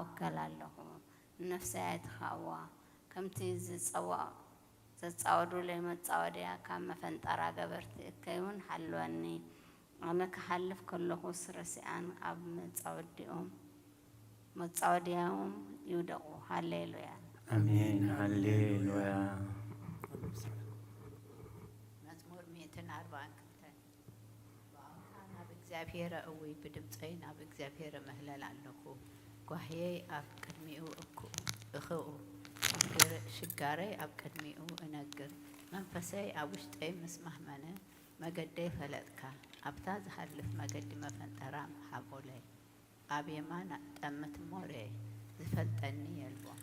እወከል ኣለኹ። ንነፍሰይ ኣይትኻእዋ። ከምቲ ዝጸዋ-፣ ዘጻወዱለይ መጻወድያ ካብ መፈንጠራ ገበርቲ እከይ እውን ሓልወኒ። ኣነ ክሓልፍ ከለኹስ ረሲኣን ኣብ መጻወዲኦም፣ መጻወድያኦም ይውደቑ። ሃሌሉያ። ኣሜን። ሃሌሉያ። መዝሙር ሚእትን ኣርባዓን ክልተን። ብኣውታ ናብ እግዚኣብሔር እውይ፣ ብድምፀይ ናብ እግዚኣብሔር እምህለል ኣለኹ። ጓህየይ ኣብ ቅድሚኡ እኩ-፣ እኽኡ፣ ሽግር-፣ ሽጋረይ ኣብ ቅድሚኡ እነግር። መንፈሰይ ኣብ ውሽጠይ ምስ ማህመነ፣ መገደይ ፈለጥካ። ኣብታ ዝሃልፍ መገዲ መፈንጠራ ሓቦለይ። ኣብ የማን ጠምት እሞ ርኤ፣ ዝፈልጠኒ የልቦን።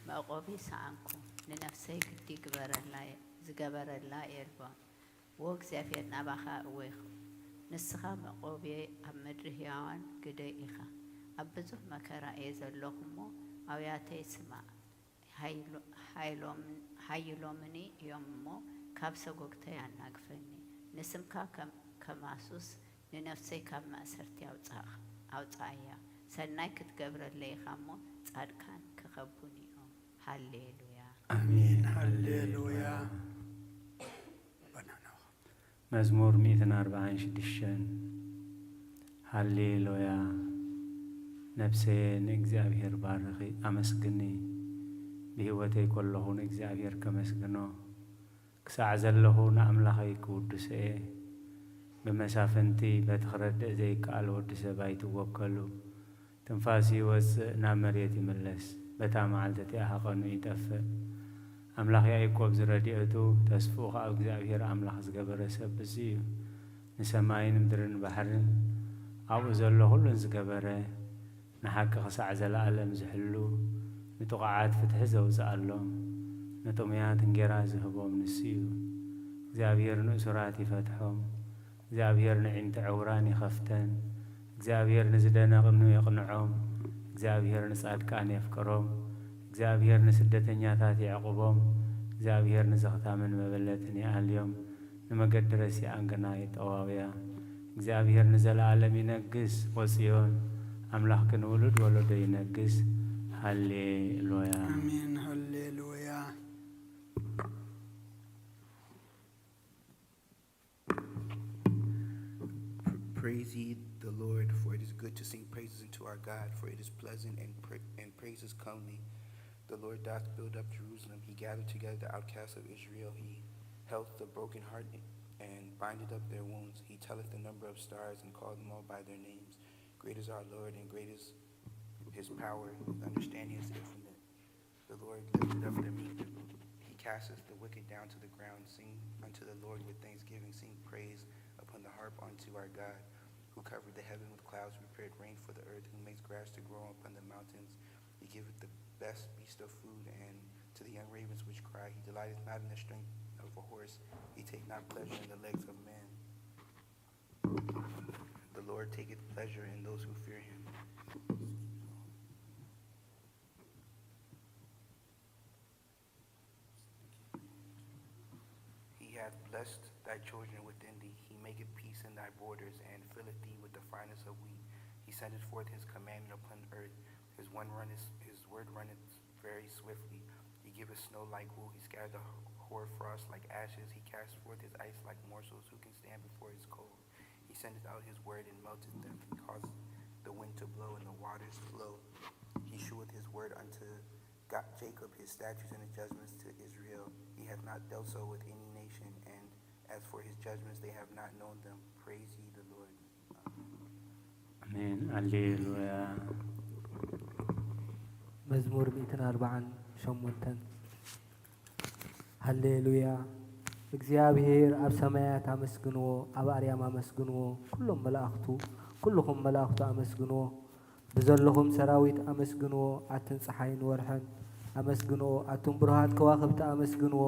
መዕቆቢ ሰኣንኩ፣ ንነፍሰይ ግዲ ግበረላ፣ ዝገበረላ የልቦን። ዎ እግዚኣብሔር፣ ናባኻ እወይኹ። ንስኻ መዕቆብየይ ኣብ ምድሪ ህያዋን ግደይ ኢኻ። ኣብ ብዙሕ መከራ እየ ዘለኹ እሞ፣ ኣውያተይ ስማዕ። ሃይሎ-፣ ሃይሎም-፣ ሃይሎምኒ እዮም እሞ፣ ካብ ሰጎግተይ ኣናግፈኒ። ንስምካ ከም-፣ ከማሱስ፣ ንነፍሰይ ካብ ማእሰርቲ ኣውጻእ-፣ ኣውጽኣያ። ሰናይ ክትገብረለይ ኢኻ እሞ፣ ጻድቃን ክኸቡኒ እዮም። ሃሌሉያ። ኣሜን። ሃሌሉያ። መዝሙር ሚእትን ኣርባዓን ሽዱሽተን። ሃሌሉያ። ነፍሰየ ንእግዚኣብሔር ባርኺ፣ ኣመስግኒ። ብህይወተይ ከለኹ ንእግዚኣብሔር ከመስግኖ፣ ክሳዕ ዘለኹ ንኣምላኸይ ክውድሶ እየ። ብመሳፍንቲ በቲ ክረድእ ዘይከኣል ወዲ ሰብ ኣይትወከሉ። ትንፋስ ይወጽእ፣ ናብ መሬት ይምለስ። በታ መዓልቲ እቲኣ ሃቐኑ ይጠፍእ። ኣምላኽ ያዕቆብ ዝረድኤቱ፣ ተስፍኡ ኸኣ ኣብ እግዚኣብሔር ኣምላኽ ዝገበረ ሰብ ብዚ እዩ። ንሰማይን ምድርን ባሕርን ኣብኡ ዘሎ ኹሉን ዝገበረ፣ ንሓቂ ኽሳዕ ዘለኣለም ዝሕሉ፣ ንጥቑዓት ፍትሒ ዘውጽኣሎም፣ ንጥሙያት እንጌራ ዝህቦም ንሱ እዩ። እግዚኣብሔር ንእሱራት ይፈትሖም። እግዚኣብሔር ንዒንቲ ዕውራን ይኸፍተን። እግዚኣብሔር ንዝደነቕኑ የቕንዖም። እግዚኣብሔር ንጻድቃን የፍቅሮም። እግዚኣብሔር ንስደተኛታት የዕቑቦም። እግዚኣብሔር ንዘኽታምን መበለትን ይኣልዮም። ንመገዲ ረሲኣን ግና የጠዋውያ። እግዚኣብሔር ንዘለኣለም ይነግስ። ወጽዮን ኣምላኽኪ ንውሉድ ወለዶ ይነግስ። ሃሌሉያ። ኣሜን። ሃሌሉያ። Praise ye the Lord, for it is good to sing praises unto our God, for it is pleasant and, pra- and praises comely. The Lord doth build up Jerusalem. He gathered together the outcasts of Israel. He health the broken heart and bindeth up their wounds. He telleth the number of stars and calleth them all by their names. Great is our Lord, and great is his power. His understanding is infinite. The Lord lifted up the meek. He casteth the wicked down to the ground. Sing unto the Lord with thanksgiving. Sing praise upon the harp unto our God, who covered the heaven with clouds, prepared rain for the earth, who makes grass to grow upon the mountains. He giveth the best beast of food, and to the young ravens which cry. He delighteth not in the strength of a horse. He take not pleasure in the legs of men. The Lord taketh pleasure in those who fear him. He hath blessed thy children within thee. He maketh peace in thy borders, and filleth thee with the finest of wheat. He sendeth forth his commandment upon earth. His one runneth, his word runneth very swiftly. He giveth snow like wool. He scattereth the hoar frost like ashes. He casteth forth his ice like morsels. Who can stand before his cold? He sendeth out his word and melteth them. He causeth the wind to blow and the waters flow. He sheweth his word unto God, Jacob, his statutes and his judgments to Israel. He hath not dealt so with any nation, and as for his judgments, they have not known them. Praise ye the Lord. ኣሜን። ኣሌሉያ። መዝሙር ሚእትን ኣርባዓን ሸሞንተን። ሃሌሉያ። እግዚኣብሔር ኣብ ሰማያት ኣመስግንዎ፣ ኣብ ኣርያም ኣመስግንዎ፣ ኩሎም መላእኽቱ፣ ኩልኹም መላእኽቱ ኣመስግንዎ። ብዘለኹም ሰራዊት ኣመስግንዎ፣ ኣትን ጸሓይን ወርሕን ኣመስግንዎ፣ ኣቱም ብሩሃት ከዋኽብቲ ኣመስግንዎ፣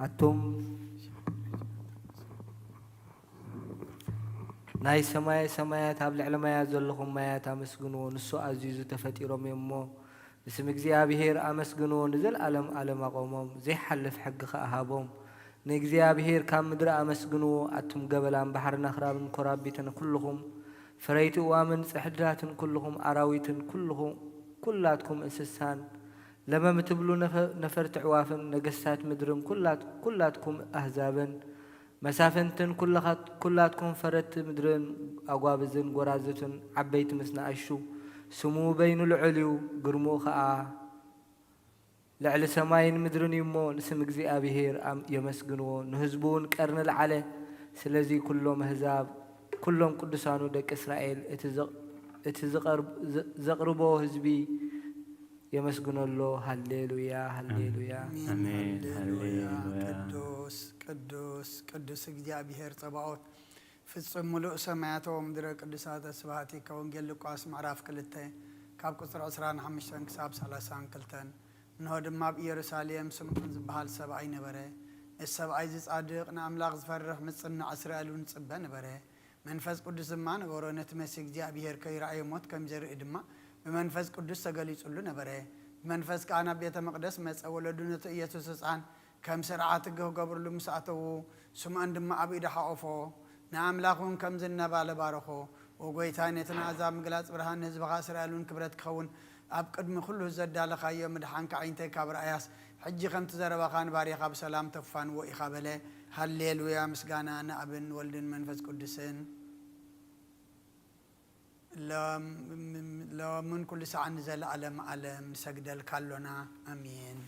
ኣቱም ናይ ሰማየ ሰማያት ኣብ ልዕሊ ማያት ዘለኹም ማያት ኣመስግንዎ፣ ንሱ ኣዚዙ ተፈጢሮም እዮም እሞ። ንስም እግዚኣብሔር ኣመስግንዎ፣ ንዘለኣለም ኣለም ኣቖሞም፣ ዘይሓልፍ ሕጊ ኸኣ ሃቦም። ንእግዚኣብሔር ካብ ምድሪ ኣመስግንዎ፣ ኣቱም ገበላን ባሕርን ኣኽራብን ኮራቢትን ኩልኹም ፈረይቲ እዋምን ጽሕድዳትን፣ ኩልኹም ኣራዊትን፣ ኩልኹ-፣ ኩላትኩም እንስሳን፣ ለመም ትብሉ ነፈ-፣ ነፈርቲ ኣዕዋፍን፣ ነገስታት ምድርን፣ ኩላት-፣ ኩላትኩም ኣህዛብን፣ መሳፍንትን፣ ኩላኻት-፣ ኩላትኩም ፈረድቲ ምድርን፣ ኣጓብዝን፣ ጎራዙትን፣ ዓበይቲ ምስ ንኣሽቱ፣ ስሙ በይኑ ልዑል እዩ፣ ግርምኡ ኸኣ ልዕሊ ሰማይን ምድርን እዩ እሞ፣ ንስም እግዚኣብሄር ኣም-፣ የመስግንዎ፣ ንህዝቡ እውን ቀርኒ ለዓለ። ስለዚ ኩሎም ኣህዛብ፣ ኩሎም ቅዱሳኑ ደቂ እስራኤል፣ እቲ ዘ-፣ እቲ ዝቐርብ-፣ ዘ-፣ ዘቕርቦ ህዝቢ የመስግኖ ኣሎ። ሃሌሉያ፣ ሃሌሉያ። ኣሜን። ኣሜን። ሃሌሉያ። ሃሌሉያ። ቅዱስ፣ ቅዱስ፣ ቅዱስ እግዚኣብሄር ጸባኦት፣ ፍጹም ምሉእ ሰማያት ወምድረ ቅዱሳተ ስብሐቲከ። ወንጌል ሉቃስ ምዕራፍ ክልተ ካብ ቁጽሪ ዕስራን ሓሙሽተን ክሳብ ሰላሳን ክልተን። እንሆ ድማ ኣብ ኢየሩሳሌም ስምዖን ዝበሃል ሰብኣይ ነበረ። እዚ ሰብኣይ እዚ ጻድቕ፣ ንኣምላኽ ዝፈርሕ፣ ምጽናዕ እስራኤል እውን ዝጽበ ነበረ። መንፈስ ቅዱስ ድማ ነበሮ። ነቲ መሲህ እግዚኣብሄር ከይረኣየ ሞት ከም ዘርኢ ድማ ብመንፈስ ቅዱስ ተገሊጹሉ ነበረ። ብመንፈስ ከኣ ናብ ቤተ መቕደስ መጸ። ወለዱ ነቲ ኢየሱስ ህጻን ከም ስርዓት ሕጊ ክገብርሉ ምስ ኣተዉ፣ ስምዖን ድማ ኣብ ኢዱ ሓቖፎ፣ ንኣምላኽ እውን ከምዚ እናባለ ባረኾ። ኦ ጐይታይ፣ ነቲ ንኣሕዛብ ምግላጽ ብርሃን፣ ንህዝብኻ እስራኤል እውን ክብረት ክኸውን ኣብ ቅድሚ ኩሉ ዘዳለኻዮ ምድሓንካ ኣዒንተይ ካብ ረኣያስ፣ ሕጂ ከምቲ ዘረባኻ ንባርያኻ ብሰላም ተፋንዎ ኢኻ በለ። ሃሌሉያ! ምስጋና ንኣብን ወልድን መንፈስ ቅዱስን። ሎም-፣ ሎምን ኩሉ ሰዓት ንዘለዓለም ዓለም ንሰግደልካ ኣሎና። ኣሜን።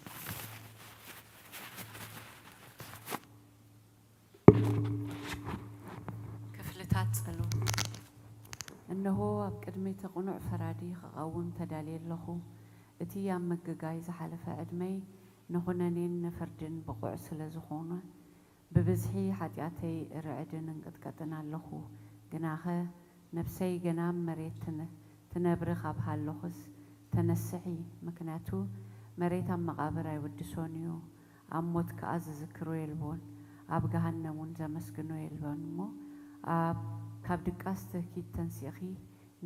ክፍልታት ጸሎት። እነሆ፣ ኣብ ቅድሚ እቲ ቅኑዕ ፈራዲ ክቐውም ተዳልየ ኣለኹ። እቲ ኣብ ምግጋይ ዝሓለፈ ዕድመይ ንኹነኔን ንፍርድን ብቑዕ ስለ ዝኾነ፣ ብብዝሒ ሓጢኣተይ እርዕድን እንቅጥቀጥን ኣለኹ። ግናኸ፣ ነብሰይ ገና ኣብ መሬት ትነ-፣ ትነብሪ ካብ ሃለኹስ፣ ተነስሒ፣ ምኽንያቱ መሬት ኣብ መቓብር ኣይውድሶን እዩ፣ ኣብ ሞት ከኣ ዝዝክሮ የልቦን፣ ኣብ ገሃነም እውን ዘመስግኖ የልቦን እሞ፣ ኣብ፣ ካብ ድቃስ ትህኪት ተንሲእኺ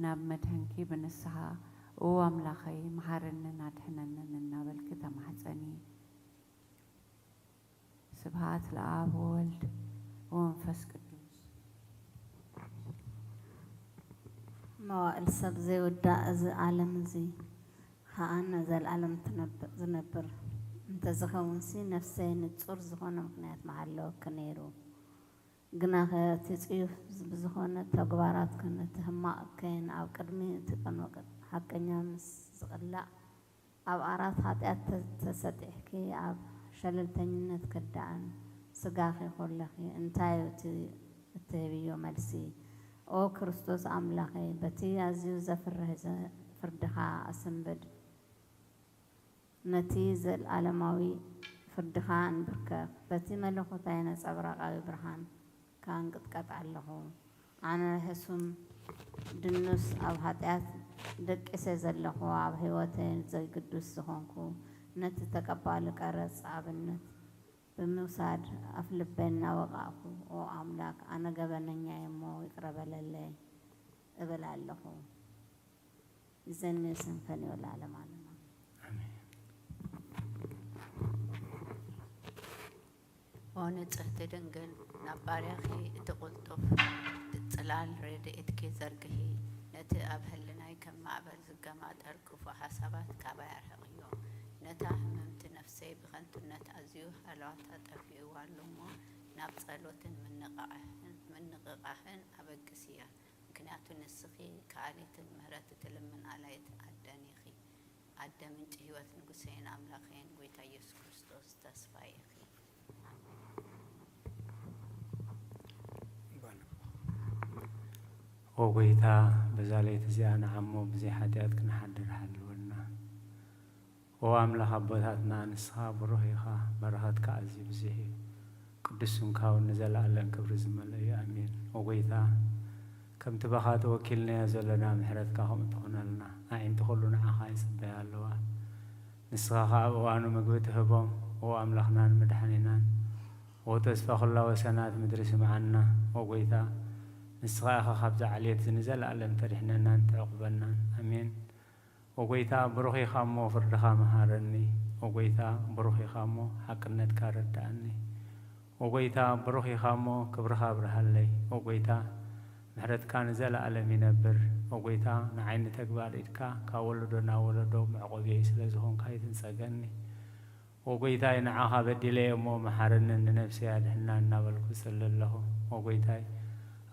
ናብ መድሕንኪ ብንስሓ፣ "ኦ ኣምላኸይ፣ መሓረንን ኣድሕነንን" እናበልኪ ተማሕጸኒ። ስብሃት ለኣብ ወወልድ ወመንፈስ ቅዱስ። መዋእል ሰብ ዘይውዳእ፣ እዚ ዓለም እዚ ኸኣ ንዘለኣለም ትነብ-፣ ዝነብር እንተዝኸውንሲ፣ ነፍሰይ ንጹር ዝኾነ ምኽንያት ምሃለወኪ ነይሩ። ግናኸ እቲ ጽዩፍ ብዝኾነ ተግባራትክን እቲ ሕማቕ እከይን ኣብ ቅድሚ እቲ ቅኑዕ ሓቀኛ ምስ ዝቕላዕ፣ ኣብ ዓራት ሓጢኣት ተ-፣ ተሰጢሕኪ ኣብ ሸለልተኝነት ከዳእን ስጋኺ ኮለኺ፣ እንታይ እዩ እቲ እትህብዮ መልሲ? ኦ ክርስቶስ ኣምላኸይ፣ በቲ ኣዝዩ ዘፍርህ ዘ-፣ ፍርድኻ ኣስንብድ፣ ነቲ ዘለኣለማዊ ፍርድኻ ኣንብርከኽ። በቲ መለኮታዊ ነጸብራቓዊ ብርሃን ከኣ እንቅጥቀጥ ኣለኹ። ኣነ ሕሱም ድኑስ ኣብ ሓጢኣት ደቂሰ ዘለኹ፣ ኣብ ህይወተይ ዘይግዱስ ዝኾንኩ፣ ነቲ ተቐባሊ ቀረጽ ኣብነት ብምውሳድ ኣፍልበይ እናወቓዕኩ፣ ኦ ኣምላክ፣ ኣነ ገበነኛ እየ እሞ ይቅረ በለለይ እብል ኣለኹ። ይዘን ሜስን ፈንዮ ለዓለም ዓለማ። ኣሜን። ኦ ንጽህቲ ድንግል፣ ናብ ባርያኺ እቲ ቅልጡፍ ጽላል ረድኤትኪ ዘርግሒ፣ ነቲ ኣብ ህልናይ ከም ማዕበል ዝገማጠር ክፉእ ሓሳባት ካባይ ኣርሕቕዮ። ነታ ህምምቲ ነፍሰይ ብኸንቱነት ኣዝዩ ሃለዋታ ጠፊእዋ ኣሎ እሞ፣ ናብ ጸሎትን ምንቕቓሕን፣ ምንቕቓሕን ኣበግስያ። ምኽንያቱ ንስኺ ከኣሊትን ምህረት እትልምን ኣላይት ኣደን ኢኺ። ኣደ ምንጪ ህይወት ንጉሰይን ኣምላኸይን ጐይታ ኢየሱስ ክርስቶስ ተስፋይ ኢኺ። ኦ ጐይታ፣ በዛ ለይቲ እዚኣ ንዓሞ ብዘይ ሓጢኣት ክንሓድር ሓልወና። ኦ ኣምላኽ ኣቦታትና፣ ንስኻ ብሩኽ ኢኻ፣ በረኸትካ ኣዝዩ ብዙሕ እዩ። ቅዱስ ስምካ እውን ንዘለኣለም ክብሪ ዝመልኦ እዩ። ኣሜን። ኦ ጐይታ፣ ከምቲ ባኻ ተወኪልናዮ ዘሎና ምሕረትካ ከምኡ ትኹነልና። ኣዒንቲ ኹሉ ንዓኻ ይጽበያ ኣለዋ። ንስኻ ኸኣ ኣብ እዋኑ ምግቢ ትህቦም። ኦ ኣምላኽናን መድሓኒናን፣ ኦ ተስፋ ኹላ ወሰናት ምድሪ ስምዓና። ኦ ጐይታ፣ ንስኻ ኢኻ ካብዚ ዓሌት እዚ ንዘለኣለም ተድሕነናን ተዕቑበናን። ኣሜን። ኦ ጐይታ፣ ብሩኽ ኢኻ እሞ ፍርድኻ መሃረኒ። ኦ ጐይታ፣ ብሩኽ ኢኻ እሞ ሓቅነትካ ኣረድኣኒ። ኦ ጐይታ፣ ብሩኽ ኢኻ እሞ ክብርኻ ኣብርሃለይ። ኦ ጐይታ፣ ምሕረትካ ንዘለኣለም ይነብር። ኦ ጐይታ፣ ንዓይ ንተግባር ኢድካ ካብ ወለዶ ናብ ወለዶ መዕቆብየይ ስለ ዝኾንካ ኣይትንጸገኒ። ኦ ጐይታይ፣ ንዓኻ በዲለየ እሞ መሓረኒ፣ ንነፍሰይ ኣድሕና እናበልኩ እጽሊ ኣለኹ። ኦ ጐይታይ፣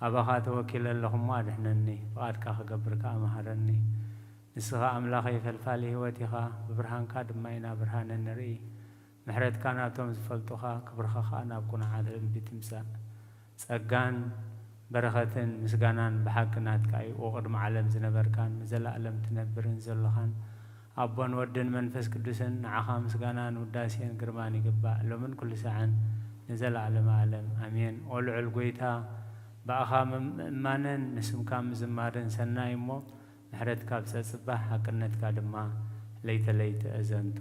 ኣባኻ ተወኪለ ኣለኹ እሞ ኣድሕነኒ፣ ፍቓድካ ክገብር ከኣ መሃረኒ። ንስኻ ኣምላኸይ ፈልፋሊ ህይወት ኢኻ፣ ብብርሃንካ ድማ ኢና ብርሃን እንርኢ። ምሕረትካ ናብቶም ዝፈልጡኻ፣ ክብርኻ ኸኣ ናብ ቅኑዓት ልቢ ትምጻእ። ጸጋን በረኸትን ምስጋናን ብሓቂ ናትካ እዩ። ኦ ቅድሚ ዓለም ዝነበርካን ንዘለኣለም ትነብርን ዘሎኻን ኣቦን ወድን መንፈስ ቅዱስን፣ ንዓኻ ምስጋናን ውዳሴን ግርማን ይግባእ፣ ሎምን ኩሉ ሳዕን ንዘለኣለመ ኣለም። ኣሜን። ኦ ልዑል ጐይታ፣ ብኣኻ ምእማንን ንስምካ ምዝማርን ሰናይ እሞ፣ ምሕረትካ ብጸጽባሕ፣ ሓቅነትካ ድማ ለይተ ለይተ እዘንቱ።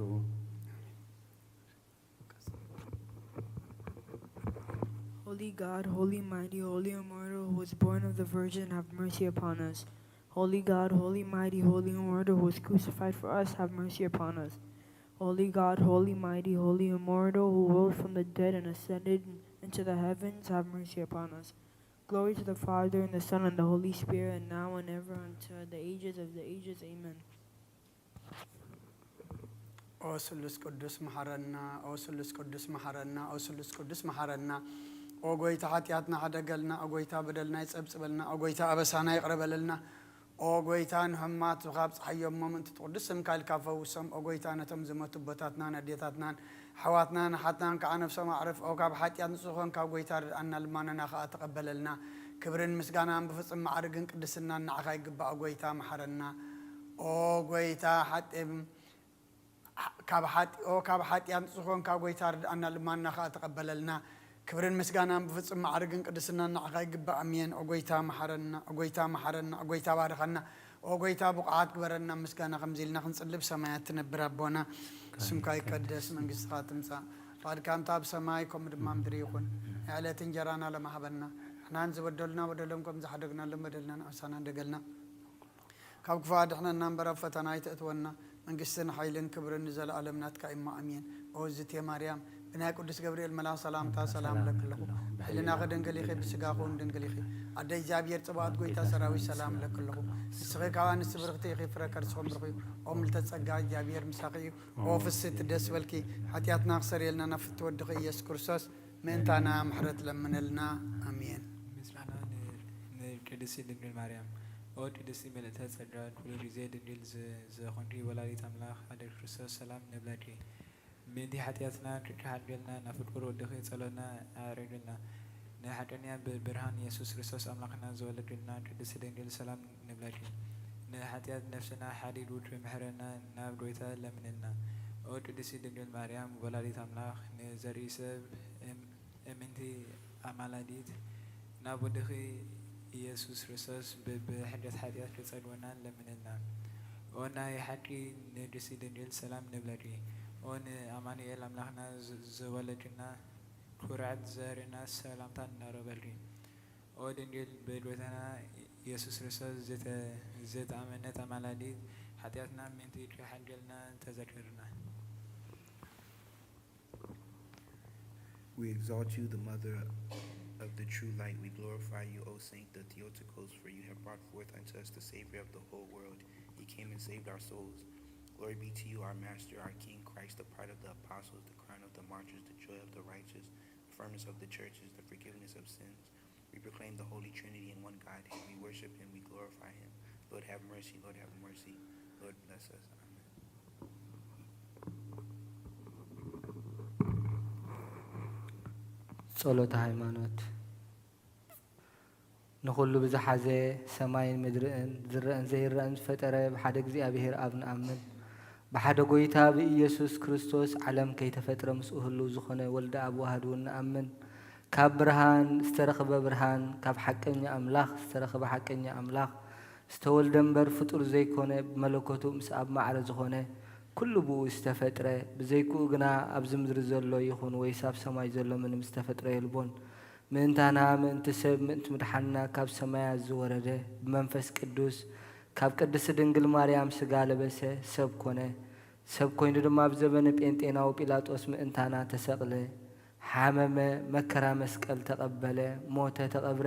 Holy God, holy mighty, holy immortal, who was born of the Virgin, have mercy upon us. Holy God, holy mighty, holy immortal, who was crucified for us, have mercy upon us. Holy God, holy mighty, holy immortal, who rose from the dead and ascended into the heavens, have mercy upon us. Glory to the Father, and the Son, and the Holy Spirit, now and ever, unto the ages of the ages. Amen. ኦ ስሉስ ቅዱስ መሓረና፣ ኦ ስሉስ ቅዱስ መሓረና፣ ኦ ስሉስ ቅዱስ መሓረና። ኦ ጐይታ ሓጢኣትና ሕደገልና፣ ኦ ጐይታ በደልና ይጸብጽበልና፣ ኦ ጐይታ ኣበሳና ይቕረ በለልና። ኦ ጐይታ ንሕሙማት ብኻ ኣብጽሓዮም እሞ ምእንቲ እቲ ቅዱስ ስምካ ኢልካ ፈውሶም። ኦ ጐይታ ነቶም ዝሞቱ ኣቦታትናን ኣዴታትናን ኣሕዋትናን ኣሓትናን ከዓ ነፍሶም ኣዕርፍ። ኦ ካብ ሓጢኣት ንጹህ ኾንካ ጐይታ ርድኣና፣ ልማኖና ኸኣ ተቐበለልና። ክብርን ምስጋናን ብፍጹም ማዕርግን ቅድስናን ንዓኻ ይግባእ ኦ ጐይታ መሓረና። ኦ ጐይታ ሓጢ ካብ ሓጢ ኦ ካብ ሓጢኣት ንጹህ ኾንካ ጐይታ ርድኣና፣ ልማንና ኸኣ ተቐበለልና። ክብርን ምስጋናን ብፍጹም ማዕርግን ቅድስናን ንዓኻ ይግባእ። ኣሜን። ኦ ጐይታ መሓረና፣ ኦ ጐይታ መሓረና፣ ኦ ጐይታ ባርኸና፣ ኦ ጐይታ ብቑዓት ግበረና። ምስጋና ከምዚ ኢልና ክንጽሊ ብሰማያት ትነብር ኣቦና፣ ስምካ ይቀደስ፣ መንግስትኻ ትምጻእ፣ ፍቓድካ ከምታ ኣብ ሰማይ ከምኡ ድማ ምድሪ ይኹን። ናይ ዕለት እንጀራና ሎም ሃበና፣ ንሕናን ዝበደሉና በደሎም ከም ዝሓደግናሎም በደልና ንኣሳና ደገልና ካብ ክፉእ ኣድሕነና እምበር ኣብ ፈተና ኣይተእትወና። መንግስትን ሓይልን ክብርን ንዘለኣለም ናትካ እዩ እሞ ኣሜን። ኦ እዝቴ ማርያም ብናይ ቅዱስ ገብርኤል መልኣኽ ሰላምታ ሰላም እብለኪ ኣለኹ። ብሕልናኺ ድንግል ኢኺ፣ ብስጋኺ እውን ድንግል ኢኺ። ኣደ እግዚኣብሔር ጽባኦት ጐይታ ሰራዊት ሰላም እብለኪ ኣለኹ። ንስኺ ካብ ኣንስቲ ብርኽቲ ኢኺ፣ ፍረ ከርስኺ እውን ብሩኽ እዩ። ኦ ምልዕተ ጸጋ እግዚኣብሔር ምሳኺ እዩ። ኦ ፍስሕቲ ደስ በልኪ፣ ሓጢኣትና ክሰርየልና ናብ ፍትወ ወድኺ ኢየሱስ ክርስቶስ ምእንታና ምሕረት ለምነልና። ኣሜን። ምስጋና ንቅድስቲ ድንግል ማርያም። ኦ ቅድስቲ ምልዕተ ጸጋ፣ ኩሉ ግዜ ድንግል ዝኾንኪ ወላዲት ኣምላኽ ኣደ ክርስቶስ ሰላም ንብለኪ። ምእንቲ ሓጢኣትና ክትሓድገልና ናብ ፍቁር ወድኺ ጸሎትና ኣዕርግልና። ንሓቀኛ ብርሃን ኢየሱስ ክርስቶስ ኣምላኽና ዝወለድክልና ቅድስቲ ድንግል ሰላም ንብለኪ። ንሓጢኣት ነፍስና ሓዲጉ ክምሕረና ናብ ጐይታ ለምንልና። ኦ ቅድስቲ ድንግል ማርያም ወላዲት ኣምላኽ፣ ንዘርኢ ሰብ እምንቲ ኣማላዲት፣ ናብ ወድኺ ኢየሱስ ክርስቶስ ብሕድገት ሓጢኣት ክጸግወና ለምንልና። ኦ ናይ ሓቂ ንግስቲ ድንግል ሰላም ንብለኪ። ኦ ንኣማኑኤል ኣምላኽና ዝወለድክልና ኩርዓት ዘርእና ሰላምታ ነቕርበልኪ። ኦ ድንግል ብጎይታና ኢየሱስ ክርስቶስ ዝተኣመነት ኣማላዲት፣ ሓጢኣትና ምእንቲ ክትሓድገልና ተዘከርና። We exalt you, the mother of the true light. We glorify you, O Saint the Theotokos, for you have brought forth unto us the Savior of the whole world. He came and saved our souls. Glory be to you, our Master, our King, Christ, the pride of the apostles, the crown of the martyrs, the joy of the righteous, the firmness of the churches, the forgiveness of sins. We proclaim the Holy Trinity in one Godhead. We worship Him. We glorify Him. Lord, have mercy. Lord, have mercy. Lord, bless us. Amen. ጸሎተ ሃይማኖት። ንኹሉ ብዝሓዘ ሰማይን ምድርን ዝረአን ዘይረአን ዝፈጠረ ብሓደ እግዚኣብሔር ኣብ ንኣምን። ብሓደ ጐይታ ብኢየሱስ ክርስቶስ ዓለም ከይተፈጥረ ምስኡ ህልው ዝኾነ ወልደ ኣብ ዋህድ እውን ንኣምን። ካብ ብርሃን ዝተረኽበ ብርሃን፣ ካብ ሓቀኛ ኣምላኽ ዝተረኽበ ሓቀኛ ኣምላኽ፣ ዝተወልደ እምበር ፍጡር ዘይኮነ፣ ብመለኮቱ ምስ ኣብ ማዕረ ዝኾነ፣ ኩሉ ብኡ ዝተፈጥረ፣ ብዘይክኡ ግና ኣብዚ ምድሪ ዘሎ ይኹን ወይስ ኣብ ሰማይ ዘሎ ምንም ዝተፈጥረ የልቦን። ምእንታና፣ ምእንቲ ሰብ፣ ምእንቲ ምድሓንና ካብ ሰማያት ዝወረደ፣ ብመንፈስ ቅዱስ ካብ ቅድስቲ ድንግል ማርያም ሥጋ ለበሰ፣ ሰብ ኮነ። ሰብ ኮይኑ ድማ ኣብ ዘበነ ጴንጤናዊ ጲላጦስ ምእንታና ተሰቕለ፣ ሓመመ፣ መከራ መስቀል ተቐበለ፣ ሞተ፣ ተቐብረ።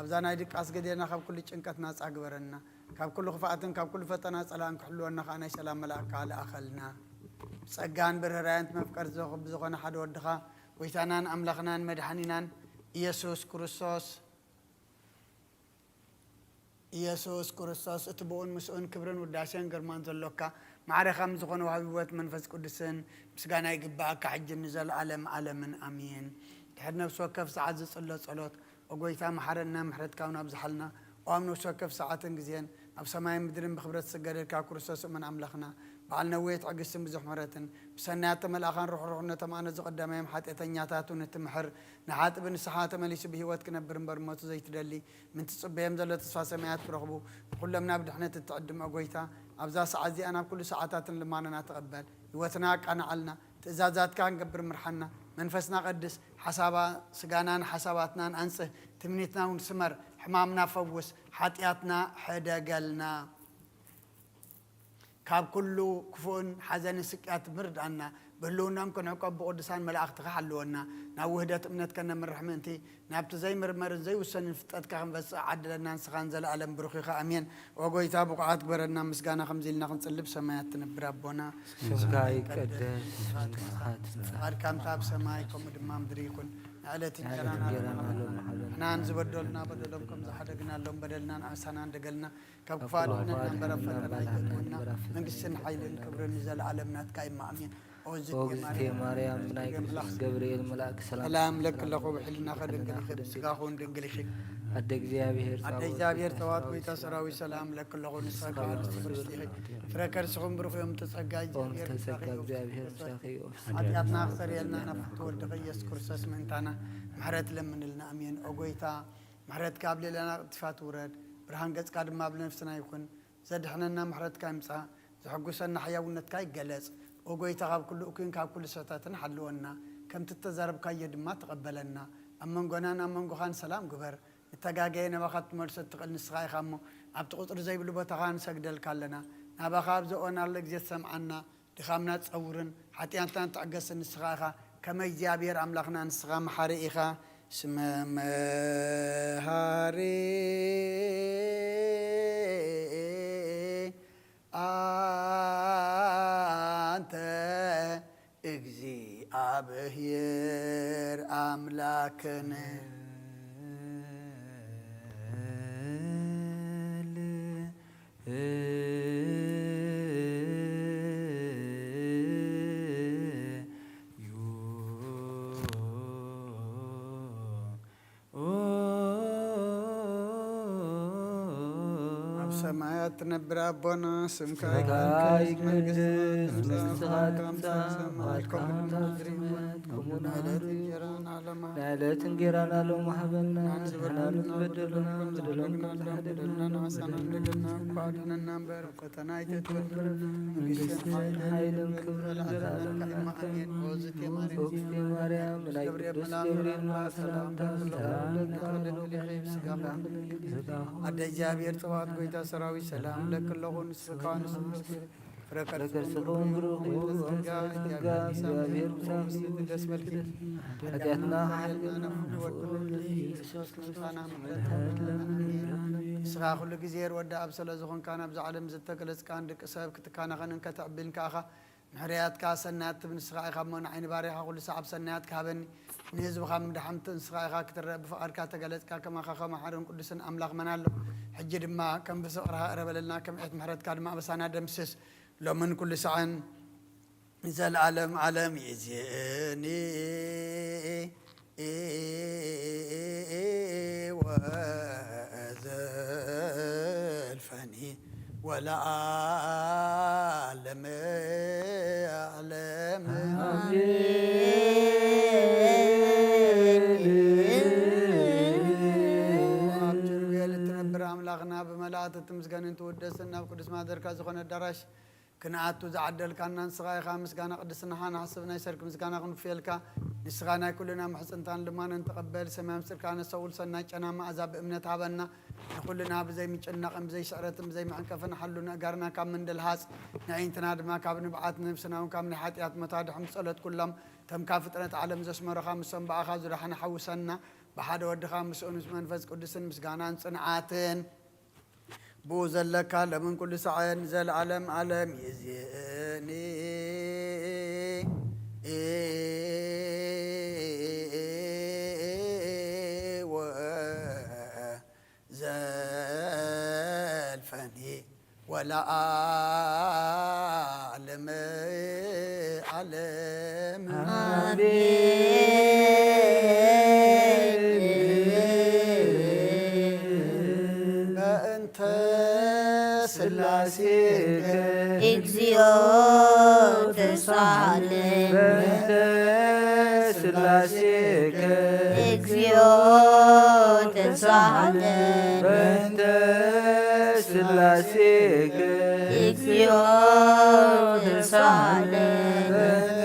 ኣብዛ ናይ ድቃስ ግዜና ካብ ኩሉ ጭንቀት ናጻ ግበረና። ካብ ኩሉ ክፍኣትን ካብ ኩሉ ፈተና ጸላእን ክሕልወና ከኣ ናይ ሰላም መልኣካ ልኣኸልና። ብጸጋን ብርህራየን መፍቀር ዝኾ-፣ ዝኾነ ሓደ ወድኻ፣ ጎይታናን ኣምላኽናን መድሓኒናን ኢየሱስ ክርስቶስ፣ ኢየሱስ ክርስቶስ፣ እቲ ብኡን ምስኡን ክብርን ውዳሴን ግርማን ዘሎካ፣ ማዕረ ከም ዝኾነ ወሃቢ ህይወት መንፈስ ቅዱስን ምስጋና ይግብኣካ፣ ሕጂ ንዘለኣለም ዓለምን ኣሜን። ድሕሪ ነፍሲ ወከፍ ሰዓት ዝጽሎ ጸሎት፣ ኦ ጎይታ፣ መሓረና፣ ምሕረትካ እውን ኣብዝሓልና። ኦ ኣብ ነፍሲ ወከፍ ሰዓትን ግዜን፣ ኣብ ሰማይን ምድርን ብኽብረት ዝስገደልካ ክርስቶስ እሙን ኣምላኽና፣ በዓል ነዊሕ ትዕግስትን ብዙሕ ምሕረትን፣ ብሰናያት ተመልኣኻን ርሕሩሕን ነቶም ኣነ ዝቐዳማዮም ሓጢኣተኛታት እውን እትምሕር፣ ንሓጥእ ብንስሓ ተመሊሱ ብህይወት ክነብር እምበር ሞቱ ዘይትደሊ፣ ምእንቲ ጽበዮም ዘሎ ተስፋ ሰማያት ክረኽቡ፣ ንኹሎም ናብ ድሕነት እትዕድም ኦ ጎይታ፣ ኣብዛ ሰዓት እዚኣ ናብ ኩሉ ሰዓታትን ልማኖና ተቐበል። ህይወትና ኣቃንዓልና፣ ትእዛዛትካ ክንገብር ምርሓና። መንፈስና ቀድስ፣ ሓሳባ ስጋናን ሓሳባትናን ኣንጽህ፣ ትምኒትና እውን ስመር፣ ሕማምና ፈውስ፣ ሓጢኣትና ሕደገልና። ካብ ኩሉ ክፉእን ሓዘንን ስቅያት ምርድኣና፣ ብህልውናኦም ክንዕቆብ ብቅዱሳን መላእኽትኻ ሓልወና። ናብ ውህደት እምነት ከነምርሕ ምእንቲ፣ ናብቲ ዘይምርመርን ዘይውሰንን ፍልጠትካ ክንበጽሕ ዓድለና፣ ንስኻ ንዘለኣለም ብሩኽ ኢኻ። ኣሜን። ኦ ጎይታ፣ ብቑዓት ግበረና፣ ምስጋና ከምዚ ኢልና ክንጽሊ፣ ብሰማያት ትነብር ኣቦና፣ ስምካ ይቀደስ፣ መንግስትኻ ትምጻእ፣ ፍቓድካ ከምታ ኣብ ሰማይ፣ ከምኡ ድማ ምድሪ ይኹን። ንዕለት እንጀራና ንዕለት እንጀራና ሃበና፣ ሎሚ ሃበና፣ ንሕናን ዝበደሉና በደሎም ከም ዝሓደግናሎም በደልና ንኣሳና እንደገልና፣ ካብ ክፉእ ኣድሕነና እምበር ኣብ ፈተና ኣይተእትወና። መንግስትን ሓይልን ክብርን ንዘለኣለም ናትካ እዩ። ኣሜን። ኦ እግዝእትየ ማርያም፣ ናይ ቅዱስ ገብርኤል መልኣክ ሰላም ለኪ ኣለኹ፣ ብሕልናኺ ድንግል ኢኺ፣ ብስጋኺ እውን ድንግል ኢኺ። ኣደ እግዚኣብሔር ኣደ እግዚኣብሔር ጸባኦት፣ ጎይታ ሰራዊት፣ ሰላም ለኪ ኣለኹ፣ ንስኺ ከኣ ንስቲ ፍርሽቲ ኢኺ፣ ፍረ ከርስኺ እውን ብሩኽ እዩ። እምተ ጸጋ ኦም እግዚኣብሔር ተጸጋ ምሳኺ እዩ። እግዚኣብሔር ምሳኺ እዩ። ሓጢኣትና ክሰርየልና ናብ ፍትው ወልድኺ ኢየሱስ ክርስቶስ ምእንታና ምሕረት ለምንልና። ኣሜን። ኦ ጎይታ፣ ምሕረትካ ኣብ ልዕሌና ቅልጢፋ ትውረድ፣ ብርሃን ገጽካ ድማ ኣብ ነፍስና ይኹን። ዘድሕነና ምሕረትካ ይምጻእ፣ ዘሐጉሰና ሕያውነትካ ይገለጽ። ኦ ጎይታ፣ ካብ ኩሉ እኩይን ካብ ኩሉ ስሕተትን ሓልወና፣ ከምቲ እተዛረብካዮ ድማ ተቐበለና። ኣብ መንጎናን ኣብ መንጎኻን ሰላም ግበር። ንተጋገየ ናባኻ ክትመልሶ እትኽእል ንስኻ ኢኻ እሞ፣ ኣብቲ ቁጽሪ ዘይብሉ ቦታኻ ንሰግደልካ ኣለና። ናባኻ ኣብ ዘእወናሉ ግዜ ትሰምዓና፣ ድኻምና ትጸውርን ሓጢኣትና ትዕገስን ንስኻ ኢኻ። ከመ እግዚኣብሔር ኣምላኽና ንስኻ መሓሪ ኢኻ። ስመ መሃሪ ኣንተ እግዚኣብሔር ኣምላክነ። ኣብ ሰማያት ትነብር ኣቦና፣ ስምካ ስምካ ይቀደስ፣ ይቀደስ፣ መንግስትኻ መንግስትኻ ትምጻእ፣ ትምጻእ፣ ፍቓድካ ፍቓድካ ከም ኣብ ሰማይ ከም ኣብ ሰማይ ከምኡ ከምኡ ንዕለት ንዕለት እንጀራና ሎሚ ንዕለት እንጀራና ሎሚ ሃበና፣ ንሕና ንዝበደሉና ንዝበደሉና በደሎም ከም በደሎም ከም ዝሓደግና በደልና ንኣሳና እንደገና እኳ ኣድሕነና እምበር፣ ፈተና ኣይተእትወና። መንግስትን ሓይልን ክብርን ዘለዓለም ናትካ እዩ። ኣሜን። ኦ እግዝእትየ ማርያም፣ ናይ ቅዱስ ገብርኤል መልኣክ ሰላምታ ሰላም እልኪ፣ ብስጋኺ ኣደ እግዚኣብሔር ጸባኦት ጎይታ ሰራዊት ሰላም እለኪ ኣለኹ፣ ንስኺ ከኣ ንስምስኪ ፍረ ከርስኺ እውን ብሩኽ እዩ። ጸጋ እግዚኣብሔር ምሳኺ እዩ። ደስ በልኪ። ሓጢኣትና ሓልየልና፣ ናብ ፍቕሪ ወዲ ኢየሱስ ክርስቶስና ምሕረት ለምንልና። ንስኻ ኩሉ ግዜ ርወዲ ኣብ ስለ ዝኾንካ፣ ናብዛ ዓለም ዝተገለጽካ ንደቂ ሰብ ክትካናኸንን ከተዕብን ከኣኻ ምሕረያትካ ሰናያት ትብ ንስኻ ኢኻ እሞ፣ ንዓይ ንባርያኻ ኩሉ ሰዓብ ሰናያትካ ሃበኒ። ንህዝብኻ ምድሓንቲ ንስኻ ኢኻ ክትረአ፣ ብፍቓድካ ተገለጽካ፣ ከማኻ ከማሓርን ቅዱስን ኣምላኽ መን ኣሎ? ሕጂ ድማ ከም ብፍቕርኻ ቅረበለልና፣ ከም ዕት ምሕረትካ ድማ ኣበሳና ደምስስ። ሎምን ኩሉ ሰዓን ንዘለዓለም ዓለም ይእዜኒ ወዘልፈኒ ወለዓለመ ዓለም። ኣሜን። ኣብ ኪሩቤል እትነብር ኣምላኽና፣ ብመላእክት እትምስገንን ትውደስን፣ ናብ ቅዱስ ማደርካ ዝኾነ ኣዳራሽ ክንኣቱ ዝዓደልካና ንስኻ ኢኻ። ምስጋና ቅድስናኻ ንሓስብ፣ ናይ ሰርክ ምስጋና ክንፍየልካ። ንስኻ ናይ ኩልና ምሕጽንታን ልማኖን ተቐበል። ሰማይ ምስጢርካ ነስተውል፣ ሰናይ ጨና መኣዛ ብእምነት ሃበና። ንኹልና ብዘይ ምጭናቕን ብዘይ ስዕረትን ብዘይ መዕንቀፍን ሓሉ፣ ንእጋርና ካብ ምንድልሃጽ፣ ንኣዒንትና ድማ ካብ ንብዓት፣ ንነብስና እውን ካብ ናይ ሓጢኣት ሞት ኣድሕን። ብጸሎት ኩሎም እቶም ካብ ፍጥረት ዓለም ዘስመሩኻ፣ ምስቶም ብኣኻ ዝደሓኑ ሓውሰና። ብሓደ ወድኻ ምስኡን ምስ መንፈስ ቅዱስን ምስጋናን ጽንዓትን ብኡ ዘለካ ለምን ኩሉ ሳዕን ዘልዓለም ዓለም ይእዜኒ። ወዘልፈኒ ወለዓለም ዓለም። በእንተ ስላሴከ እግዚኦ ተሳሃለ። በእንተ ስላሴከ እግዚኦ ተሳሃለ። በእንተ ስላሴከ እግዚኦ ተሳሃለ። በእንተ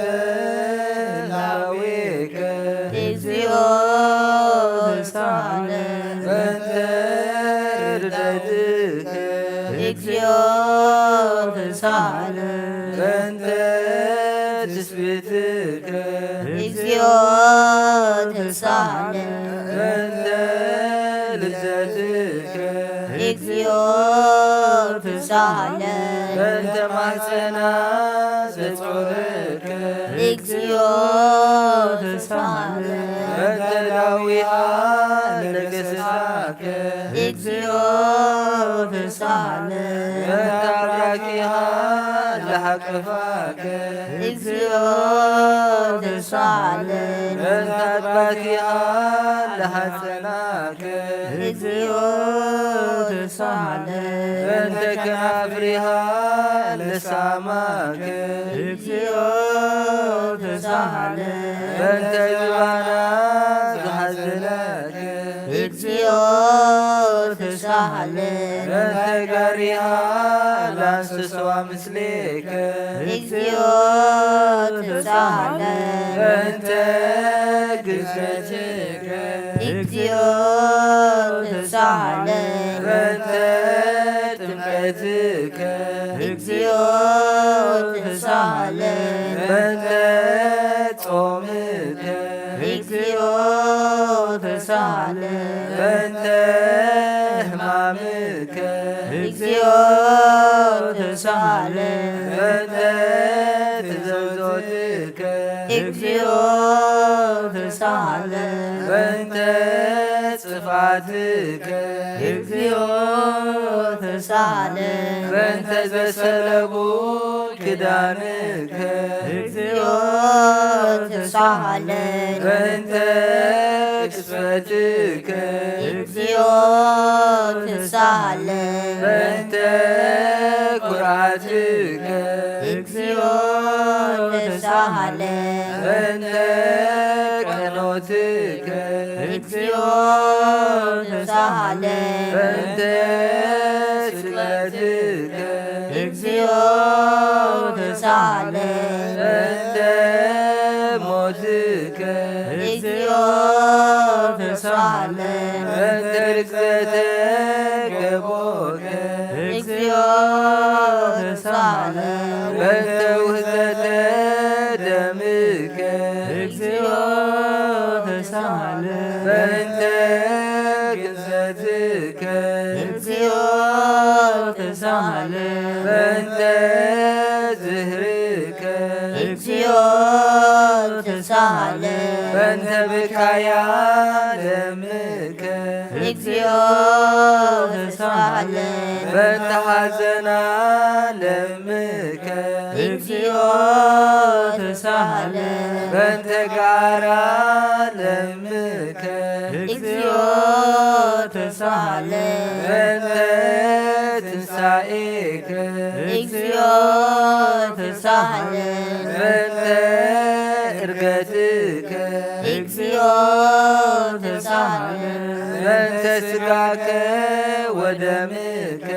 ላዌከ እግዚኦ ተሳሃለ። በእንተ ርደትከ እግዚኦ ተሳሃለ። በእንተ ትስብእትከ እግዚኦ ተሳሃለ። በእንተ ልደትከ እግዚኦ ተሳሃለ። በእንተ ማሕፀና ዘጾርከ እግዚኦ ተሳሃለ። በእንተ ዳዊሃ ለገሰሳከ እግዚኦ ተሳሃለ። በእንተ አብራኪሃ ለሃቀፋከ እግዚኦ ተሳሃለ። በእንተ አባኪሃ ለሃጸናከ እግዚኦ ተሳሃለ። በእንተ ከናፍሪሃ ለሳማከ እግዚኦ ተሳሃለ። በእንተ ዝባና ዝሓዘለከ እግዚኦ ተሳሃለ። በእንተ ጋሪሃ ለአንስስዋ ምስሌከ እግዚኦ ተሳሃለ። በእንተ ግዝረትከ እግዚኦ ተሳሃለ። በእንተ ጥምቀትከ እግዚኦ ተሳሃለ። በእንተ ጾምከ እግዚኦ ተሳሃለ። በእንተ ሕማምከ እግዚኦ ተሳሃለ። በእንተ ተዘብዞትከ እግዚኦ ተሳሃለ። በእንተ ጽፋትከ እግዚኦ ተሳሃለ። በእንተ ዘሰለቡ ክዳንከ እግዚኦ ተሳሃለ። በእንተ ቅስፈትከ እግዚኦ ተሳሃለ። በእንተ ኩርዓትከ እግዚኦ ተሳሃለ። በእንተ ቀኖትከ እግዚኦ ተሳሃለ። በእንተ ስቅለትከ እግዚኦ ተሳሃለ። በእንተ ሞትከ እግዚኦ ተሳሃለ። በእንተ ርግዘተ ገቦከ እግዚኦ ተሳሃለ። በእንተ ውህዘተ ደምከ እግዚኦ ተሳሃለ። በእንተ ግንዘትከ እግዚኦ ተሳሃለ። በእንተ ዝህርከ እግዚኦ ተሳሃለ። በእንተ ብካያ ደምከ እግዚኦ ተሳሃለ። በእንተ ሐዘና ለምከ እግዚኦ ተሳሃለ። በእንተ ጋራ ለምከ እግዚኦ ተሳሃለ። በእንተ ትንሳኤከ እግዚኦ ተሳሃለ። በእንተ እርገትከ እግዚኦ ተሳሃለ። በእንተ ስጋከ ወደምከ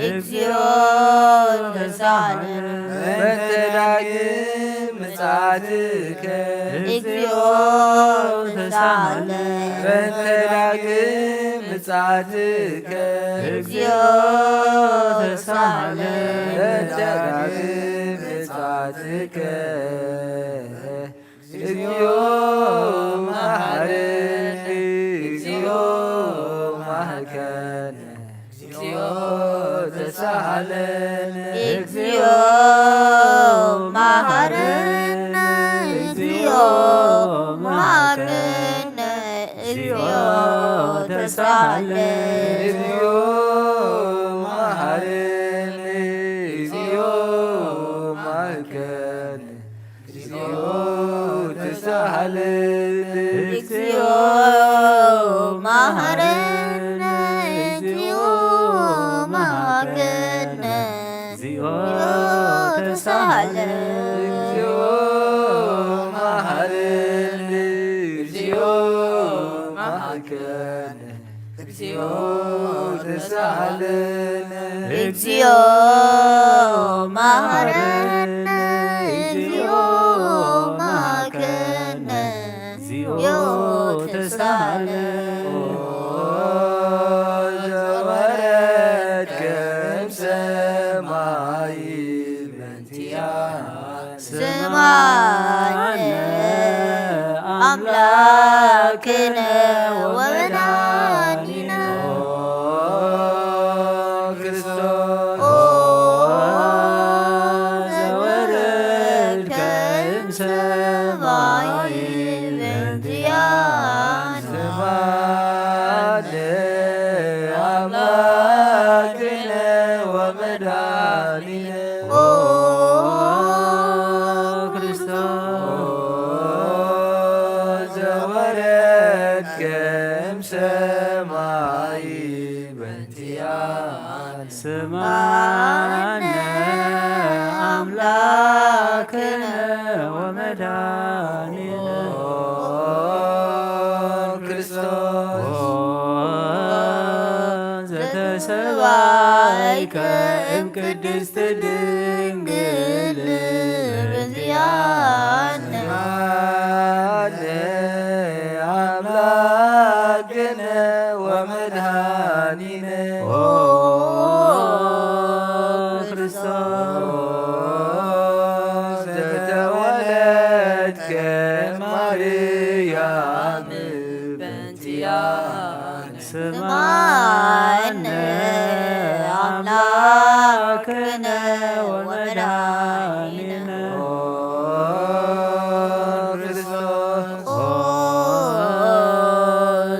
እግዚኦ ተሳሃለ። በእንተ ዳግም ምጽኣትከ እግዚኦ ተሳሃለ። በእንተ ዳግም ምጽኣትከ እግዚኦ ተሳሃለ። በእንተ ዳግም ምጽኣትከ እግዚኦ መሐረኒ። ተሳሃለነ። እግዚኦ መሐረነ። እግዚኦ መሐረነ። እግዚኦ ተሳሃለነ። እግዚኦ መሐረነ። እግዚኦ መሐረነ። እግዚኦ ተሳሃለነ። እግዚኦ መሐረነ። እግዚኦ መሐረነ። እግዚኦ ተሳሃለነ። እግዚኦ መሐረነ። እግዚኦ መሐረነ። እግዚኦ ተሳሃለነ። እግዚኦ መሐረነ። እግዚኦ መሐረነ። እግዚኦ ተሳሃለነ። ኦ ዘወረድከ እምሰማይ በእንቲኣነ ስምዓነ ኣምላክነ ወመድኃኒነ። ኦ ክርስቶስ ኦ ዘወረድከ እምሰማይ በእንቲኣነ ስምዓነ ኣምላክነ ወመድኃኒነ። ኦ ክርስቶስ ዘወረድከ እምሰማይ በእንቲኣነ ስምዓነ ኣምላክነ ወመድኃኒነ። ኦ ክርስቶስ ኦ ዘተሰባይከ እምቅድስት ድንግል በእንቲኣነ ስምዓነ ኣምላክነ ወመድኃኒነ። ኦ ክርስቶስ ዘተወለድከ ማርያም በእንቲኣነ ስምዓነ ኣምላክነ ወመድኃኒነ። ኦ ክርስቶስ ኦ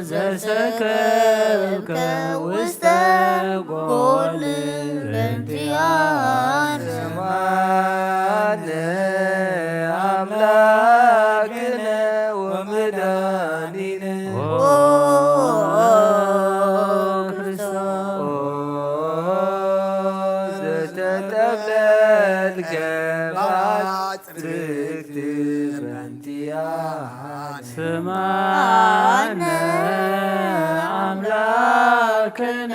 ዘሰከብከ ውስተ ጎል በእንቲኣነ ስምዓነ ኣምላክነ ወመድኃኒነ። ኦ ክርስቶስ ኦ ዘተጠብለልከ ብዓጽርክት በእንቲኣነ ስምዓነ ኣምላክነ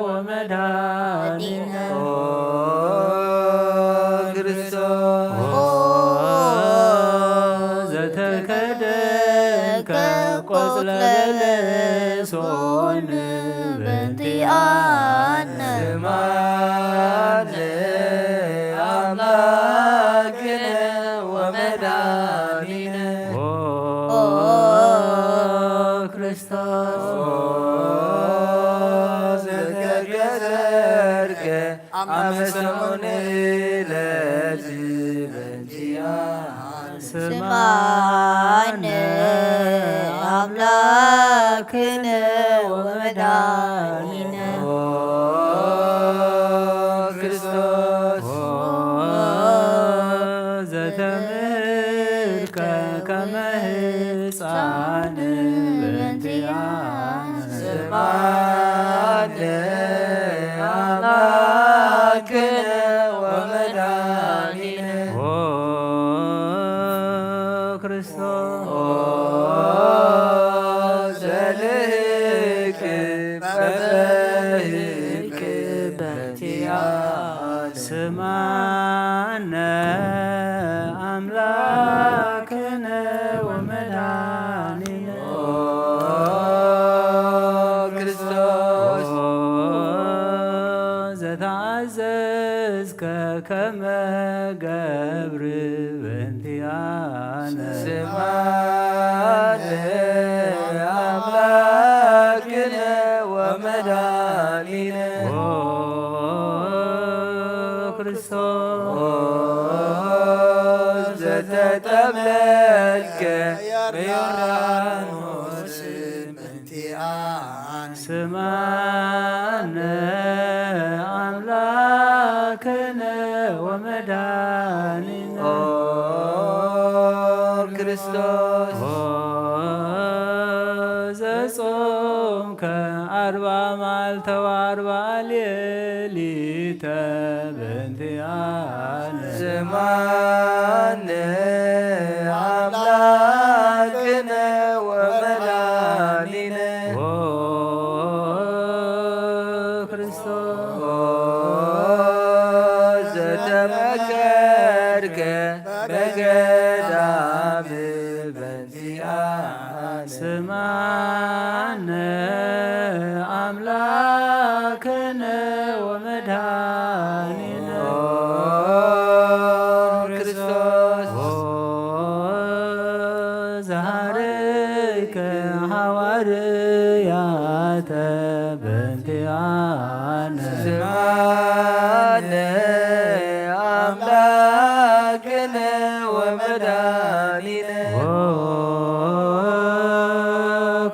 ወመድኃኒነ። ኦ ክርስቶስ ኦ ዘተከደንከ ቆጽለ በለሶን በእንቲኣነ ስምዓነ ኣምላክነ ወመድኃኒነ። ኦ ክርስቶስ ኦ ዘተገዘርከ ኣመ ሰሙን ዕለት በእንቲኣነ ስምዓነ ኣምላክነ ወመድኃኒነ። ኦ ክርስቶስ ኦ ዘተምህርከ ከመ ሕፃን በእንቲኣነ ስምዓነ ኣምላክነ ወመድኃኒነ። ኦ ክርስቶስ ኦ ዘልህክ በበህክ በእንቲኣነ ስምዓነ ኣምላክነ ወመድኃኒነ። ኦ ክርስቶስ ኦ ዘተኣዘዝከ ከመ ገብር በእንቲኣነ ስምዓነ ኣምላክነ ወመድኃኒነ። ኦ ኦ ክርስቶስ። ኦ ዘጾምከ ኣርባ መዓልተ ወኣርባ ሌሊተ በእንቲኣነ። ስምዓነ ኣምላክነ ወመድኃኒነ። ኦ ክርስቶስ። ኦ ዘተመከርከ በገዳም በእንቲኣነ። ስምዓነ ኣምላክነ ወመድኃኒነ። ኦ ክርስቶስ። ኦ ዘሃረይከ ሃዋርያተ በእንቲኣነ። ስምዓነ ኣምላክነ ወመድኃኒነ። ኦ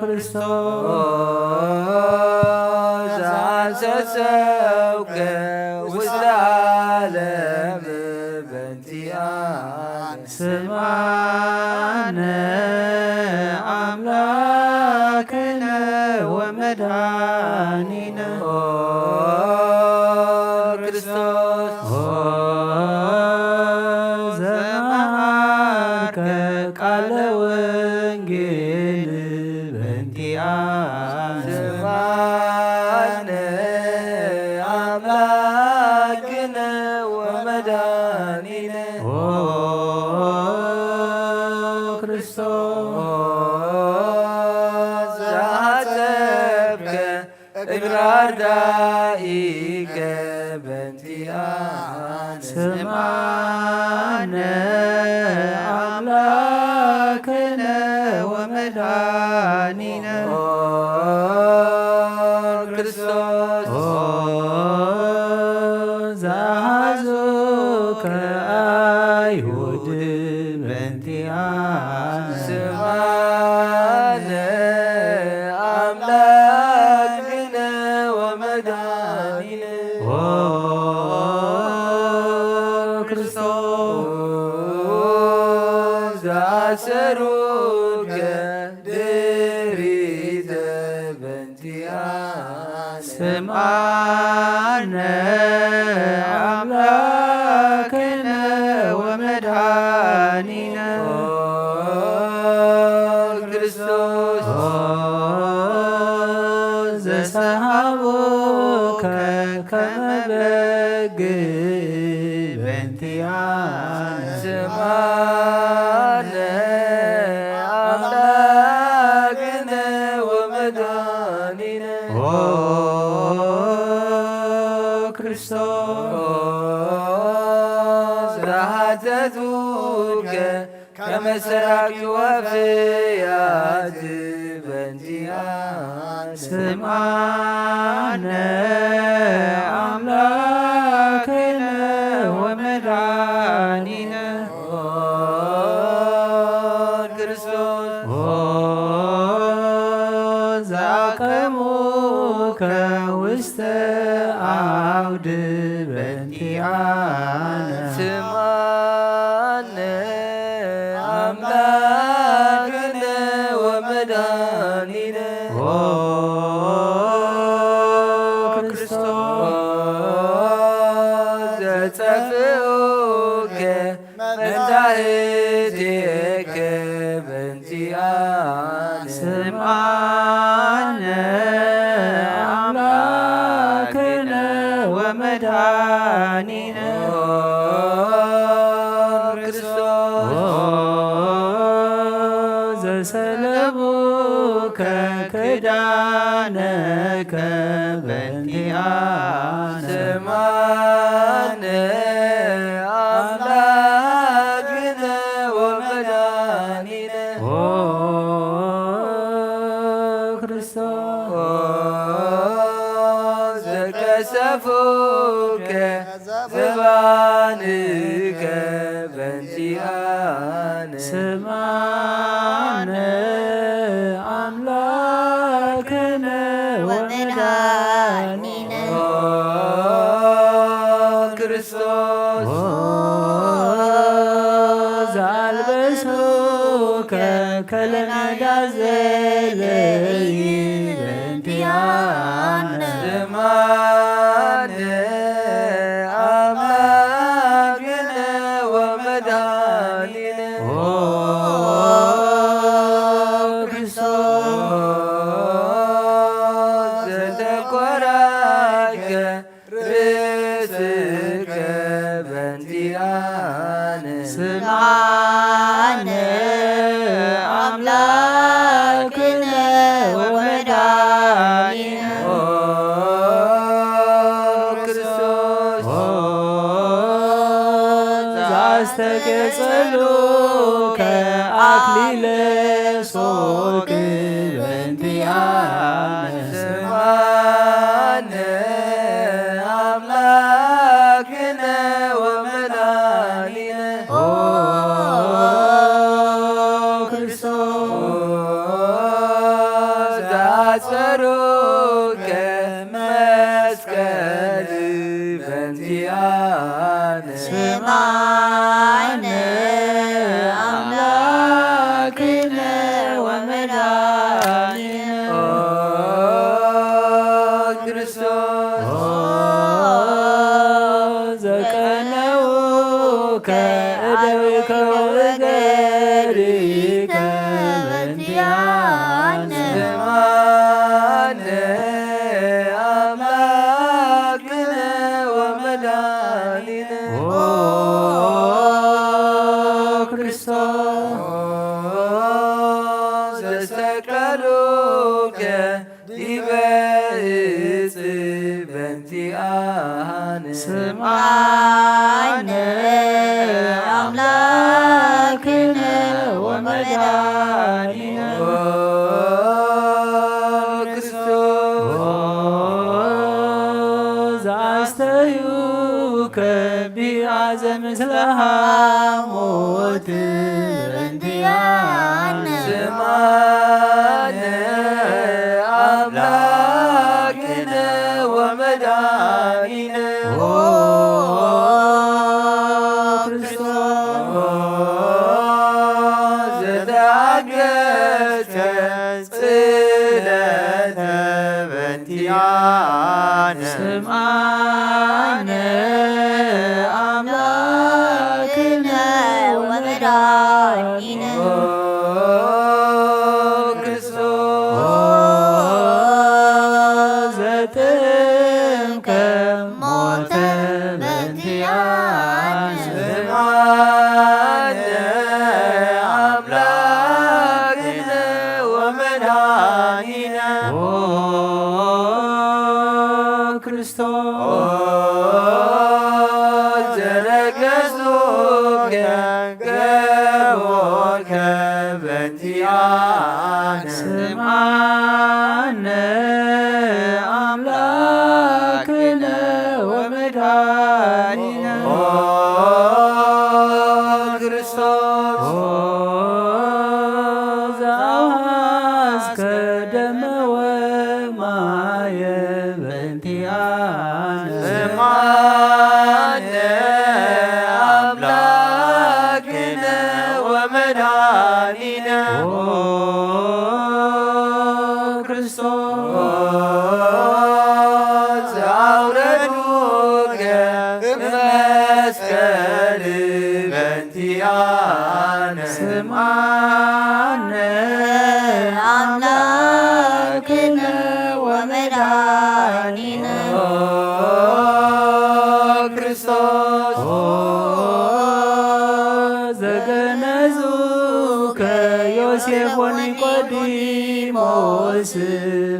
ክርስቶስ። ኦ ዘአንሰሰውከ ውስተ ዓለም በእንቲኣነ። ስምዓነ ኣምላክነ ወመድኃኒነ። ኦ ክርስቶስ። ኦ ዘመሃርከ ቃለ ወንጌል በእንቲኣነ። ስምዓነ ኣምላክነ ወመድኃኒነ። ኦ ክርስቶስ። ኦ ዘአጠብከ እግረ አርዳኢከ በእንቲኣነ። ስምዓነ ኣምላክነ ወመድኃኒነ። ኦ ክርስቶስ። ኦ ዘአሐዙከ አይሁድ በእንቲኣነ። ስምዓነ ኣምላክነ ወመድኃኒነ። ኦ ክርስቶስ። ዘአሰሩከ ድሪተ በእንቲኣነ። ስምዓነ ኣምላክነ ወመድኃኒነ። ኦ ክርስቶስ። ኦ ዘሰሃቡከ ከመ በግ በእንቲኣነ። ስምዓነ ኣምላክነ ወመድኃኒነ። ኦ ክርስቶስ። ኦ ዘሃተቱከ ከመ ሰራቂ ወፍያት በእንቲኣነ። ስምዓነ ኣምላክነ ወመድኃኒነ። ኦ ክርስቶስ። ኦ ዘአቀሙከ ውስተ አውድ በእንቲአነ። ስምዓነ አምላክነ ወመድኃኒነ። ኦ ክርስቶስ። ኦ ዘጸፍኡከ መታህቴከ በእንቲአነ። ስምዓነ አምላክነ ወመድኃኒነ። ኦ ክርስቶስ። ኦ ዘሰለቡከ ክዳነከ በእንቲአነ። ስምዓነ አምላክነ ወመድኃኒነ። ኦ ክርስቶስ። ኦ ዘቀሰፉከ ዘባንከ በእንቲአነ። ስምዓነ አምላክነ ወመድኃኒነ። ኦ ክርስቶስ። ኦ ከለመዳ ዘለይ በእንቲኣነ። ስምዓነ ኣምላክነ ወመድኃኒነ። ኦ ክርስቶስ ዘተኮራከ ርእስከ በእንቲኣነ። ስምዓነ ኣምላክነ ወመድኃኒነ። ኦ ክርስቶስ ኦ ዘአስተኬጸሉከ አክሊለ ሶክ በእንቲአነ። ስምዓነ አምላክነ ወመድኃኒነ። ኦ ክርስቶስ ዘአጽፈሩከ መስቀል በእንቲአነ። ስምዓነ አምላክነ ወመድኃኒነ። ኦ ክርስቶስ ኦ ዘቀነውከ እደዊከ ወእገሪከ በእንቲአነ። ስምዓነ አምላክነ ወመድኃኒነ። ኦ ክርስቶስ ዘሰቀሉከ ዲበ እጽ በእንቲአነ። ስምዓነ አምላክነ ወመድኃኒነ። ኦ ክርስቶስ ኦ ዘአስተዩከ ቢአዘ ምስለ ሐሞት በእንቲአነ። ስምዓነ አምላክነ ወመድኃኒነ። ኦ ክርስቶስ ዘተአገሰ ጽለተ በእንቲአነ። ስምዓነ አምላክነ ወመድኃኒነ። ኦ ክርስቶስ ኦ ዘጥምከ ሞተ በእንቲአነ። ስምዓነ አምላክነ ወመድኃኒነ። ኦ ክርስቶስ ኦ ዘረገጹከ ገቦከ በእንቲአነ። ስምዓነ አምላክነ ወመድኃኒነ። ኦ ክርስቶስ ኦ ዘአውሃዝከ ደመ ወማየ በእንቲአነ። ስምዓነ አምላክነ ወመድኃኒነ። ኦ ክርስቶስ ዘአውረዱከ እመስቀል በእንቲአነ። ስምዓነ አምላክነ ወመድኃኒነ። ኦ ክርስቶስ ኦ ዘገነዙከ ዮሴፍ ወኒቆዲሞስ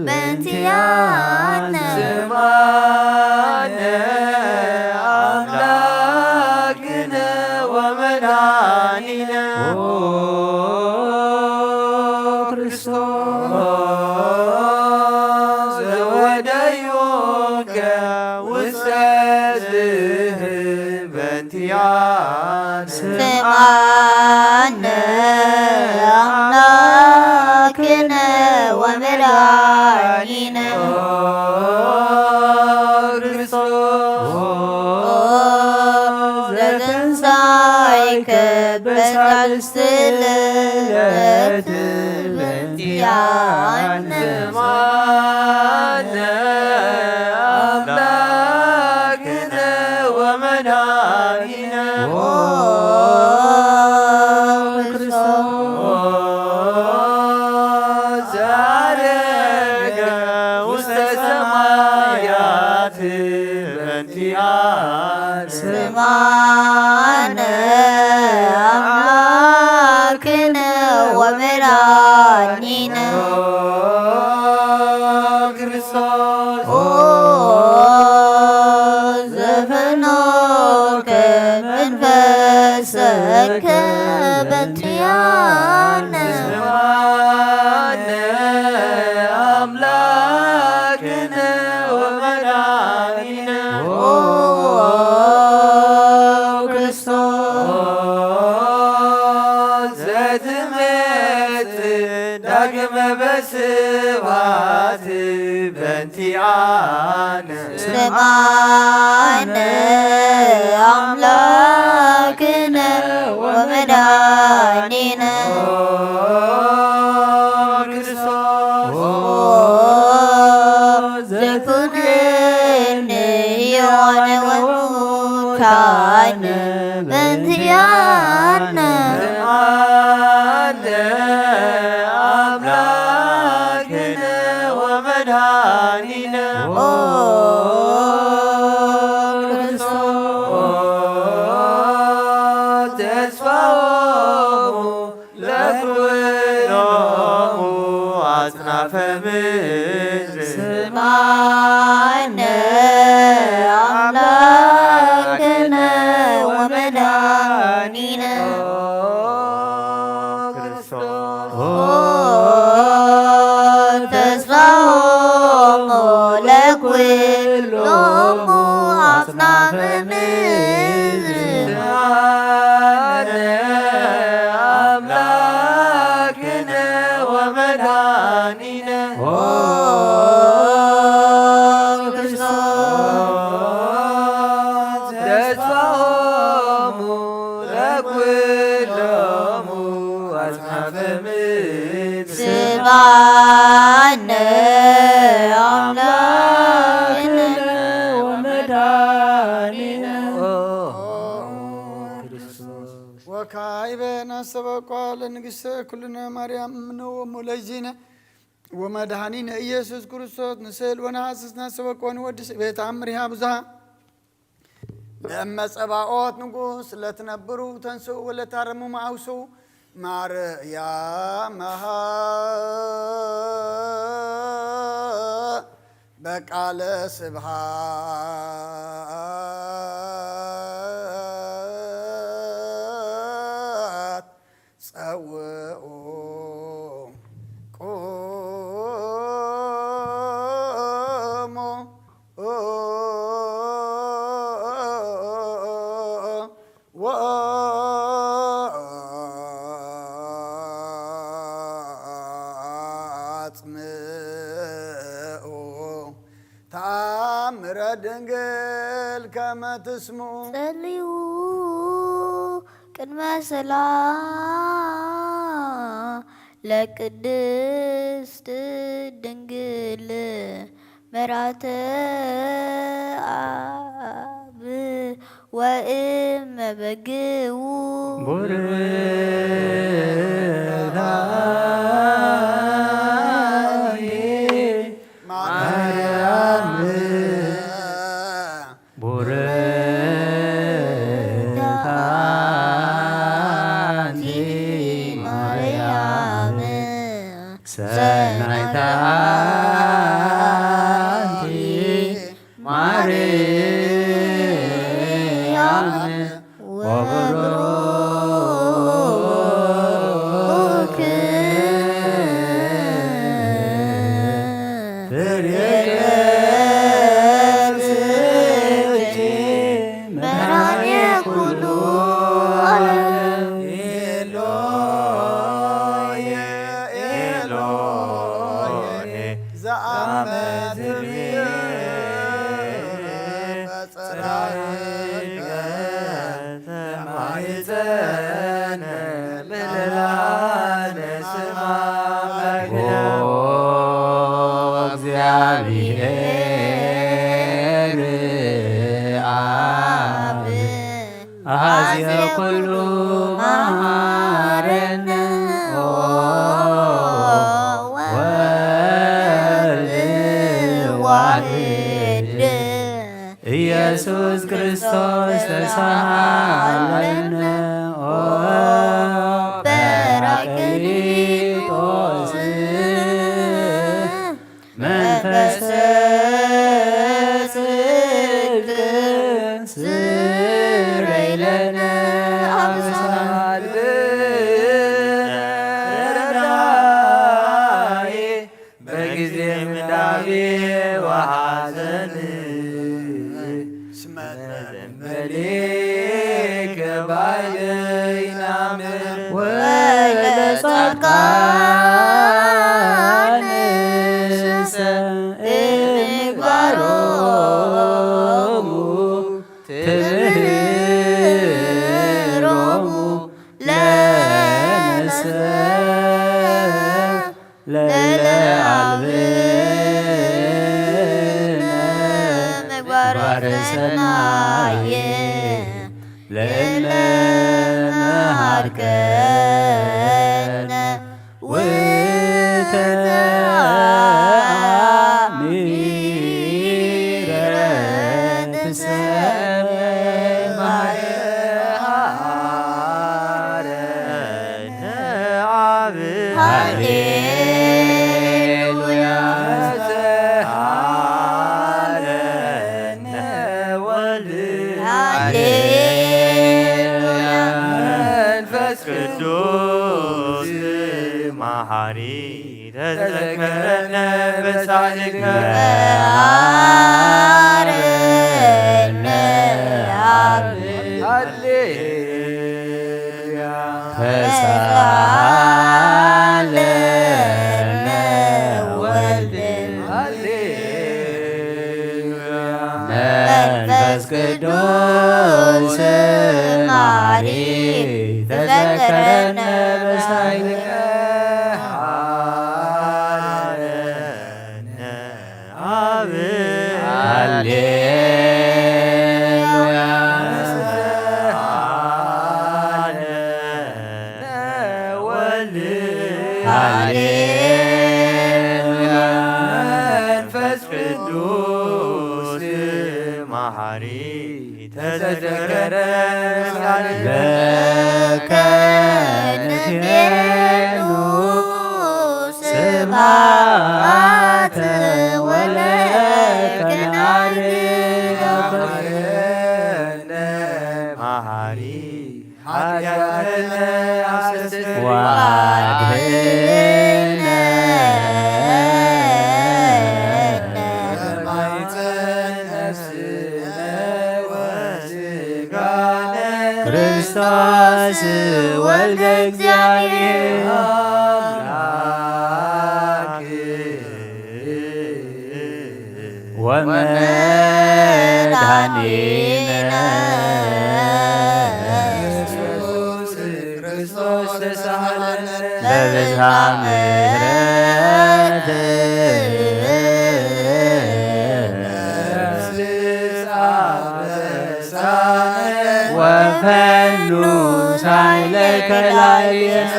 በእንቲአነ። ስምዓነ አምላክነ ወመድኃኒነ። ኦ ክርስቶስ ዘወደዩከ ውስተ ዝህ በእንቲአነ። ስምዓነ አምላክነ ወመድኃኒነ። ኦ ክርስቶስ ኦ ዘተንሳየ ከበሳልስት ዕለት በእንቲኣነ ስምዓነ ኣምላክነ ወመድኃኒነ ኦ ክርስቶስ ዘዐረገ ውስተ ሰማያት በእንቲኣነ ስምዓነ ኣምላክነ ወመድኃኒነ ኦ ክርስቶስ ኦ ዘፈኖከ መንፈሰከ በእንቲኣነ ስምዓነ ኣምላክነ ወመድኃኒነ ኦ ክርስቶስ ዘትመጽእ ዳግመ በስብሐት በእንቲኣነ ስምዓነ ኣምላክነ ወመድኃኒነ ኦ ክርስቶስ ኦ ዘይትኩን ሕያዋነ ወሙታነ በእንቲኣነ ስምዓነ ኣምላክነ ወመድኃኒነ ኦ ክርስቶስ ተስፋሆሙ ለኩሎሙ ኣጽናፈ ምድር ስምዓነ ኣምላክነ ወመድኃኒነ ኦ ክርስቶስ ኦ ተስፋሆሙ ለኩሎሙ ኣጽናፈ ምድር ስምዓነ ኣምላክነ ወመድኃኒነ ኦ ክርስቶስ ተስፋሆሙ ለኩሎሙ ኣጽናፈ ምድር ስምዓነ ኣምላክነ ወመድኃኒነ ኦ ክርስቶስ ወካዕበ ናስተበቋ ለንግሥተ ኩልነ ማርያም እምነ ወሙለይዚነ ወመድኃኒነ ኢየሱስ ክርስቶስ ንስእል ወነሐስስ ናስተበቋ ወንወድስ ቤት ኣምሪሃ ብዙሃ በእመ ጸባኦት ንጉሥ ለትነብሩ ተንስኡ ወለታረሙ መዓውሱ ማርያም መሃ በቃለ ስብሃት ጸውኡ ቁሙ ወአጽምኡ ተአምረ ድንግል ከመ ትስምዑ። ጸልዩ ቅድመ ስላ ለቅድስት ድንግል መራተ አብ ወእመ በግኡ ቡርክት አንቲ ማርያም ቡርክት አንቲ ማርያም ሰናይት አንቲ ማርያም ወብሩክ ጸነ ምህላነ ስማ ባይና። ኦ እግዚኣብሔር ኣብ ኣዝየ ኩሉ መሃረነ። ኦ ወልድ ዋህድ ኢየሱስ ክርስቶስ ተሳሃለነ። ኦ ጰራቅሊጦስ መንፈሰ ጽድቅ ስረይ ለነ አበሳነ። ረዳኢ በጊዜ ምንዳቤ ወሐዘን እስመ ዘንበሌከ ባይናምን ወለጻድቃንሰ እምግባሮሙ ትምህሮሙ ለነሰ ለለአልብነ ምግባረ ሰናየ ለእለ መሃርከነ ውእተ አሚረ ትሰማየ። ሃሌሉያ። መንፈስ ቅዱስ መሐሪ ተዘከረነ በሳህልከ። ሃሌሉያ። ተሳሃለነ ወልድ። ሃሌሉያ። መንፈስ ቅዱስ መሐሪ ተዘከረነ በሳይልከ። ሃሌሉያ። ሃሌሉያ። ሃሌሉያ። መንፈስ ቅዱስ መሐሪ ተዘከረ። ለከ ንቤሉ ስብሐት ወለከ ናርግ። መሐሪ ኃጢአትነ አስተስርይ ወአድኅነነ በማይፀን ነፍስነ ወስጋነ። ክርስቶስ ወልደ እግዚአብሔር አምላክ ወመድኃኒነ ኢየሱስ ክርስቶስ ተሳሃለነ በብዝሃ ምሕረት ወፈኑ ሳይለከ ላዕሌነ።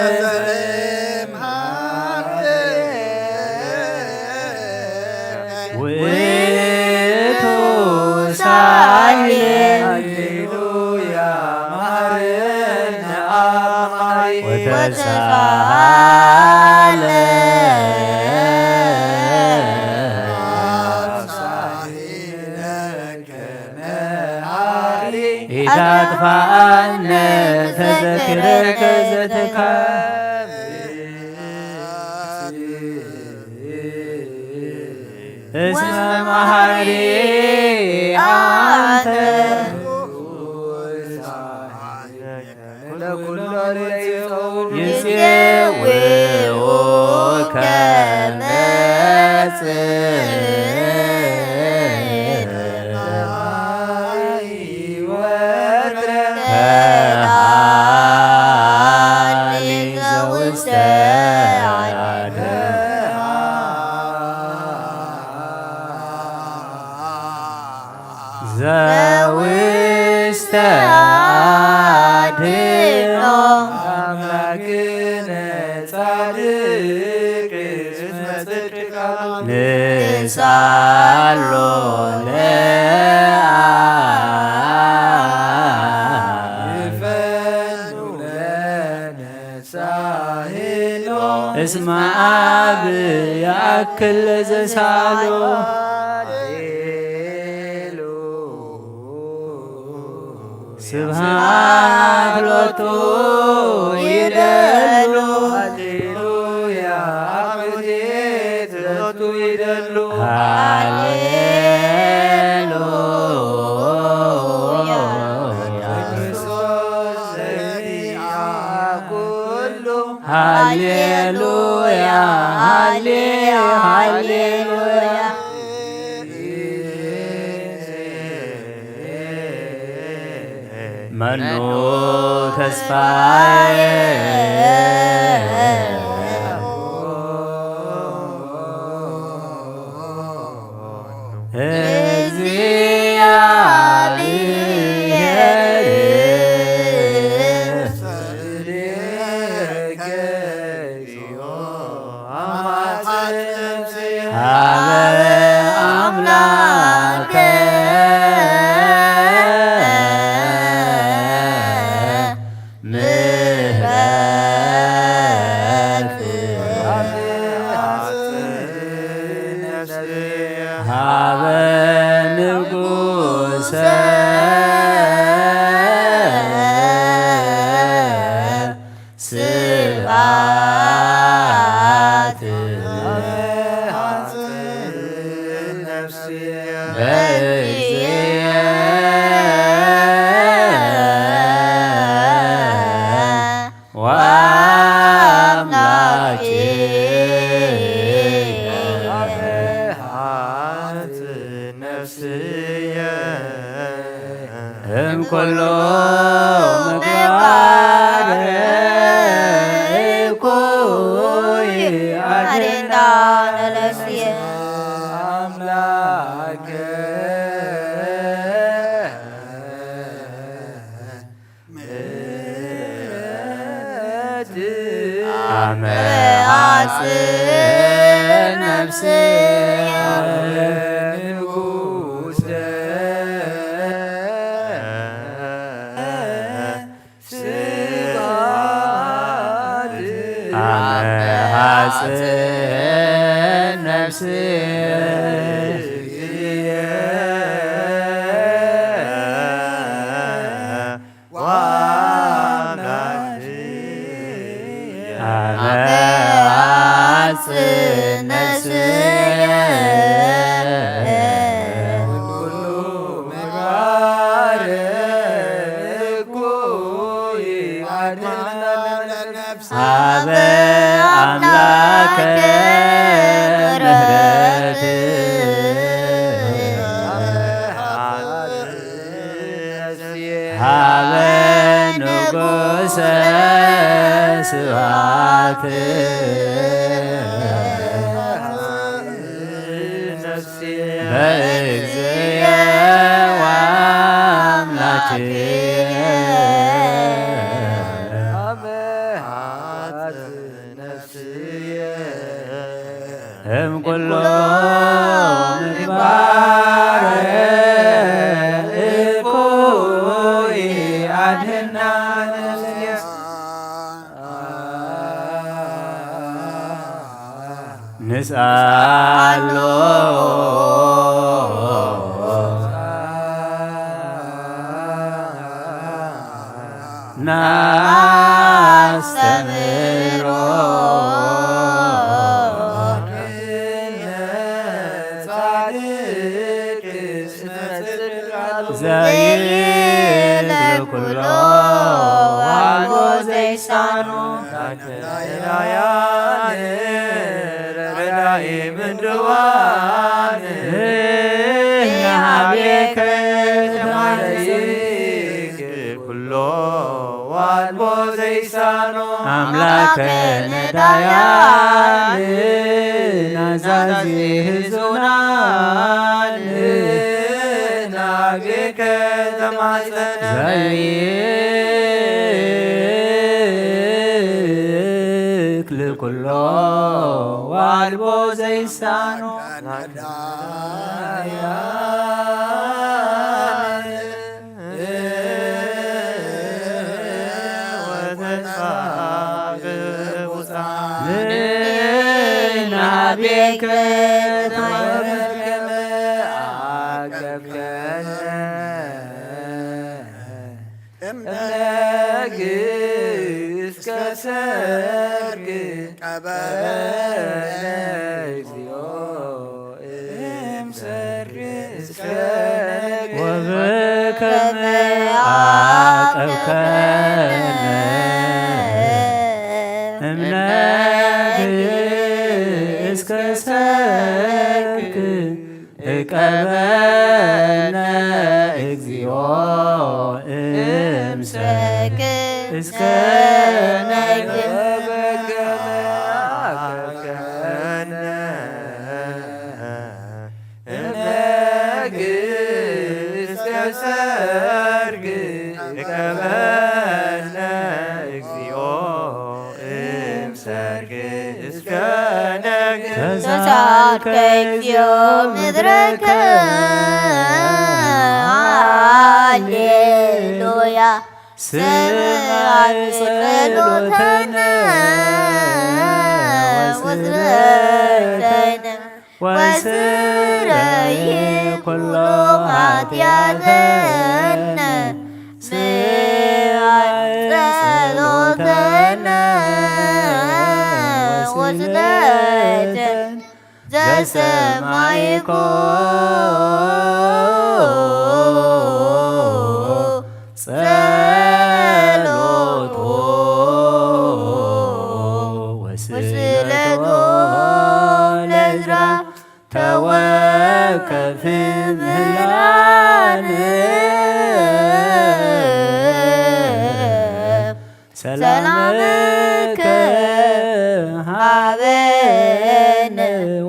ውእቱ ሳይል። ሃሌሉያ። መሐረነ አብ መሐሪ ወተሳሃለ አብ ሳይለከ መሐሪ ኢታጥፋአነ ተዘክረከ ዘተካብ እስመ መሐሪ አንተ። ይጼውኡከ መጽእ ኣምላክነ ጻድቅ እስመ ጽድቅ ቃሉ ንስኣሎ ለአብ ይፈኑ ለነ ሳሂሎ እስመ አብ ያእክል ለዘሳሎ ስብሐት ሎቱ ይደሉ። ሃሌሉያ አኩቴት ሎቱ ይደሉ። ሃሌሉያ ክርስቶስ ዘእግዚአ ኩሉ። ሃሌሉያ ሃሌ ሃሌሉያ። መኑ ተስፋዬ እግዚአብሔር ሀበ አምላከ ምህረት ሀበ ንጉሰ ስብሐት በእግዚእ ወአምላኬ ነፍስየ እምኩሉ ምግባር እኩይ አድህና ለነፍስየ አምላክ አመ አጽን ነፍስየ ንጉሰ ስብሐት አመ አጽን ነፍስየ አመ አጽን ነፍስየ ሀበ አምላከ ምህረት ሀበ ንጉሰ ስብሐት በእግዚእ ወአምላኬ እምኩሉ ምግባር እኩይ አድህና ነፍስየ። ንስአሎ ናስተምሮ ዘይብል ኩሎ ዋልቦ ዘይሳኖ ረዳኢ ምድዋን ንሃቤከ ተማለይክ ኩሎ ዋልቦ ዘይሳኖ ኣምላከ ነዳያን ናዛዚ ህዙናን ናቤከ ተማጸነ ዘይ ኩሎ ዋልቦ ዘይሳኖ ንናቤከ ተወከመ አቀብከነ እምነግ እስከ ሰርግ ቀበነ እግዚኦ እምሰርግ እስከ ወበከመ አቀብከነ እምነግ እስከ ሰርግ እቀበነ እግዚኦ እምሰክ እስከ ነግህ እምነግህ እስከ ሰርግ እቀበነ እግዚኦ እምሰርግ እስከ ነግህ ተሳርከ እግዚኦ ምድረከ ሃሌሉያ ስማዕ ጸሎተነ ወስረተነ ወስረይ ኩሎ ኃጢአተነ ስማዕ ጸሎተነ ወስለተነ ዘሰማይኮ ጸሎቶ ወስለቶ ለዝራ ተወከፍ ምህላን ሰላምከ ሃበነ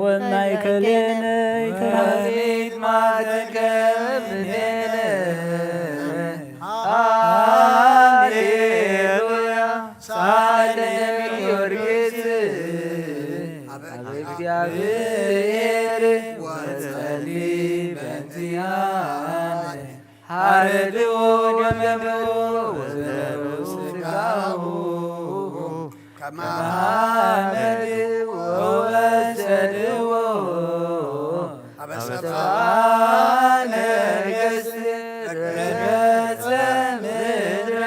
ወማእከሌነ ይትሃበነ ማትከብኔነ ሃሌሉያ ሳለ ጊዮርጊስ ኣብ እግዚኣብሔር ወጸሊ በእንቲአነ ሓረድዎ ወደሙ ወዘሩ ስጋሁ ከመ ሐመድ ወወሰድዎ ኣብ ሰብአ ነገሥት ረገጸ ምድረ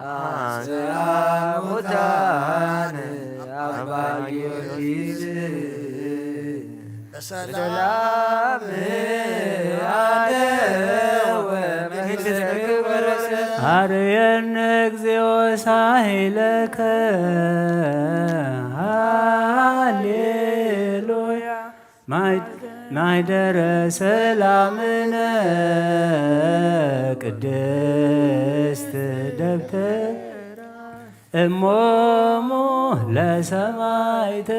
አስራ ሙታን አባ ጊዮርጊስ በሰላም አደወ መንግሥተ ክብር አርየነ እግዚኦ ሳይለከ ሃሌሉያ ማይ- ማይደረ ሰላምነ ቅድስት ደብተራ እሞሙ ለሰማይት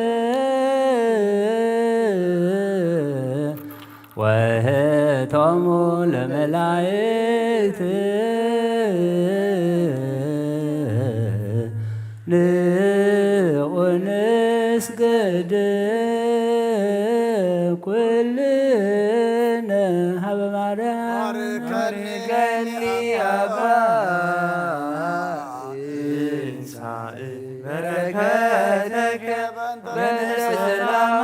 ወህቶሙ ለመላይት ንዑ ንስገድ ኩልነ ሀበ ማርያም ባርከኒ አባ እንሳእ በረከተከ በእንተ ሰላማ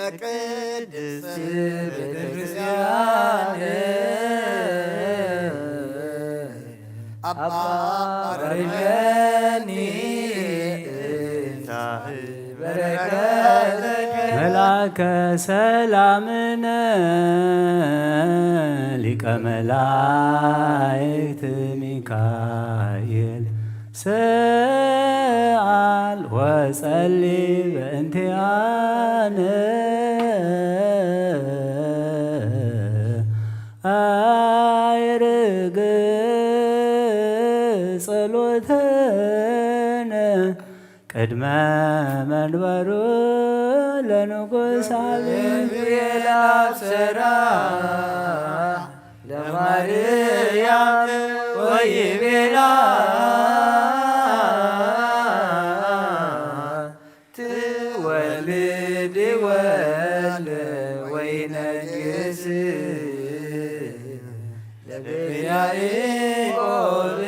ለቅድስት ቤተክርስቲያን አባ አርገኒ እንሳእ በረከተከ መልአከ ሰላምነ ሊቀ መላእክት ሚካኤል ሰአል ወጸሊ በእንቲአነ አይርግ ጸሎተነ ቅድመ መንበሩ ለንጉሥ አብይ ገብርኤል አብሰራ ለማርያም ለያዕቆብ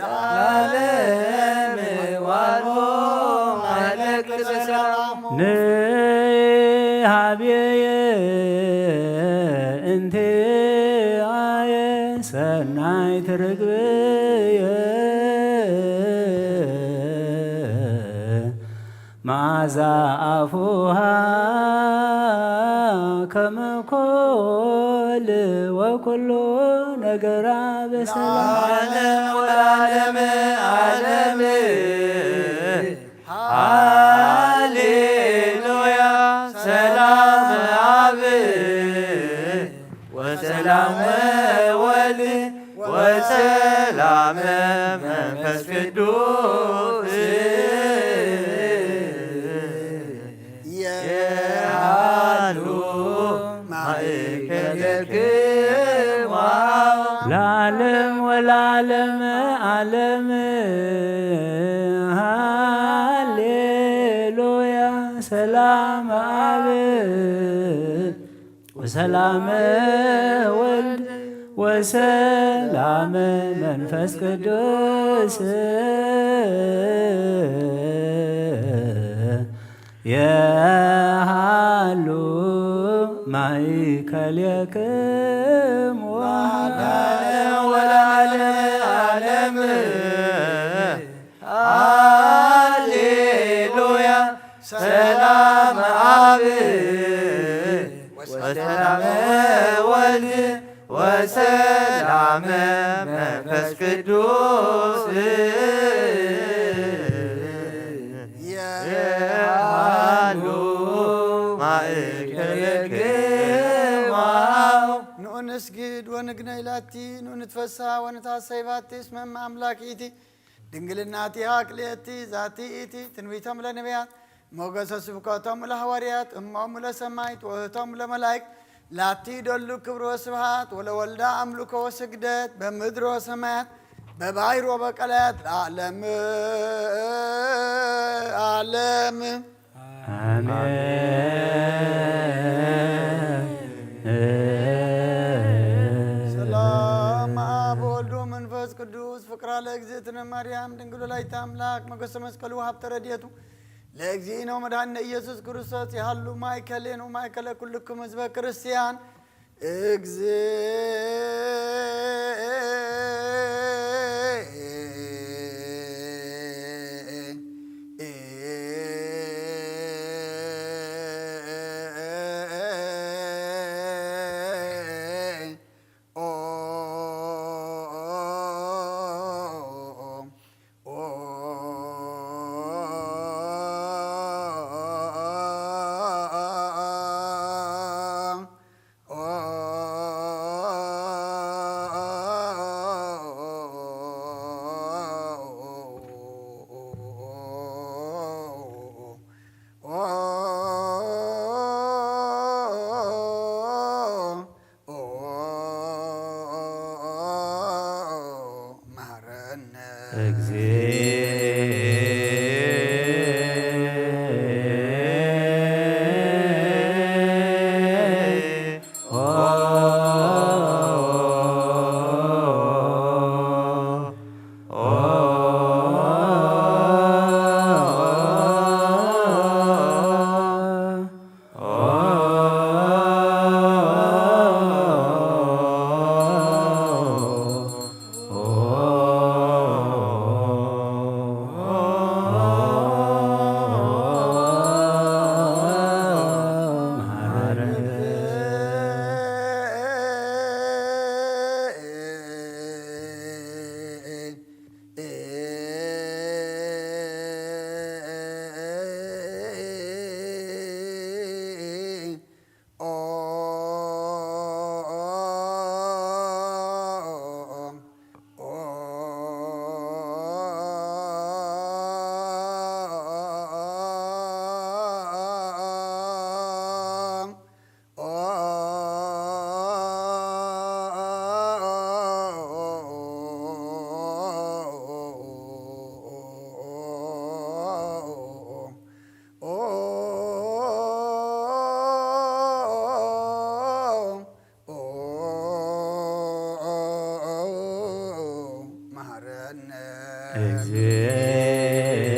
ለዓለም ዋልቦ ማይለቅ ሰላሙ። ንሃብየ እንቲአየ ሰናይት ርግብየ መዓዛ ኣፉሃ ከመ ኮል ወኩሉ ነገራ በሰላም። ለዓለም ወለዓለመ ዓለም። ሃሌሉያ። ሰላም አብ ወሰላም ወልድ ወሰላም መንፈስ ቅዱስ የሃሉ ማእከለክሙ። ለዓለም ወለዓለም ዓለም። ሃሌሉያ። ሰላም አብ ወሰላመ ወልድ ወሰላመ መንፈስ ቅዱስ የሃሉ ማእከሌክሙ። ወለዓለመ ዓለም። ሃሌሉያ። ሰላም አብ ወሰላም ወልድ ወሰላም መንፈስ ቅዱስ የሃሉ ማእከለክሙ። ንዑ ንስግድ ወንግነይ ላቲ፣ ንዑ ንትፈሳ ወንትሐሰይ ባቲ፣ እስመ እመ አምላክ ኢቲ ድንግልናቲሃ ክልኤቲ ዛቲ ኢቲ ትንቢቶም ለነቢያት ሞገሰ ስብከቶም ለሐዋርያት እሞሙ ለሰማይት ወህቶም ለመላይክ ላቲ ደሉ ክብር ወስብሃት ወለወልዳ አምልኮ ወስግደት በምድር ወሰማያት በባሕር ወበቀላያት ለዓለም ዓለም። አሜን። ሰላም አብ ወልድ ወመንፈስ ቅዱስ ፍቅራ ለእግዝእትነ ማርያም ድንግል ወላዲተ አምላክ ሞገሰ መስቀሉ ሀብተ ረድኤቱ ለእግዚእነ ወመድኃኒነ ኢየሱስ ክርስቶስ ይሃሉ ማእከሌነ ወማእከለ ኩልክሙ ህዝበ ክርስቲያን። እግዝእ መሐረነ። እግዚእ። እግዚኦ።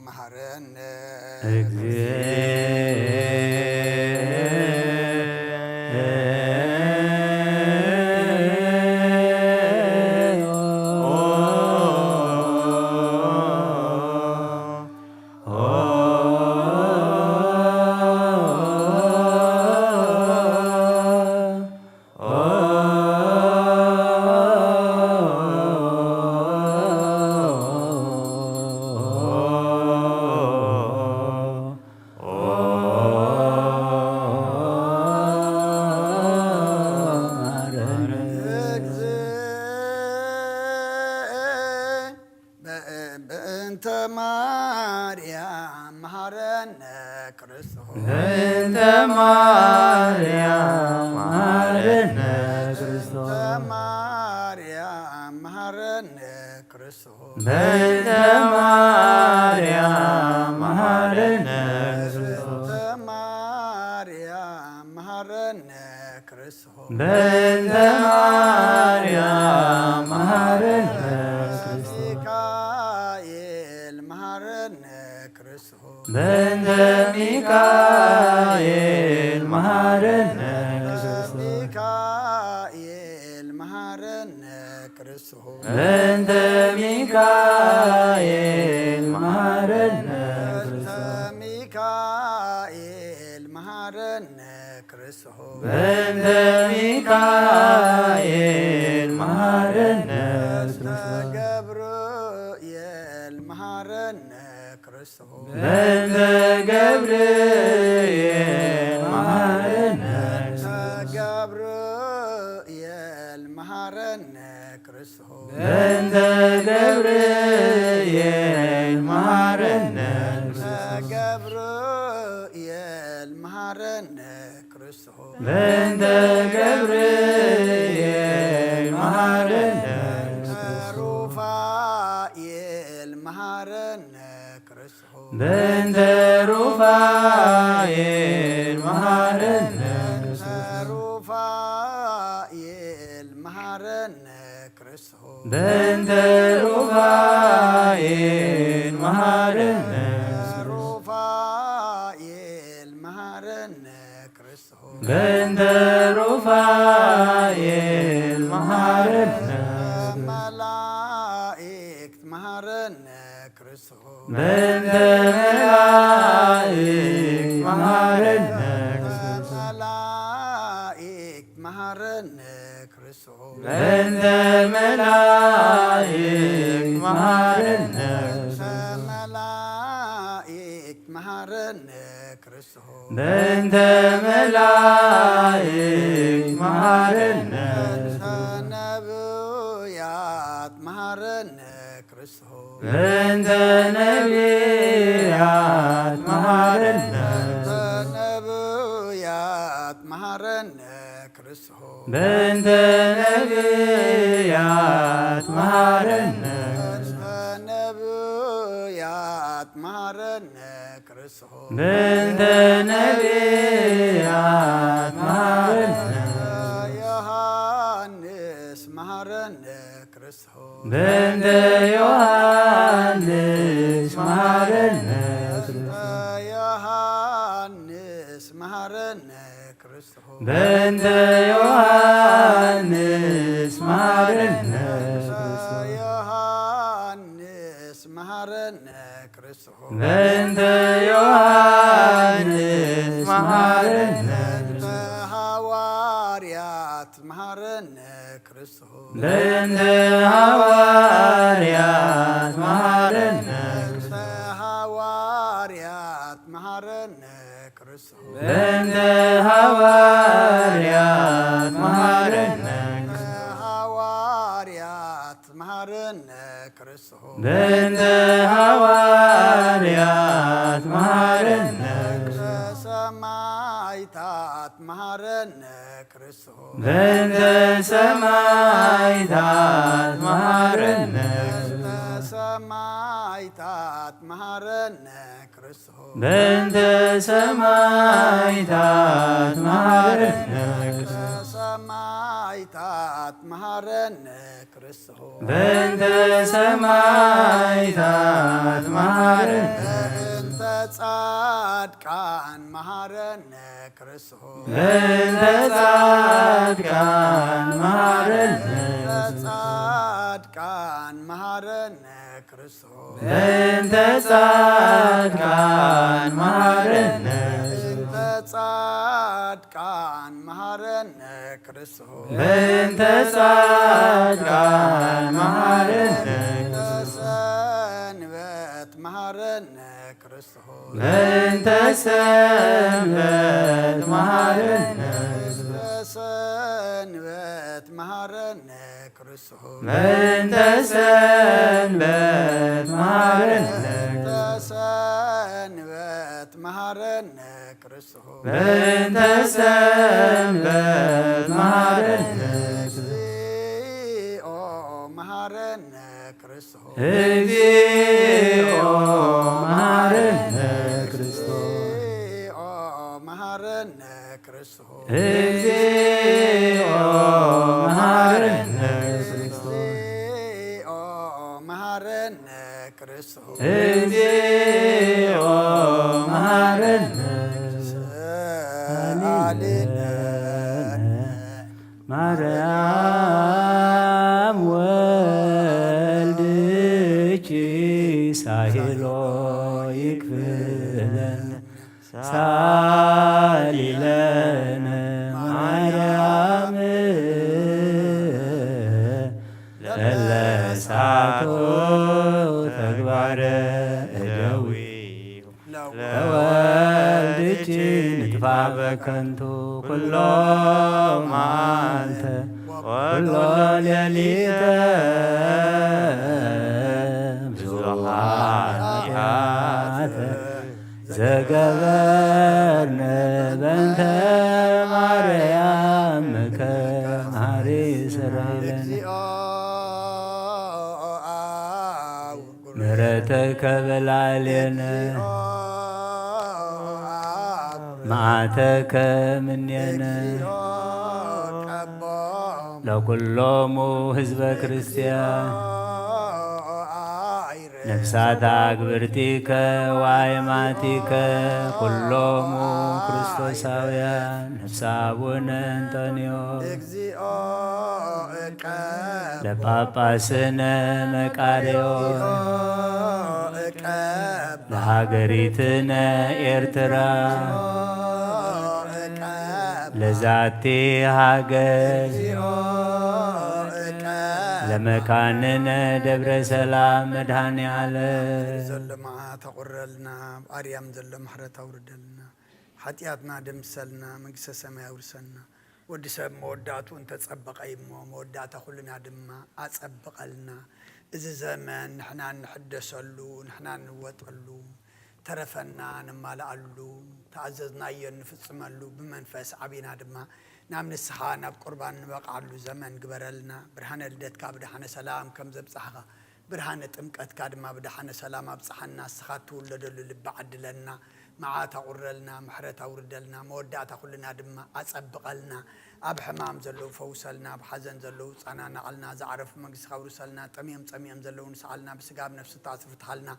መሐረነ በእንተ ማርያም መሐረነ ክርስቶስ። በእንተ ማርያም መሐረነ ክርስቶስ። በእንተ ማርያም መሐረነ ክርስቶስ። በእንተ ማርያም መሐረነ ክርስቶስ። በእንተ ማርያም መሐረነ ክርስቶስ። በእንተ ማርያም መሐረነ ክርስቶስ። ሚካኤል መሐረነ ክርስቶስ። በእንተ ሚካኤል መሐረነ ክርስቶስ። ሚካኤል መሐረነ ክርስቶስ። በእንተ ሚካኤል መሐረነ ክርስቶስ። ሚካኤል መሐረነ ክርስቶስ። በእንተ ሚካኤል መሐረነ ክርስቶስ። ገብርኤል መሐረነ ክርስቶስ። በእንተ ገብርኤል መሐረነ ክርስቶስ። ገብርኤል መሐረነ ክርስቶስ። በእንተ ገብርኤል መሐረነ ክርስቶስ። ገብርኤል መሐረነ ክርስቶስ። በእንተ ገብርኤል መሐረነ ክርስቶስ። ሩፋኤል መሐረነ ክርስቶስ። በእንተ ሩፋኤል መሐረነ ክርስቶስ። ሩፋኤል መሐረነ ክርስቶስ። በእንተ ሩፋኤል መሐረነ ክርስቶስ። ሩፋኤል መሐረነ ክርስቶስ። በእንተ ሩፋኤል መሐረነ። መላእክት መሐረነ ክርስቶስ። በእንተ መላእክት መሐረነ ክርስቶስ። መላእክት መሐረነ ክርስቶስ። በእንተ መላእክት መሐረነ። መላእክት መሐረነ ክርስቶስ። በእንተ መላእክት መሐረነ። ነብያት መሐረነ ክርስቶስ። በእንተ ነብያት መሐረነ። ነብያት መሐረነ ክርስቶስ። በእንተ ነብያት መሐረነ። ነብያት መሃረነ ክርስቶስ በእንተ ነቢያት መሃረነ ዮሐንስ መሃረነ ክርስቶስ በእንተ ዮሐንስ መሃረነ በእንተ ዮሐንስ መሃረነ ክርስቶስ በእንተ ዮሐንስ መሃረነ በእንተ ዮሐንስ መሃረነ ክርስቶስ በእንተ ዮሐንስ መሃረነ በእንተ ሃዋርያት መሃረነ ክርስቶስ በእንተ ሃዋርያት መሃረነ በእንተ ሃዋርያት መሃረነ ክርስቶስ በእንተ ሃዋርያት መሃረነ በእንተ ሃዋርያት መሃረነ ክርስቶስ በእንተ ሃዋርያት መሃረነ በእንተ ሰማዕታት መሃረነ ክርስቶስ በእንተ ሰማዕታት መሃረነ በእንተ ሰማዕታት መሃረነ ክርስቶስ በእንተ ሰማዕታት መሃረነ በእንተ ሰማዕታት መሃረነ ክርስቶስ በእንተ ሰማዕታት መሃረነ በእንተ ጻድቃን መሃረነ ክርስቶስ በእንተ ጻድቃን መሃረነ በእንተ ጻድቃን መሃረነ ክርስቶስ በእንተ ጻድቃን መሃረነ በእንተ ጻድቃን መሃረነ ክርስቶስ በእንተ ጻድቃን መሃረነ በእንተ ሰንበት መሃረነ ክርስቶስ በእንተ ሰንበት መሃረነ በሰንበት መሃረነ ክርስቶስ በእንተ ሰንበት መሃረነ በሰንበት መሃረነ ክርስቶስ በእንተ ሰንበት መሃረነ እግዚኦ መሃረነ ክርስቶስ እግዚኦ መሃረነ ክርስቶስ እግዚኦ መሃረነ ክርስቶስ እግዚኦ መሃረነ ክርስቶስ እግዚኦ መሃረነ ክርስቶስ እግዚኦ መሃረነ ሰአሊ ለነ ማርያም ወልድኪ ሳሂሎ ይክፍለነ ሳሊ ለነ ማርያም ለለሳቶ ተግባረ እደዊ ለወልድኪ ንጥፋ በከንቱ ኩሎ መዓልተ ኩሎ ሌሊተ ብዙኃን ኃጢአተ ዘገበርነ በእንተ ማርያምከ መሐሪ ስራይ ለነ። እግዚኦ አብ ምሕረትከ በላዕሌነ እግዚኦ አብ መዓተከ ምኔነ እግዚኦ ቀቦም ለኩሎሙ ህዝበ ክርስቲያን አይረ ነፍሳት አግብርቲከ ወአይማቲከ ኩሎሙ ክርስቶሳውያን ነፍሰ አቡነ እንጦንዮስ እግዚኦ እቀብ ለጳጳስነ መቃርዮስ እቀብ ለሃገሪትነ ኤርትራ እቀብ ለዛቲ ሃገር እግዚኦ እቀብ ለመካንነ ደብረ ሰላም መድኃኔ ዓለም ዘሎ መዓት ኣቑረልና፣ ኣብ ኣርያም ዘሎ ምሕረት ኣውርደልና፣ ሓጢኣትና ደምሰልና፣ መንግስተ ሰማይ ኣውርሰና። ወዲ ሰብ መወዳእቱ እንተጸበቐ እዩ እሞ፣ መወዳእታ ኩልና ድማ ኣጸብቐልና። እዚ ዘመን ንሕና እንሕደሰሉ፣ ንሕና እንወጠሉ፣ ተረፈና ነማልኣሉ፣ ተኣዘዝናዮ እንፍጽመሉ፣ ብመንፈስ ዓቢና ድማ ናብ ንስኻ፣ ናብ ቁርባን ንበቕዓሉ ዘመን ግበረልና። ብርሃነ ልደትካ ብደሓነ ሰላም ከም ዘብጻሕኻ፣ ብርሃነ ጥምቀትካ ድማ ብደሓነ ሰላም ኣብጽሓና። ንስኻ እትውለደሉ ልቢ ዓድለና። መዓት ኣቑረልና፣ ምሕረት ኣውርደልና፣ መወዳእታ ኩልና ድማ ኣጸብቐልና። ኣብ ሕማም ዘለዉ ፈውሰልና፣ ኣብ ሓዘን ዘለዉ ጸናናቐልና፣ ዝዓረፉ መንግስትኻ ኣውርሰልና፣ ጠምዮም ጸሚኦም ዘለዉ ንስኣልና፣ ብስጋ ኣብ ነፍሲ ታእሲ ፍትሓልና፣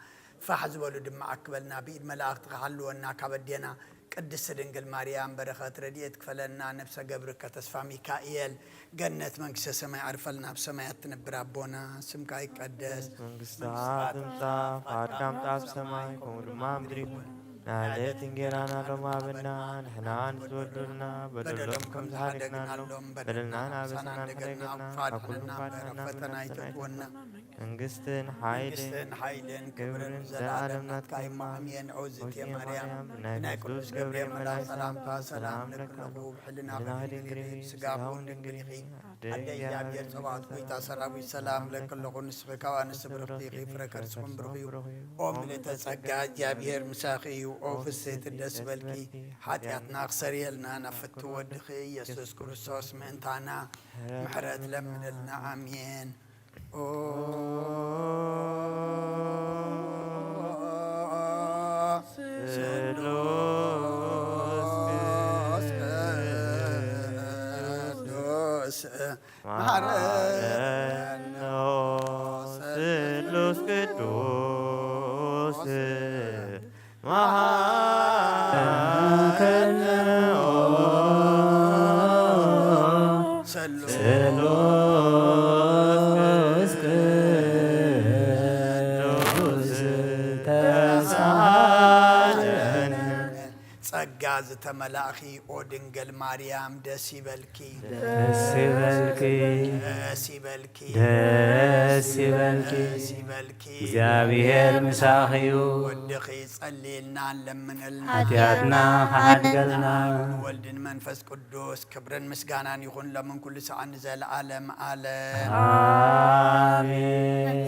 ፋሕ ዝበሉ ድማ ኣክበልና፣ ብኢድ መላእኽትኻ ሓልወና፣ ካብ ኣዴና ቅድስቲ ድንግል ማርያም በረኸት ረድኤት ክፈለና፣ ነፍሰ ገብርከ ተስፋ ሚካኤል፣ ገነት መንግስተ ሰማይ ዓርፈልና፣ ኣብ ሰማያት ትነብር ኣቦና፣ ስምካ ይቀደስ፣ መንግስትኻ ትምጻእ፣ ፍቓድካ ኣብ ሰማይ ከምኡ ድማ ኣብ ምድሪ ይኹን። ንዕለት እንጌራና ሎሚ ሃበና፣ ንሕና ንዝበደሉና በደሎም ከም ዝሓደግናሎም፣ በደልና ንኣበሳና ንሕደገና፣ ካብ ኩሉ ባድመና ፈተና ኣይተእትወና። መንግስትን ሓይልን መንግስትን ሓይልን ክብርን ክብርን ዘለዓለም ዘለዓለም ናትካ ናትካ እዩ። እሞ ኣሜን። ኦዝቴ ኦዝቴ ማርያም፣ ማርያም፣ ብናይ ብናይ ቅዱስ ቅዱስ ገብርኤል ገብርኤል መልኣክ መልኣክ ሰላምታ ሰላምታ ሰላም ሰላም ለክለኹ፣ ለክለኹ፣ ብሕልናኺ ብሕልናኺ ድንግል ኢኺ፣ ድንግል ኢኺ፣ ኣደ ኣደ እግዚኣብሔር እግዚኣብሔር ጸባኦት ጸባኦት ጎይታ ጎይታ ሰራዊት ሰላም ሰላም ለክለኹ፣ ለክለኹ፣ ንስኺ ካብ ኣንስቲ ብርኽቲ ኢኺ፣ ፍረ ከርስኹም ብሩኽ እዩ። ኦ ምልእተ ጸጋ፣ እግዚኣብሔር ምሳኺ እዩ። ኦ ፍስሕቲ ደስ በልኪ፣ ሓጢኣትና ክሰርየልና ናብ ፍትው ወድኺ ኢየሱስ ክርስቶስ ምእንታና ምሕረት ለምንልና። ኣሜን። ኦ ስሉስ ቅዱስ መሐረነ። ስሉስ ቅዱስ መሐረነ። ስሉስ ቅዱስ ተሳለነ። ጸጋ ዝተመላእኺ ኦ ድንግል ማርያም ደስ ይበልኪ። ደስ ይበልኪ። ደስ ይበልኪ። ደስ ይበልኪ። ደስ ይበልኪ። እግዚኣብሔር ምሳኺ እዩ። ወድኺ ጸልየልና፣ ለምነልና። ሓጢኣትና ክሓድገልና። ወልድን መንፈስ ቅዱስ ክብርን ምስጋናን ይኹን ሎምን ኩሉ ሰዓት ንዘለዓለም ዓለም። ኣሜን።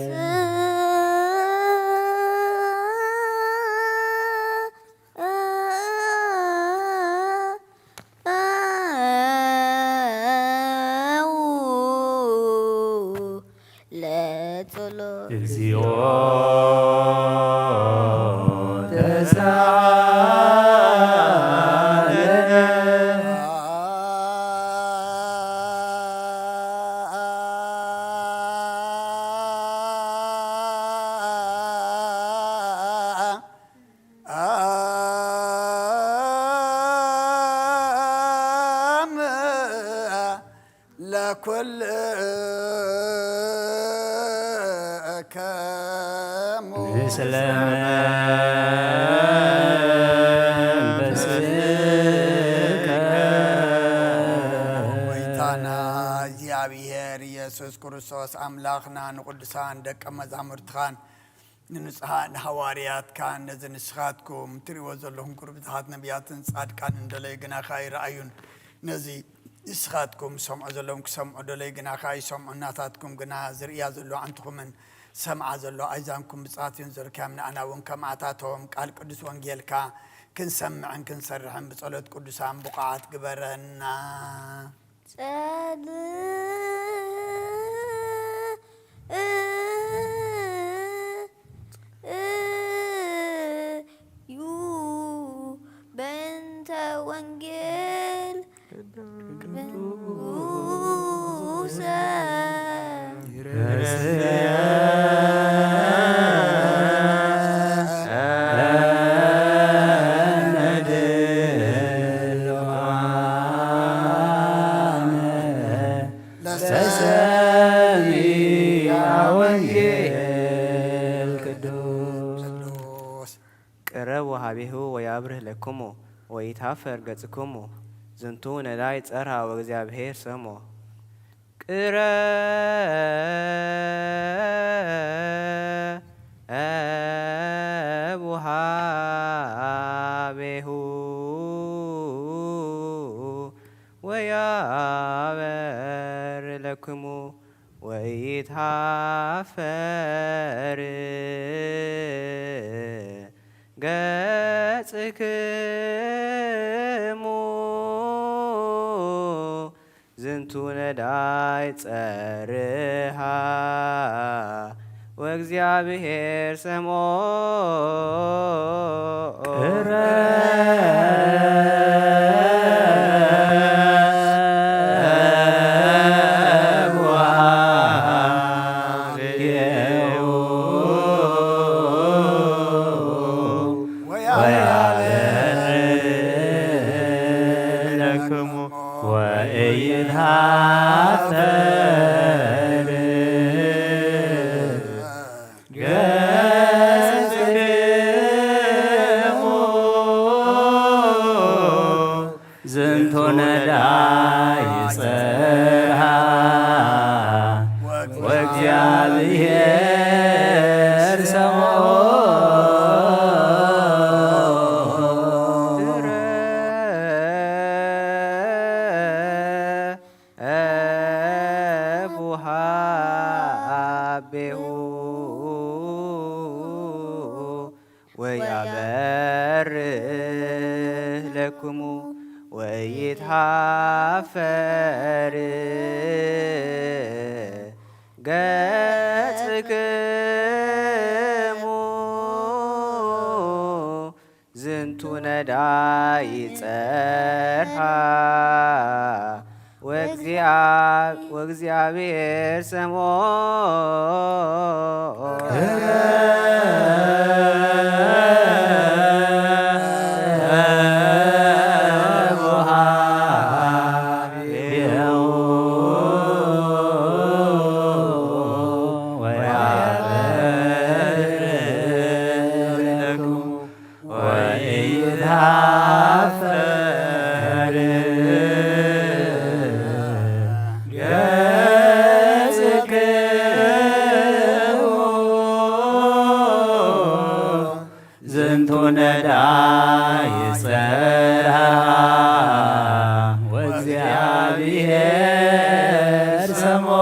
ለጸሎት። እግዚኦ ተሳለነ። ለኩልክሙ። ንስለ መንፈስከ። ጎይታና እግዚኣብሔር ኢየሱስ ክርስቶስ ኣምላኽና ንቅዱሳን ደቀ መዛሙርትኻን ንንጹሓን ሃዋርያትካን ነዚ ንስኻትኩም ትርእይዎ ዘለኹም ቁሩብታት ነቢያትን ጻድቃንን ደለዩ ግናኻ ኣይረኣዩን። ነዚ ንስኻትኩም ዝሰምዑ ዘለኹም ክሰምዑ ደለዩ ግናኻ ኣይሰምዑን። ናታትኩም ግና ዝርእያ ዘለዋ ኣዕንትኹምን ዝሰምዓ ዘለዋ ኣእዛንኩም ብጻት እየን ዘርክያም። ንኣና እውን ከምኣታቶም ቃል ቅዱስ ወንጌልካ ክንሰምዕን ክንሰርሕን ብጸሎት ቅዱሳን ብቑዓት ግበረና። ጸል እዩ በእንተ ወንጌል ቅዱሰ። ለሰሚዐ ወንጌል ቅዱስ። ቅዱስ። ቅረቡ ሀቤሁ ወየአብርህ ለክሙ ወኢታፈር ገጽክሙ ዝንቱ ነዳይ ጸርሃ ወእግዚአብሔር ሰሞ። ቅረቡ ሀቤሁ ወያበር ለክሙ ወኢትሃፈር ገጽክሙ ዝንቱ ነዳይ ጸርሃ ወእግዚኣብሔር ሰምዖ። ዝንቱ ነዳይ ጸርሃ ወእግዚኣብሔር ሰምዖ። እቡሃ አቤሁ ወያበርህ ለክሙ ወይትሃፈር ገጽክሙ። ዝንቱ ነዳይ ጸርሃ ወእግዚአ-፣ ወእግዚኣብሔር ሰምዖ። ወኢትሃፈር ገጽክሙ። ዝንቱ ነዳይ ጸርሃ ወእግዚኣብሔር ሰምዖ።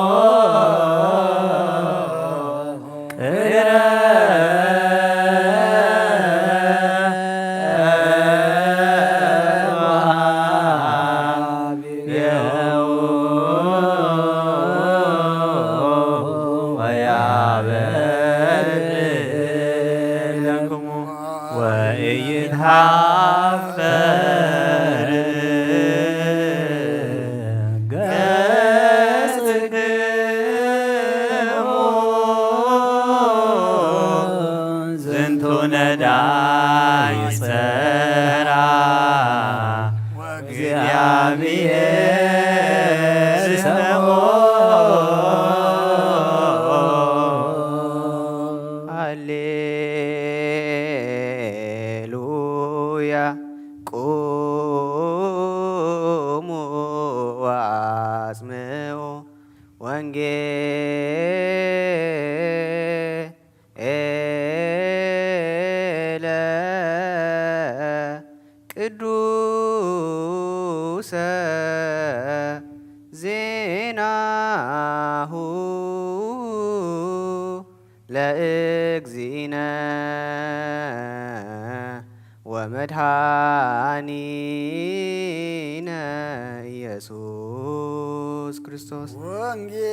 ወይትሃፈር ገጽክሙ። ዝንቱ ነዳይ ጸራ ወእግዚኣብሔር ሰምዖ። ሃሌሉያ። ቁሙ ወአጽምዑ ወንጌለ ቅዱሰ ዜናሁ ለእግዚእነ ወመድኃኒነ ኢየሱስ ክርስቶስ። ወንጌል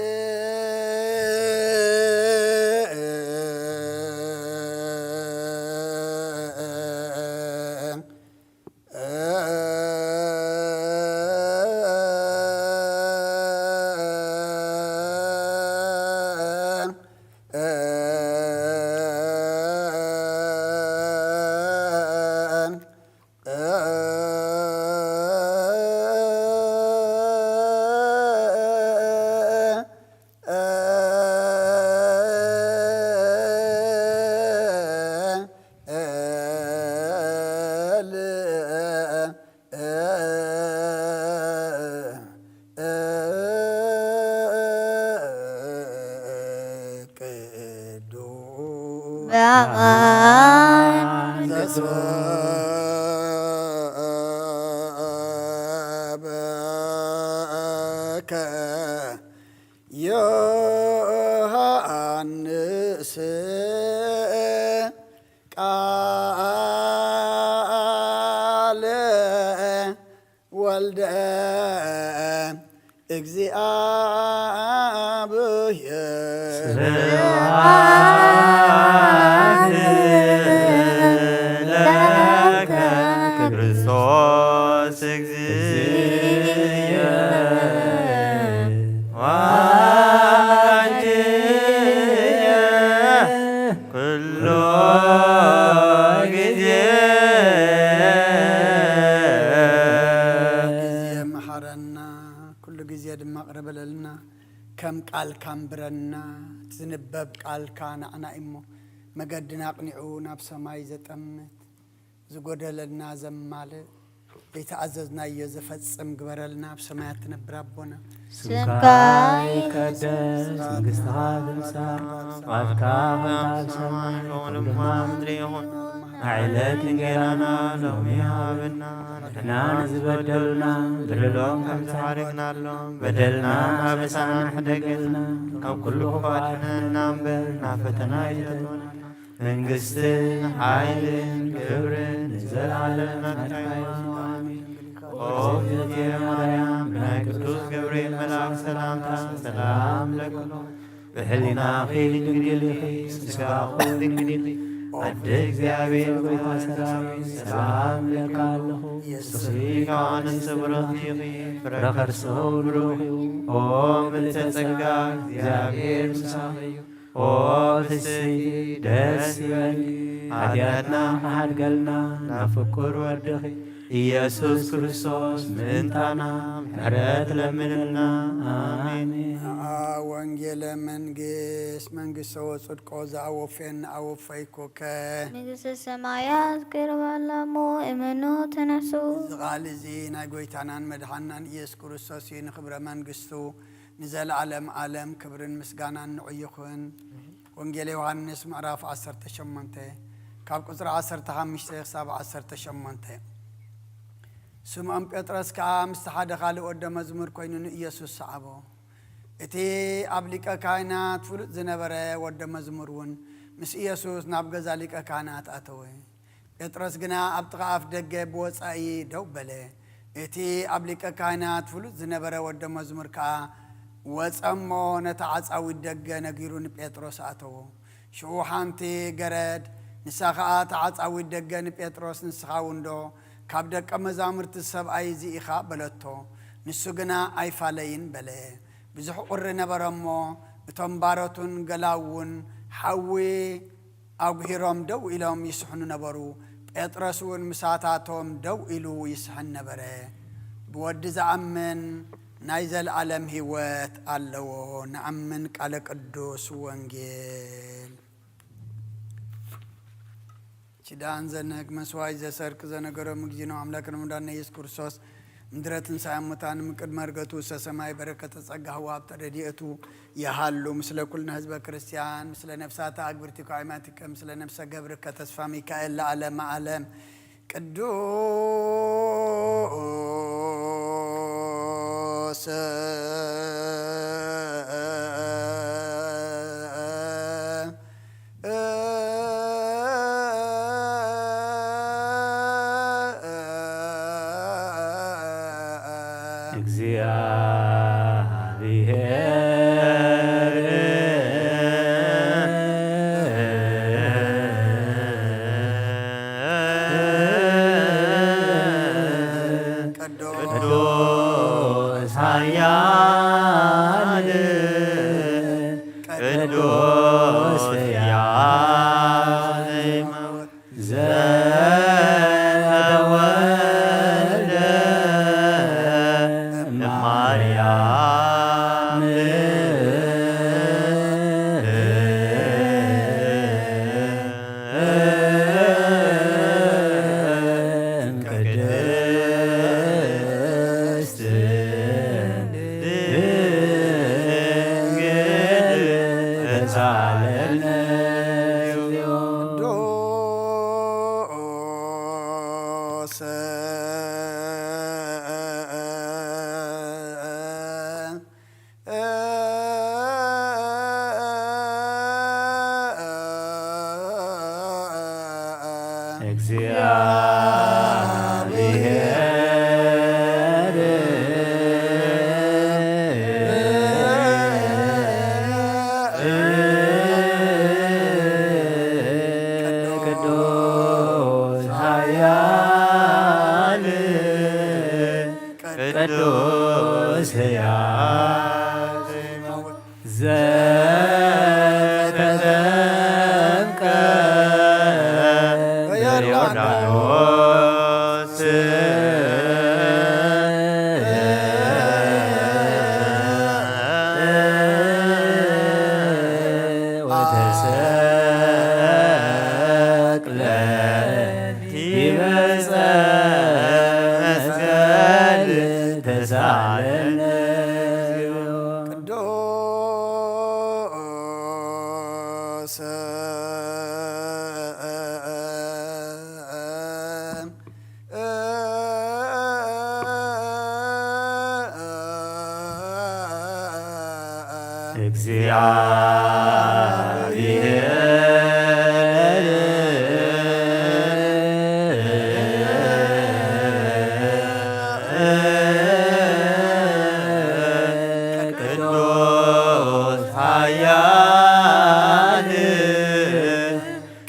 ዘሰበከ ዮሐንስ ቃለ ወልደ እግዚአብሔር። ስለ ስብሐት ለከ ክርስቶስ እግዚእየ ዋኪየ ኩሎ ግዜ። ግዜ መሓረና፣ ኩሉ ግዜ ድማ ቅረ በለልና። ከም ቃልካ ኣንብረና፣ እቲ ዝንበብ ቃልካ ንዓና እሞ መገድና ኣቕኒዑ ናብ ሰማይ ዘጠምት፣ ዝጎደለና ዘማልእ፣ ዘይተኣዘዝናዮ ዘፈጽም ግበረልና። ኣብ ሰማያት ትነብር ኣቦና፣ ስምካ ይቀደስ፣ መንግስትኻ ትምጻእ፣ ፍቓድካ ከምታ ኣብ ሰማይ ከምኡ ድማ ኣብ ምድሪ ይኹን። ዕለት እንጌራና ሎሚ ሃበና፣ ንሕና ንዝበደሉና በደሎም ከም ዝሓረግናሎም በደልና ኣበሳና ሕደገልና፣ ካብ ኩሉ ክፉእ ኣድሕነና እምበር ናብ ፈተና ኣይተእትወና። መንግስትን ሓይልን ክብርን ንዘለዓለም ናትካ እዩ። ኣሜን። ኦ እግዝእትየ ማርያም፣ ብናይ ቅዱስ ገብርኤል መልኣክ ሰላምታ ሰላም እብለኪ። ብሕሊናኺ ድንግል ኢኺ፣ ስጋኺ ድንግል ኢኺ። ኣደ እግዚኣብሔር ጎይታ ሰራዊት፣ ሰላም እብለኪ ኣለኹ። ንስኺ ካብ ኣንስቲ ብሩኽቲ ኢኺ፣ ፍረ ከርስኺ ብሩኽ እዩ። ኦ ምልዕተ ጸጋ፣ እግዚኣብሔር ምሳኺ እዩ። ኦ ፍስሕቲ ደስ ይበልኪ፣ ሓጢኣትና ክሓድገልና ናብ ፍቁር ወድኺ ኢየሱስ ክርስቶስ ምእንታና ምሕረት ለምንልና። ኣሜን። ንዓ ወንጌለ መንግስት መንግስተ ወጽድቆ ዘኣወፈየን ኣወፈይኩከ። መንግስተ ሰማያት ቅርባ ኣላ እሞ እመኑ ተነሱ። እዚ ቃል እዚ ናይ ጎይታናን መድሓናን ኢየሱስ ክርስቶስ እዩ። ንክብረ መንግስቱ ንዘለዓለም ዓለም ክብርን ምስጋናን ንዑ ይኹን። ወንጌል ዮሃንስ ምዕራፍ ዓሰርተ ሸሞንተ ካብ ቁጽሪ ዓሰርተ ሓሙሽተ ክሳብ ዓሰርተ ሸሞንተ። ስምዖን ጴጥሮስ ከኣ ምስቲ ሓደ ካልእ ወደ መዝሙር ኮይኑ ንኢየሱስ ሰዓቦ። እቲ ኣብ ሊቀ ካህናት ፍሉጥ ዝነበረ ወደ መዝሙር እውን ምስ ኢየሱስ ናብ ገዛ ሊቀ ካህናት ኣተወ። ጴጥሮስ ግና ኣብ ጥቓ ኣፍ ደገ ብወጻኢ ደው በለ። እቲ ኣብ ሊቀ ካህናት ፍሉጥ ዝነበረ ወደ መዝሙር ከኣ ወጸ እሞ ነቲ ዓጻዊት ደገ ነጊሩ ንጴጥሮስ ኣተዎ። ሽዑ ሓንቲ ገረድ፣ ንሳ ኸኣ እታ ዓጻዊት ደገ ንጴጥሮስ፣ "ንስኻ እውን ዶ ካብ ደቀ መዛሙርቲ እዚ ሰብኣይ እዚ ኢኻ?" በለቶ። ንሱ ግና፣ "ኣይፋለይን" በለ። ብዙሕ ቁሪ ነበረ እሞ፣ እቶም ባሮቱን ገላዉን ሓዊ ኣጉሂሮም ደው ኢሎም ይስሕኑ ነበሩ። ጴጥሮስ እውን ምሳታቶም ደው ኢሉ ይስሕን ነበረ። ብወዲ ዝኣምን ናይ ዘለኣለም ህይወት ኣለዎ። ንኣምን። ቃለ ቅዱስ ወንጌል። ኪዳን ዘንህግ መስዋዕት ዘሰርክ ዘነገሮም እግዚእነ አምላክነ መድኃኒነ ኢየሱስ ክርስቶስ ምድረ ትንሣኤ እሙታን እምቅድመ ዕርገቱ ውስተ ሰማይ በረከተ ጸጋ ህዋብተ ረድኤቱ ይሃሉ ምስለ ኩልነ ህዝበ ክርስቲያን ምስለ ነፍሳተ አግብርቲከ አእማቲከ ምስለ ነፍሰ ገብርከ ተስፋ ሚካኤል ለዓለመ ዓለም። ቅዱስ እግዚአብሔር ቅዱስ ኃያል ቅዱስ ሕያው ዘተወልደ እማርያም ቅድስት ድንግል ተሳለነ። ቅዱስ እግዚአብሔር እግዚኣብሔር ቅዱስ ኃያል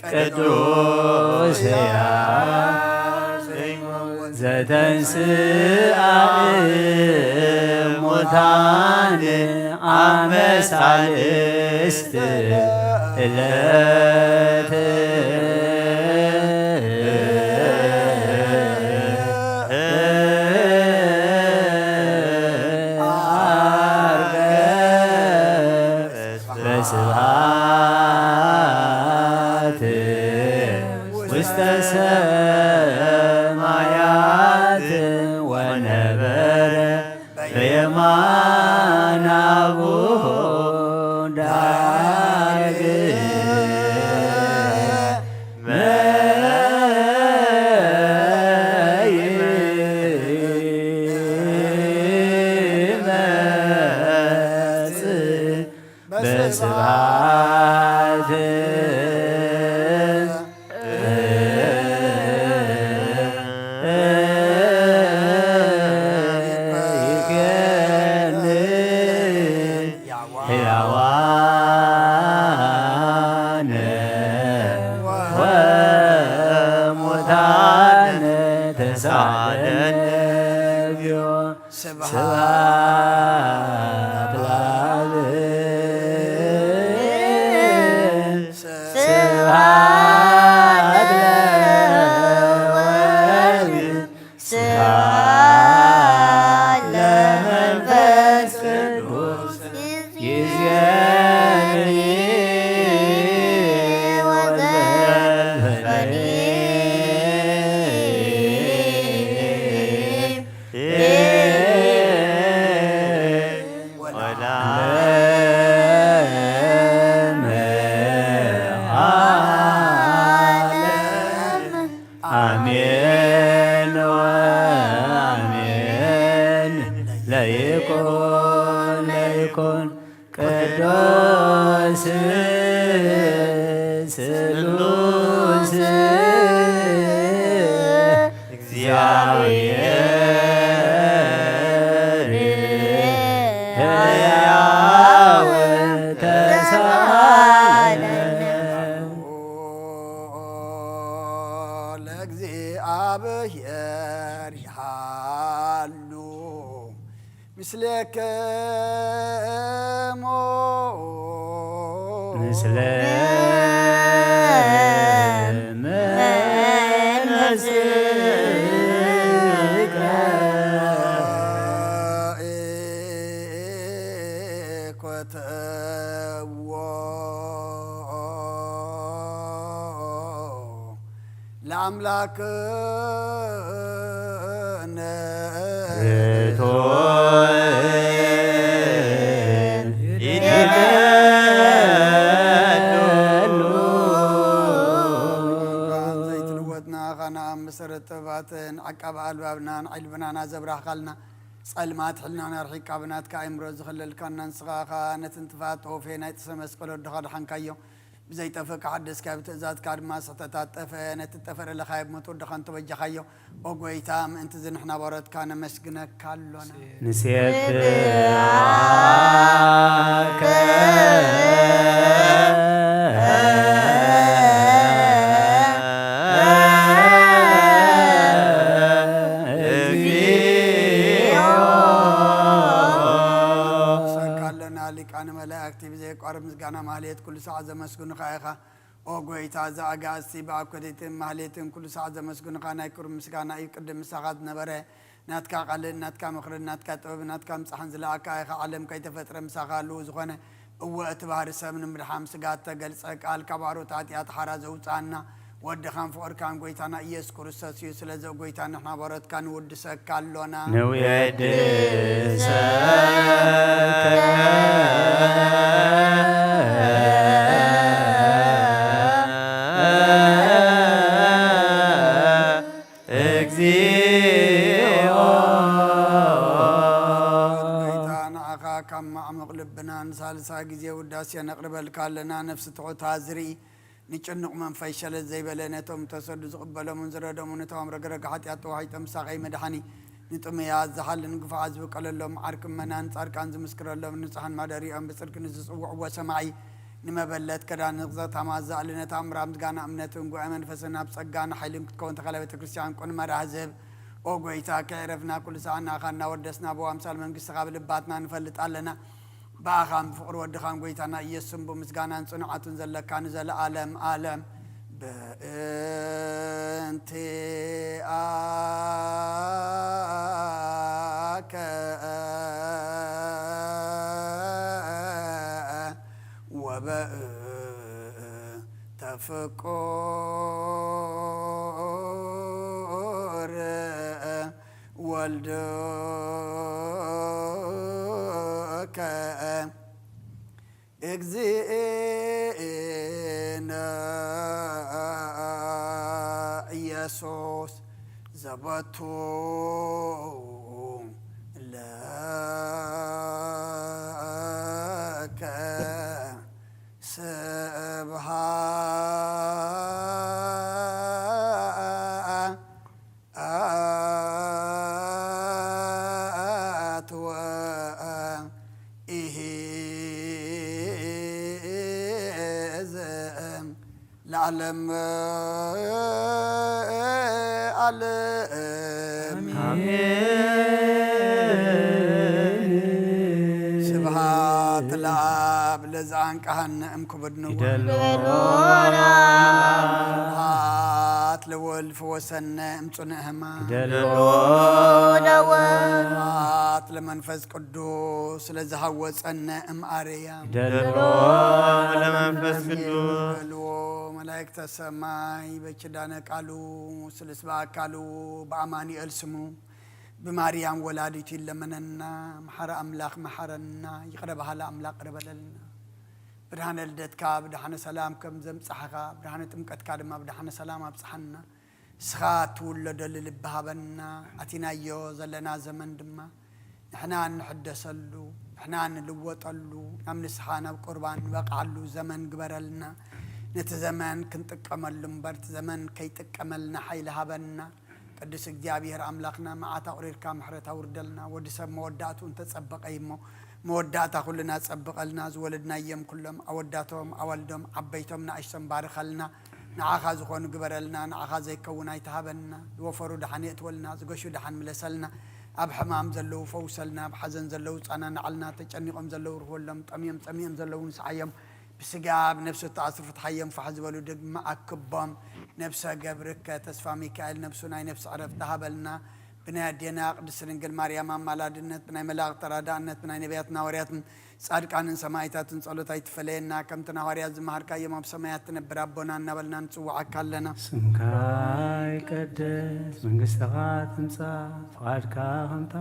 ቅዱስ ሕያው ዘተንሥአ እሙታን አመ ሣልስት ዕለት ዐርገ በስብሐት ውስተ ሰማያት ወነበረ በየማነ አቡሁ ዳግመ ይመጽእ በስብሐት ይከን ሕያዋን ወሙታን ተሳለን እግዚኦ። ስብሐት ለአብ። ስብሐት ለወልድ። ስብሐት ለመንፈስ ቅዱስ። ይዜኒ ወዘልፈኒ። ወለዓለመ ዓለም። አሜን ወአሜን። ለይኩን ለይኩን ቅዱስ ስሉስ እግዚአብሔር ሕያው ተሳለነ። ለእግዚአብሔር ይሃሉ ምስሌክሙ። ምስለ መንፈስከ። ኢኮተዎ ለአምላክነ። ርቱዕ ይደሉ። ዘይትልወጥና ኻና መሰረት ጥበባትን ዓቃቢ ኣልባብናን ዕልብናን ኣዘብራህካልና። ጸልማት ሕልናና ኣርሒቃ ብናትካ ኣእምሮ ዝኸለልካና ንስኻ ኸኣ ነቲ ንጥፋት ተወፌ ናይ ጥሰ መስቀል ወድኻ ድሓንካዮ። ብዘይጠፍእ ክሓድስ ካብ ትእዛዝካ ድማ ስሕተታት ጠፍአ። ነቲ ጠፈረ ለኻየብ ሞት ወድኻ እንተበጃኻዮ። ኦ ጐይታ፣ ምእንቲ እዚ ንሕና ባሮትካ ነመስግነካ ኣሎና። ንሴብሐከ። እግዚኦ። ንሰግደልካ ኣለና ሊቃነ መላእክቲ፣ ብዘየቋርጥ ምስጋና ማህሌት ኩሉ ሰዓት ዘመስግኑኻ ኢኻ። ኦ ጐይታ፣ እዚ ኣጋእዝቲ ብኣኮቴትን ማህሌትን ኩሉ ሰዓት ዘመስግኑኻ ናይ ክብሪ ምስጋና እዩ። ቅድም ምሳኻ ዝነበረ ናትካ ቃልን ናትካ ምኽርን ናትካ ጥበብን ናትካ ምጻሕን ዝለኣካ ኢኻ። ዓለም ከይተፈጥረ ምሳኻ ህልው ዝኾነ፣ እወ፣ እቲ ባህሪ ሰብ ንምድሓን ስጋ እተገልጸ ቃል፣ ካብ ኣሮት ሓጢኣት ሓራ ዘውጽኣና ወድኻን ፍቕርካን ጐይታና ኢየሱስ ክርስቶስ እዩ። ስለዚ ጐይታ፣ ንሕና ባሮትካ ንውድሰካ ኣሎና። ንውድሰከ። እግዚኦ። ጐይታ፣ ንዓኻ ካብ ማዕሙቕ ልብና ንሳልሳ ግዜ ውዳሴ ነቕርበልካ ኣለና። ነፍሲ ትሑታ ዝርኢ፣ ንጭኑቕ መንፈስ ሸለል ዘይበለ፣ ነቶም ተሰዱ ዝቕበሎምን ዝረደሙን፣ ነቶም ኣብ ረግረግ ሓጢኣት ተዋሒጦም ሳቐይ መድሓኒ፣ ንጥሙያት ዝሓልን ግፉዓት ዝብቀለሎም፣ ዓርኪ እመናን ጻድቃን ዝምስክረሎም፣ ንጹሓን ማደሪኦም ብጽድቂ ንዝጽውዕዎ ሰማዒ፣ ንመበለት ከዳን ንቕዘታማ ዘኣሊ፣ ነታ እምራ ምስጋና እምነትን ጉባኤ መንፈስን ኣብ ጸጋን ሓይልን ክትከውን ተኻላ ቤተ ክርስቲያን ቁን መራህ ዝህብ፣ ኦ ጎይታ፣ ከየዕረፍና ኩሉ ሰዓት ንኣኻ እናወደስና፣ ብኣምሳል መንግስትኻ ብልባትና ንፈልጥ ኣለና። ብኣኻን ብፍቕሪ ወድኻን ጎይታና ኢየሱስን ብምስጋናን ጽኑዓቱን ዘለካ ንዘለኣለም ኣለም። በእንቲኣከ ወበእንተ ፍቁር ወልድከ እግዚእነ ኢየሱስ ዘበቱ ለከ ስብሐት ወኢሂ ለዓለም ዓለም። አሜን። ስብሐት ለአብ ለዘአንቀሐነ እምክቡድ ንጉሥ። ይደልዎ ስብሐት ለወልድ ፈወሰነ እምጽኑዕ ሕማም። ይደልዎ ለወልድ። ስብሐት ለመንፈስ ቅዱስ ለዝሃወጸነ እምአርያም። ይደልዎ ለመንፈስ ቅዱስ። ይደልዎ መላእክተ ሰማይ በኪዳነ ቃሉ ስልስ በአካሉ በአማኑኤል ስሙ ብማርያም ወላዲቱ ይለመነና። መሓሪ ኣምላኽ መሓረና፣ ይቕረ በሃሊ ኣምላኽ ቅረ በለልና። ብርሃነ ልደትካ ብድሓነ ሰላም ከም ዘምጻሕኻ፣ ብርሃነ ጥምቀትካ ድማ ብድሓነ ሰላም ኣብጽሓና። ንስኻ እትውለደሉ ልቢ ሃበና። ኣቲናዮ ዘለና ዘመን ድማ ንሕና እንሕደሰሉ፣ ንሕና እንልወጠሉ፣ ናብ ንስኻ ናብ ቁርባን ንበቕዓሉ ዘመን ግበረልና። ነቲ ዘመን ክንጥቀመሉ እምበር፣ እቲ ዘመን ከይጥቀመልና ሓይሊ ሃበና። ቅዱስ እግዚኣብሔር ኣምላኽና መዓት ኣቑሪርካ ምሕረት ኣውርደልና። ወዲ ሰብ መወዳእትኡ እንተጸበቐ እዩ እሞ፣ መወዳእታ ኩልና ጸብቐልና። ዝወለድናዮም ኩሎም ኣወዳቶም፣ ኣዋልዶም፣ ዓበይቶም፣ ንኣሽቶም ባርኸልና። ንዓኻ ዝኾኑ ግበረልና፣ ንዓኻ ዘይከውን ኣይትሃበና። ዝወፈሩ ደሓን የእትወልና፣ ዝገሹ ደሓን ምለሰልና። ኣብ ሕማም ዘለዉ ፈውሰልና፣ ኣብ ሓዘን ዘለዉ ጸናንዓልና፣ ተጨኒቖም ዘለዉ ርህወሎም፣ ጠምዮም ጸሚኦም ዘለዉ ንስዓዮም፣ ብስጋ ብነፍሲ እተኣስሩ ፍትሓዮም፣ ፋሕ ዝበሉ ድማ ኣክቦም። ነፍሰ ገብርከ ተስፋ ሚካኤል ነፍሱ ናይ ነፍሲ ዕረፍቲ ሃበልና። ብናይ ኣዴና ቅድስት ድንግል ማርያም ኣማላድነት፣ ብናይ መላእኽቲ ተራዳእነት፣ ብናይ ነቢያትን ሃዋርያትን ጻድቃንን ሰማዕታትን ጸሎት ኣይትፈለየና። ከምቲ ንሃዋርያት ዝመሃርካዮም ኣብ ሰማያት ትነብር ኣቦና እናበልና ንጽውዓካ ኣለና። ስምካ ይቀደስ፣ መንግስትኻ ትምጻእ፣ ፍቓድካ ከምታ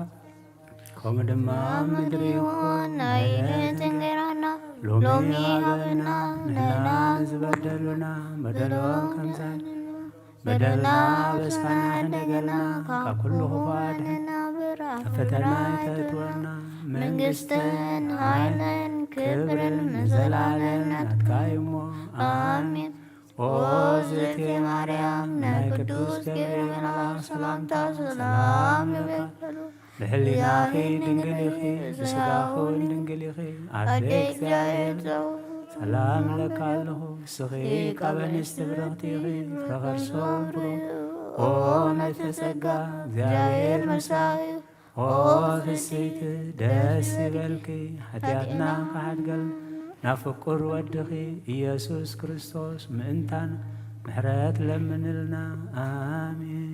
ከምኡ ድማ ኣብ ምድሪ ይኹን። ናይ ዕለት እንጀራና ሎሚ ሃበና፣ ንሕና ንዝበደሉና በደሎም ከምዛ በደልና በስካና ሕደገልና፣ ካብ ኩሉ ክፉ ኣድሕነና፣ ናብ ፈተና ኣይተእትወና፣ መንግስትን ሓይልን ክብርን ንዘለኣለም ናትካ እዩ እሞ፣ ኣሜን። ኦ እግዝእትየ ማርያም፣ ናይ ቅዱስ ገብርኤል መልኣኽ ሰላምታ ሰላም ይብለኪ። ብሕሊናኺ ድንግል ኢኺ፣ ብስጋኺ እውን ድንግል ኢኺ። ኣደ ኣደ እግዚኣብሔር፣ ሰላም እለኪ ኣለኹ፣ ንስኺ ካብ ኣንስቲ ብርኽቲ ኢኺ፣ ፍረ ከርሲ እውን ብሩኽ። ኦ ምልዕተ ጸጋ፣ እግዚኣብሔር ምሳኺ፣ ኦ ፍስሕቲ ደስ ይበልኪ፣ ሓጢኣትና ክሓድገልና ናብ ፍቁር ወድኺ ኢየሱስ ክርስቶስ ምእንታን ምሕረት ለምንልና። ኣሜን።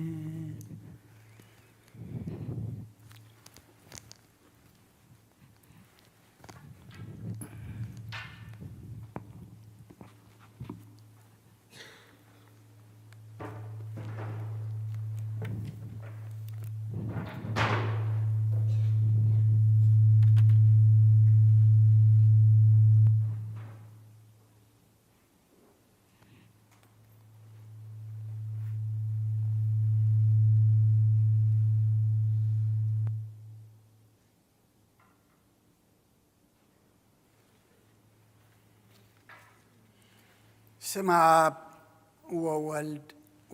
ስም ኣብ ወወልድ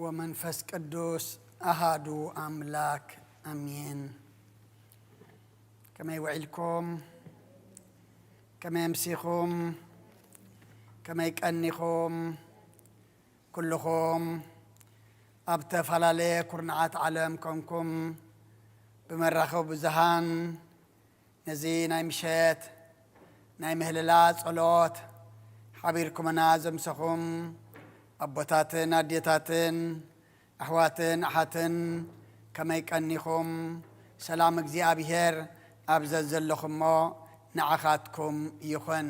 ወመንፈስ ቅዱስ ኣሃዱ ኣምላክ ኣሜን። ከመይ ውዒልኩም? ከመይ ኣምሲኹም? ከመይ ቀኒኹም? ኩልኹም ኣብ ዝተፈላለየ ኩርናዓት ዓለም ኮንኩም ብመራኸቢ ብዙሃን ነዚ ናይ ምሸት ናይ ምህልላ ጸሎት ሓቢርኩምና ዘምሰኹም ኣቦታትን ኣዴታትን ኣሕዋትን ኣሓትን ከመይ ቀኒኹም? ሰላም እግዚኣብሔር ኣብ ዘዘለኹሞ ንዓኻትኩም ይኹን።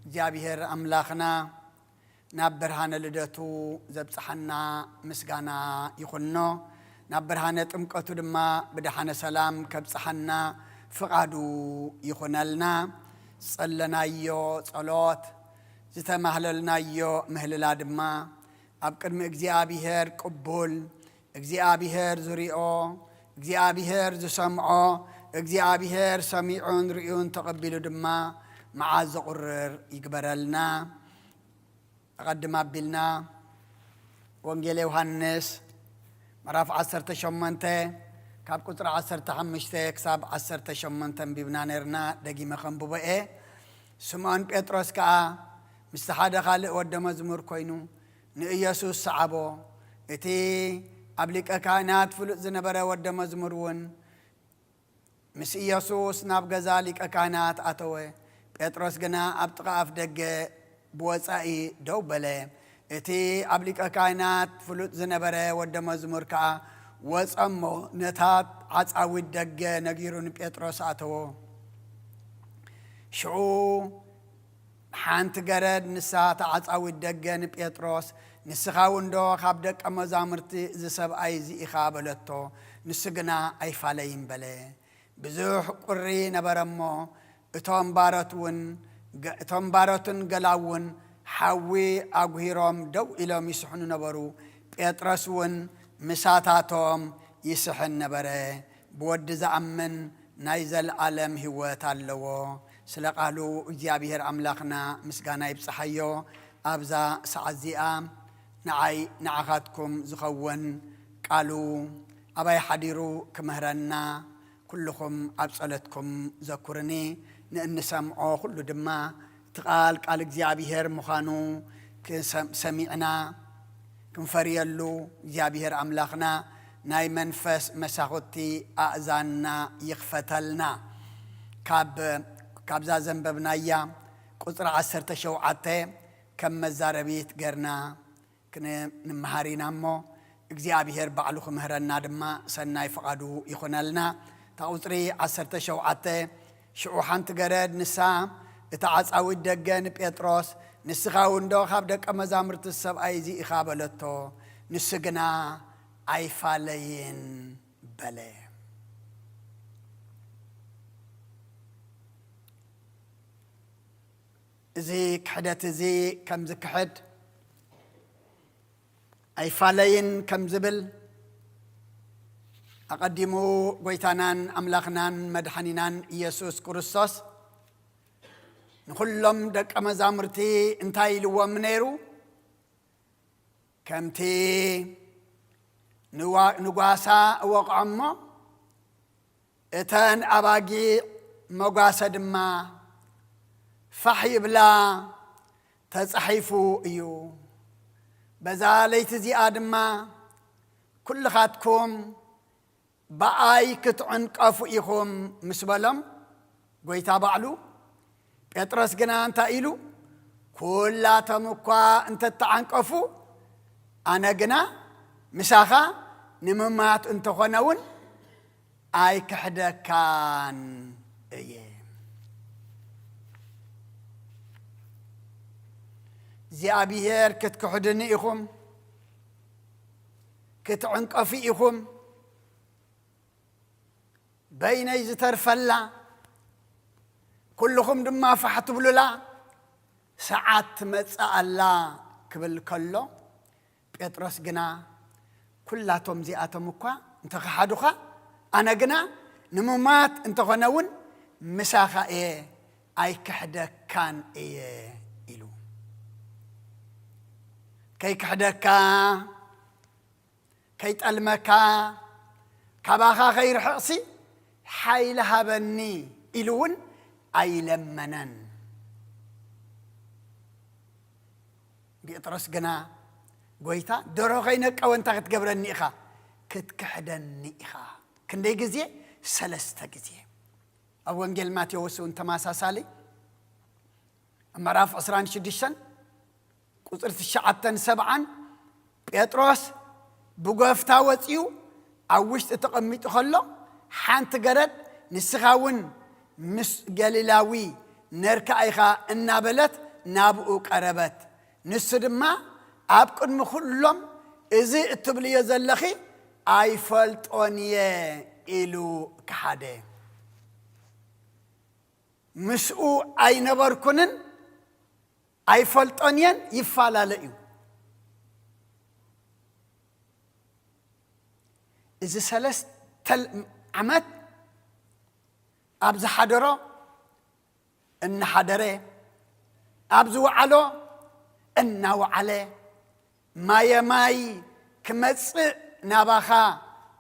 እግዚኣብሔር ኣምላኽና ናብ ብርሃነ ልደቱ ዘብጽሓና ምስጋና ይኹኖ። ናብ ብርሃነ ጥምቀቱ ድማ ብደሓነ ሰላም ከብጽሓና ፍቓዱ ይኹነልና። ዝጸለናዮ ጸሎት፣ ዝተማህለልናዮ ምህልላ ድማ ኣብ ቅድሚ እግዚኣብሔር ቅቡል፣ እግዚኣብሔር ዝሪኦ፣ እግዚኣብሔር ዝሰምዖ፣ እግዚኣብሔር ሰሚዑን ርእዩን ተቐቢሉ ድማ መዓዝ ዘቑርር ይግበረልና። ኣቐድም ኣቢልና ወንጌል ዮሃንስ ምዕራፍ ዓሰርተ ሸሞንተ ካብ ቁጽሪ ዓሰርተ ሓሙሽተ ክሳብ ዓሰርተ ሸሞንተ ኣንቢብና ነርና። ደጊመ ከንብቦ እየ። ስምዖን ጴጥሮስ ከኣ ምስቲ ሓደ ካልእ ወደ መዝሙር ኮይኑ ንኢየሱስ ሰዓቦ። እቲ ኣብ ሊቀ ካህናት ፍሉጥ ዝነበረ ወደ መዝሙር እውን ምስ ኢየሱስ ናብ ገዛ ሊቀ ካህናት ኣተወ። ጴጥሮስ ግና ኣብ ጥቓ ኣፍ ደገ ብወጻኢ ደው በለ። እቲ ኣብ ሊቀ ካህናት ፍሉጥ ዝነበረ ወደ መዝሙር ከኣ ወጸ እሞ ነታ ዓጻዊት ደገ ነጊሩ ንጴጥሮስ ኣተዎ። ሽዑ ሓንቲ ገረድ ንሳ እታ ዓጻዊት ደገ ንጴጥሮስ፣ "ንስኻ እውን ዶ ካብ ደቀ መዛሙርቲ እዚ ሰብኣይ እዚ ኢኻ?" በለቶ። ንሱ ግና ኣይፋለይን በለ። ብዙሕ ቁሪ ነበረ እሞ እቶም ባሮት እውን ገ-፣ እቶም ባሮትን ገላው እውን ሓዊ ኣጉሂሮም ደው ኢሎም ይስሕኑ ነበሩ። ጴጥሮስ እውን ምሳታቶም ይስሕን ነበረ። ብወዲ ዝኣምን ናይ ዘለኣለም ህይወት ኣለዎ። ስለ ቃሉ እግዚኣብሔር ኣምላኽና ምስጋና ይብጽሓዮ። ኣብዛ ሰዓት እዚኣ ንዓይ ንዓኻትኩም ዝኸውን ቃሉ ኣባይ ሓዲሩ ክምህረና ኩልኹም ኣብ ጸሎትኩም ዘኩርኒ። ንእንሰምዖ ኩሉ ድማ እቲ ቃል ቃል እግዚኣብሔር ምዃኑ ክሰም-፣ ሰሚዕና ክንፈርየሉ እግዚኣብሔር ኣምላኽና ናይ መንፈስ መሳኹቲ ኣእዛንና ይኽፈተልና። ካብ፣ ካብዛ ዘንበብናያ ቁጽሪ ዓሰርተ ሸውዓተ ከም መዛረቢት ገርና ክን-፣ ንምሃር ኢና እሞ እግዚኣብሔር ባዕሉ ክምህረና ድማ ሰናይ ፍቓዱ ይኹነልና። እታ ቁጽሪ ዓሰርተ ሸውዓተ፣ ሽዑ ሓንቲ ገረድ ንሳ እታ ዓጻዊት ደገ ንጴጥሮስ፣ "ንስኻ እውን ዶ ካብ ደቀ መዛሙርቲ ሰብኣይ እዚ ኢኻ?" በለቶ። ንሱ ግና "ኣይፋለይን" በለ። እዚ ክሕደት እዚ ከም ዝክሕድ ኣይፋለይን ከም ዝብል ኣቐዲሙ ጎይታናን ኣምላኽናን መድሓኒናን ኢየሱስ ክርስቶስ ንኹሎም ደቀ መዛሙርቲ እንታይ ኢልዎም ነይሩ? ከምቲ ንዋ-፣ ንጓሳ እወቕዖ እሞ፣ እተን ኣባጊዕ መጓሰ ድማ ፋሕ ይብላ ተጻሒፉ እዩ። በዛ ለይቲ እዚኣ ድማ ኩልኻትኩም ብኣይ ክትዕንቀፉ ኢኹም ምስ በሎም፣ ጎይታ ባዕሉ፣ ጴጥሮስ ግና እንታይ ኢሉ? "ኩላቶም እኳ እንተተዓንቀፉ፣ ኣነ ግና ምሳኻ ንምማት እንተኾነ እውን ኣይክሕደካን እየ።" እግዚኣብሔር ክትክሕድኒ ኢኹም፣ ክትዕንቀፉ ኢኹም፣ በይነይ ዝተርፈላ፣ ኩልኹም ድማ ፋሕ ትብሉላ ሰዓት ትመጽእ ኣላ ክብል ከሎ፣ ጴጥሮስ ግና፣ "ኩላቶም እዚኣቶም እኳ እንተኸሓዱኻ፣ ኣነ ግና ንምማት እንተኾነ እውን ምሳኻ እየ፣ ኣይክሕደካን እየ" ኢሉ። ከይክሕደካ፣ ከይጠልመካ፣ ካባኻ ከይርሕቕሲ ሓይሊ ሃበኒ ኢሉ እውን ኣይለመነን። ጴጥሮስ ግና፣ "ጐይታ፣ ደርሆ ከይነቀወ እንታይ ክትገብረኒ ኢኻ? ክትክሕደኒ ኢኻ." ክንደይ ግዜ? ሰለስተ ግዜ። ኣብ ወንጌል ማቴዎስ እውን ተመሳሳሊ፣ ኣብ ምዕራፍ ዕስራን ሽዱሽተን ቁጽሪ ትሽዓተን ሰብዓን፣ ጴጥሮስ ብጎፍታ ወጺኡ ኣብ ውሽጢ ተቐሚጡ ከሎ፣ ሓንቲ ገረድ፣ "ንስኻ እውን ምስ ገሊላዊ ነርካ ኢኻ" እናበለት ናብኡ ቀረበት። ንሱ ድማ ኣብ ቅድሚ ኩሎም፣ "እዚ እትብልዮ ዘለኺ ኣይፈልጦን እየ" ኢሉ ከሓደ። "ምስኡ ኣይነበርኩንን ኣይፈልጦን እየን" ይፈላለ እዩ። እዚ ሰለስተ ዓመት ኣብ ዝሓደሮ እናሓደረ፣ ኣብ ዝወዓሎ እናወዓለ፣ "ማየ ማይ ክመጽእ ናባኻ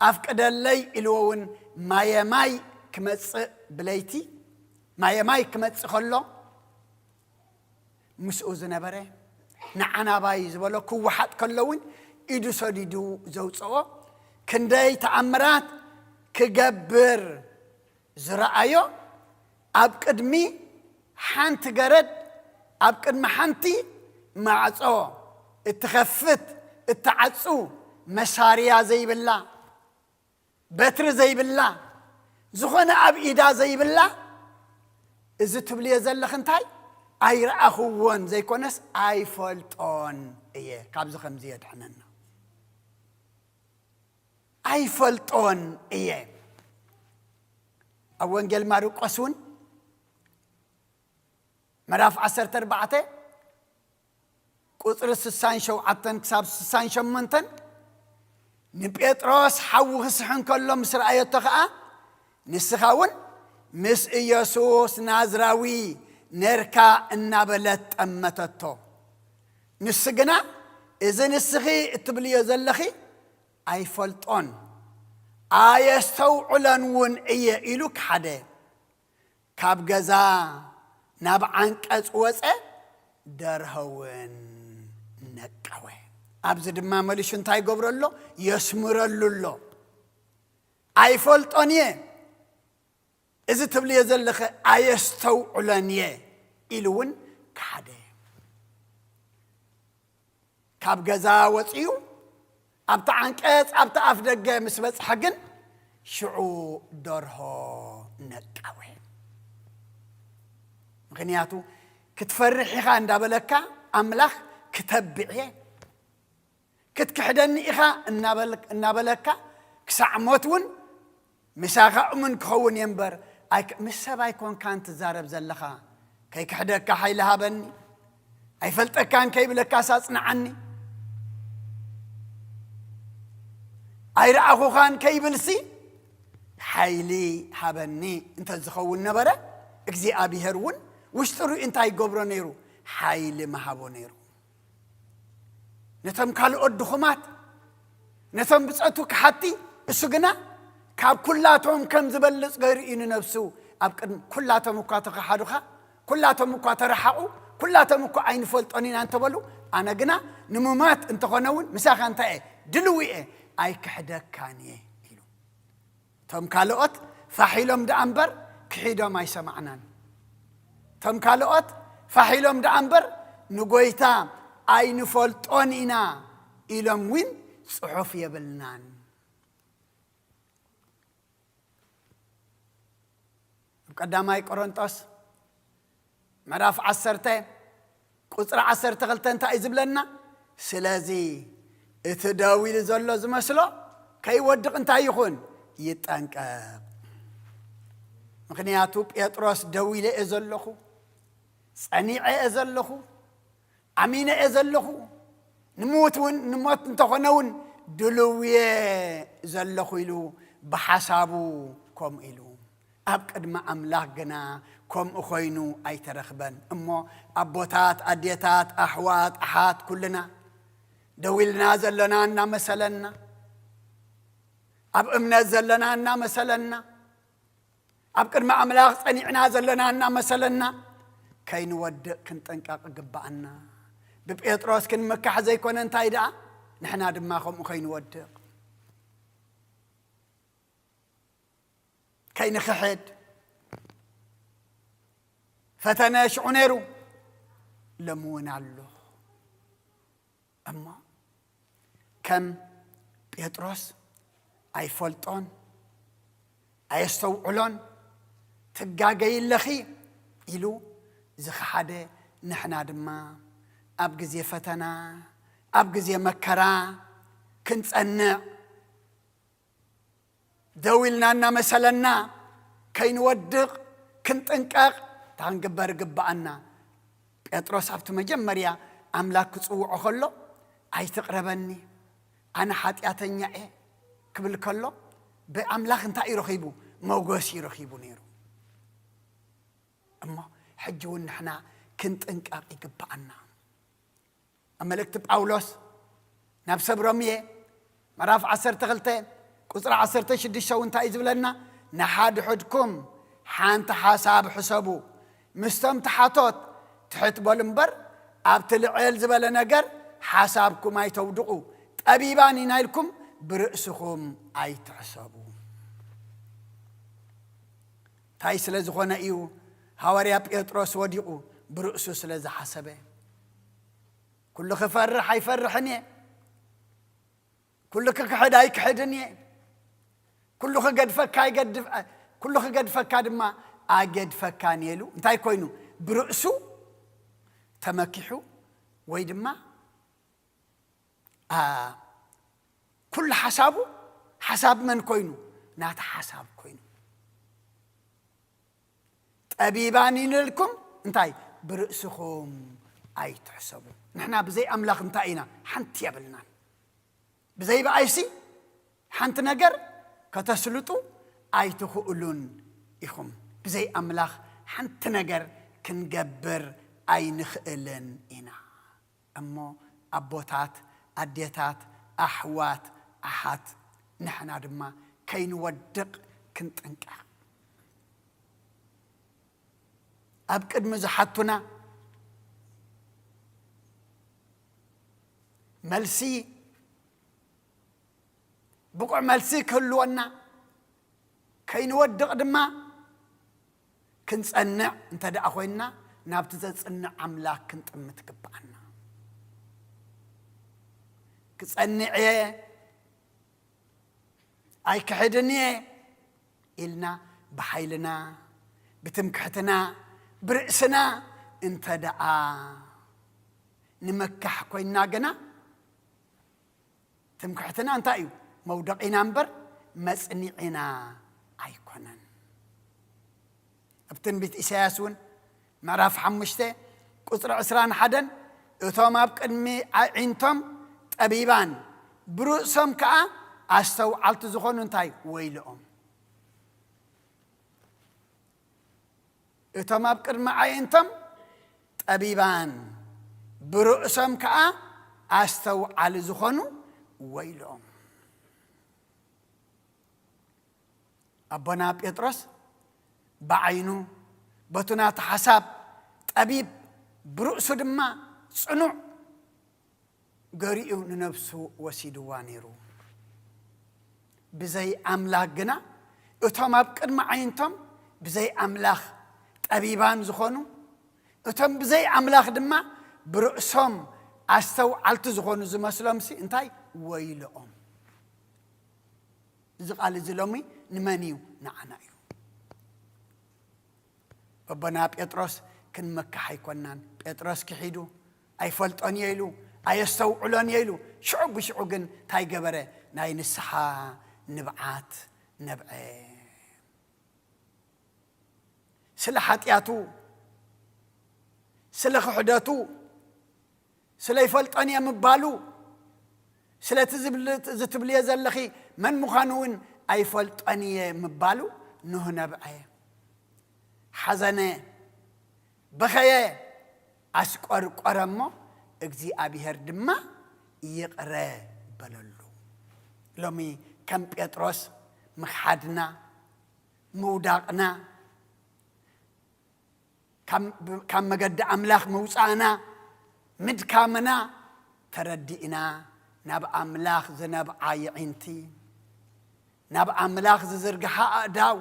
ኣፍቅደለይ" ኢልዎ እውን ማየ ማይ ክመጽእ ብለይቲ፣ ማየ ማይ ክመጽእ ከሎ፣ ምስኡ ዝነበረ ንዓናባይ ዝበሎ ክወሓጥ ከሎ እውን ኢዱ ሰዲዱ ዘውፅኦ፣ ክንደይ ተኣምራት ክገብር ዝረኣዮ፣ ኣብ ቅድሚ ሓንቲ ገረድ፣ ኣብ ቅድሚ ሓንቲ ማዕጾ እትኸፍት እትዓጹ፣ መሳርያ ዘይብላ፣ በትሪ ዘይብላ፣ ዝኾነ ኣብ ኢዳ ዘይብላ፣ "እዚ ትብልዮ ዘለኽ እንታይ? ኣይረኣኽዎን ዘይኮነስ ኣይፈልጦን እየ፣ ካብዚ ከምዚ የድሕነና፣ ኣይፈልጦን እየ።" ኣብ ወንጌል ማርቆስ እውን ምዕራፍ ዓሰርተ ኣርባዕተ ቁጽሪ ስሳን ሸውዓተን ክሳብ ስሳን ሸሞንተን፣ ንጴጥሮስ ሓዊ ክስሕን ከሎ ምስ ረኣየቶ ኸኣ፣ "ንስኻ እውን ምስ ኢየሱስ ናዝራዊ ነርካ" እናበለት ጠመተቶ። ንሱ ግና፣ "እዚ ንስኺ እትብልዮ ዘለኺ ኣይፈልጦን፣ ኣየስተውዕሎን እውን እየ" ኢሉ ከሓደ። ካብ ገዛ ናብ ዓንቀጽ ወጸ፣ ደርሆ እውን ነቀወ። ኣብዚ ድማ መሊሹ እንታይ ይገብሮ ኣሎ? የስምረሉ ኣሎ። "ኣይፈልጦን እየ፣ እዚ ትብልዮ ዘለኸ ኣየስተውዕሎን እየ" ኢሉ እውን ከሓደ። ካብ ገዛ ወጺኡ ኣብቲ ዓንቀጽ ኣብቲ ኣፍ ደገ ምስ በጽሐ ግን ሽዑ ደርሆ ነቀወ። ምኽንያቱ ክትፈርሕ ኢኻ እንዳበለካ ኣምላኽ ክተብዕ እየ፣ ክትክሕደኒ ኢኻ እናበል-፣ እናበለካ ክሳዕ ሞት እውን ምሳኻ እሙን ክኸውን እየ እምበር፣ ኣይክ-፣ ምስ ሰብ ኣይኮንካን ትዛረብ ዘለኻ። ከይክሕደካ ሓይሊ ሃበኒ፣ ኣይፈልጠካን ከይብለካስ ኣጽንዓኒ፣ ኣይረኣኹኻን ከይብልሲ ሓይሊ ሃበኒ እንተ ዝኸውን ነበረ፣ እግዚኣብሄር እውን ውሽጢ ርእዩ እንታይ ይገብሮ ነይሩ? ሓይሊ ምሃቦ ነይሩ። ነቶም ካልኦት ድኹማት፣ ነቶም ብጸቱ ክሓቲ፣ እሱ ግና ካብ ኩላቶም ከም ዝበልጽ ገይሩ እዩ ንነብሱ። ኣብ ቅድሚ ኩላቶም እኳ ተኸሓዱኻ፣ ኩላቶም እኳ ተረሓቑ፣ ኩላቶም እኳ ኣይንፈልጦን ኢና እንተበሉ፣ ኣነ ግና ንሙማት እንተኾነ እውን ምሳኻ እንታይ እየ? ድልው እየ፣ ኣይክሕደካን እየ ኢሉ። እቶም ካልኦት ፋሕ ኢሎም ደኣ እምበር ክሒዶም ኣይሰማዕናን። እቶም ካልኦት ፋሕ ኢሎም ደኣ እምበር ንጎይታ ኣይንፈልጦን ኢና ኢሎም እውን ጽሑፍ የብልናን። ኣብ ቀዳማይ ቆሮንጦስ ምዕራፍ ዓሰርተ ቁጽሪ ዓሰርተ ክልተ እንታይ እዩ ዝብለና? ስለዚ እቲ ደው ኢሉ ዘሎ ዝመስሎ ከይወድቕ እንታይ ይኹን? ይጠንቀቕ። ምኽንያቱ ጴጥሮስ፣ "ደው ኢለ እየ ዘለኹ፣ ጸኒዐ እየ ዘለኹ፣ ኣሚነ እየ ዘለኹ፣ ንሞት እውን፣ ንሞት እንተኾነ እውን ድልው እየ ዘለኹ" ኢሉ ብሓሳቡ ከምኡ ኢሉ። ኣብ ቅድሚ ኣምላኽ ግና ከምኡ ኾይኑ ኣይተረኽበን። እሞ ኣቦታት፣ ኣዴታት፣ ኣሕዋት፣ ኣሓት፣ ኩልና ደው ኢልና ዘለና እናመሰለና፣ ኣብ እምነት ዘለና እናመሰለና፣ ኣብ ቅድሚ ኣምላኽ ጸኒዕና ዘለና እናመሰለና፣ ከይንወድቕ ክንጥንቀቕ ይግብኣና። ብጴጥሮስ ክንምካሕ ዘይኮነ፣ እንታይ ደኣ፣ ንሕና ድማ ከምኡ ከይንወድቕ፣ ከይንኽሕድ። ፈተነ ሽዑ ነይሩ፣ ሎሚ እውን ኣሎ። እሞ ከም ጴጥሮስ ኣይፈልጦን፣ ኣየስተውዕሎን፣ ትጋገይ ኣለኺ ኢሉ ዝኸሓደ፣ ንሕና ድማ ኣብ ግዜ ፈተና፣ ኣብ ግዜ መከራ ክንጸንዕ፣ ደው ኢልና እናመሰለና ከይንወድቕ ክንጥንቀቕ እንታይ ክንግበር ይግብኣና? ጴጥሮስ ኣብቲ መጀመርያ ኣምላኽ ክጽውዖ ከሎ፣ "ኣይትቕረበኒ፣ ኣነ ሓጢኣተኛ እየ" ክብል ከሎ፣ ብኣምላኽ እንታይ እዩ ረኺቡ? ሞገስ እዩ ረኺቡ ነይሩ። እሞ ሕጂ እውን ንሕና ክንጥንቀቕ ይግብኣና። ኣብ መልእክቲ ጳውሎስ ናብ ሰብ ሮሜ ምዕራፍ ዓሰርተ ክልተ ቁጽሪ ዓሰርተ ሽዱሽተ እውን እንታይ እዩ ዝብለና? "ንሓድሕድኩም ሓንቲ ሓሳብ ሕሰቡ፣ ምስቶም ተሓቶት ትሕት በሉ እምበር፣ ኣብቲ ልዕል ዝበለ ነገር ሓሳብኩም ኣይተውድቑ፣ ጠቢባን ኢና ኢልኩም ብርእስኹም ኣይትሕሰቡ።" እንታይ ስለ ዝኾነ እዩ ሃዋርያ ጴጥሮስ ወዲቑ? ብርእሱ ስለ ዝሓሰበ። "ኩሉ ክፈርሕ ኣይፈርሕን እየ፣ ኩሉ ክክሕድ ኣይክሕድን እየ፣ ኩሉ ክገድፈካ ኣይገድፍ-፣ ኩሉ ክገድፈካ ድማ ኣገድፈካን እየ" ኢሉ እንታይ ኮይኑ? ብርእሱ ተመኪሑ፣ ወይ ድማ ኣ፣ ኩሉ ሓሳቡ ሓሳብ መን ኮይኑ? ናታ ሓሳብ ኮይኑ። "ጠቢባን ኢና ኢልኩም እንታይ? ብርእስኹም ኣይትሕሰቡ።" ንሕና ብዘይ ኣምላኽ እንታይ ኢና? ሓንቲ የብልናን። ብዘይ ብኣይሲ ሓንቲ ነገር ከተስልጡ ኣይትኽእሉን ኢኹም። ብዘይ ኣምላኽ ሓንቲ ነገር ክንገብር ኣይንኽእልን ኢና። እሞ ኣቦታት፣ ኣዴታት፣ ኣሕዋት፣ ኣሓት፣ ንሕና ድማ ከይንወድቕ ክንጥንቀቕ። ኣብ ቅድሚ ዝሓቱና መልሲ፣ ብቑዕ መልሲ ክህልወና፣ ከይንወድቕ ድማ ክንጸንዕ እንተ ደኣ ኮይንና፣ ናብቲ ዘጽንዕ ኣምላኽ ክንጥምት ይግብኣና። "ክጸንዕ እየ፣ ኣይክሕድን እየ" ኢልና ብሓይልና፣ ብትምክሕትና፣ ብርእስና እንተ ደኣ ንምካሕ ኮይንና ግና፣ ትምክሕትና እንታይ እዩ? መውደቒና እምበር መጽንዒና ኣይኮነን። ኣብ ትንቢት ኢሳያስ እውን ምዕራፍ ሓሙሽተ ቁጽሪ ዕስራን ሓደን፣ "እቶም ኣብ ቅድሚ ኣዒንቶም ጠቢባን ብርእሶም ከኣ ኣስተውዓልቲ ዝኾኑ እንታይ ወይልኦም!" እቶም ኣብ ቅድሚ ኣዒንቶም ጠቢባን ብርእሶም ከኣ ኣስተውዓሊ ዝኾኑ ወይልኦም። ኣቦና ጴጥሮስ ብዓይኑ በቱ ናቱ ሓሳብ ጠቢብ፣ ብርእሱ ድማ ጽኑዕ ገሪኡ ንነብሱ ወሲድዋ ነይሩ። ብዘይ ኣምላኽ ግና፣ እቶም ኣብ ቅድሚ ዓይንቶም ብዘይ ኣምላኽ ጠቢባን ዝኾኑ፣ እቶም ብዘይ ኣምላኽ ድማ ብርእሶም ኣስተውዓልቲ ዝኾኑ ዝመስሎምሲ እንታይ ወይልኦም። እዚ ቃል እዚ ሎሚ ንመን እዩ? ንዓና እዩ። ኣቦና ጴጥሮስ ክንመካሕ ኣይኮናን። ጴጥሮስ ክሒዱ፣ ኣይፈልጦን እየ ኢሉ፣ ኣየስተውዕሎን እየ ኢሉ፣ ሽዑ ብሽዑ ግን እንታይ ገበረ? ናይ ንስሓ ንብዓት ነብዐ። ስለ ሓጢኣቱ፣ ስለ ክሕደቱ፣ ስለ ይፈልጦን እየ ምባሉ፣ ስለቲ ዝብል-፣ እዚ ትብልዮ ዘለኺ መን ምዃኑ እውን ኣይፈልጦን እየ ምባሉ ኖህ ነብዐ። ሓዘነ፣ በኸየ፣ ኣስቆርቆረ እሞ እግዚኣብሄር ድማ ይቕረ በለሉ። ሎሚ ከም ጴጥሮስ ምኽሓድና፣ ምውዳቕና፣ ካብ፣ ካብ መገዲ ኣምላኽ ምውጻእና፣ ምድካምና ተረዲእና፣ ናብ ኣምላኽ ዝነብዓ የዒንቲ፣ ናብ ኣምላኽ ዝዝርግሓ ኣእዳው፣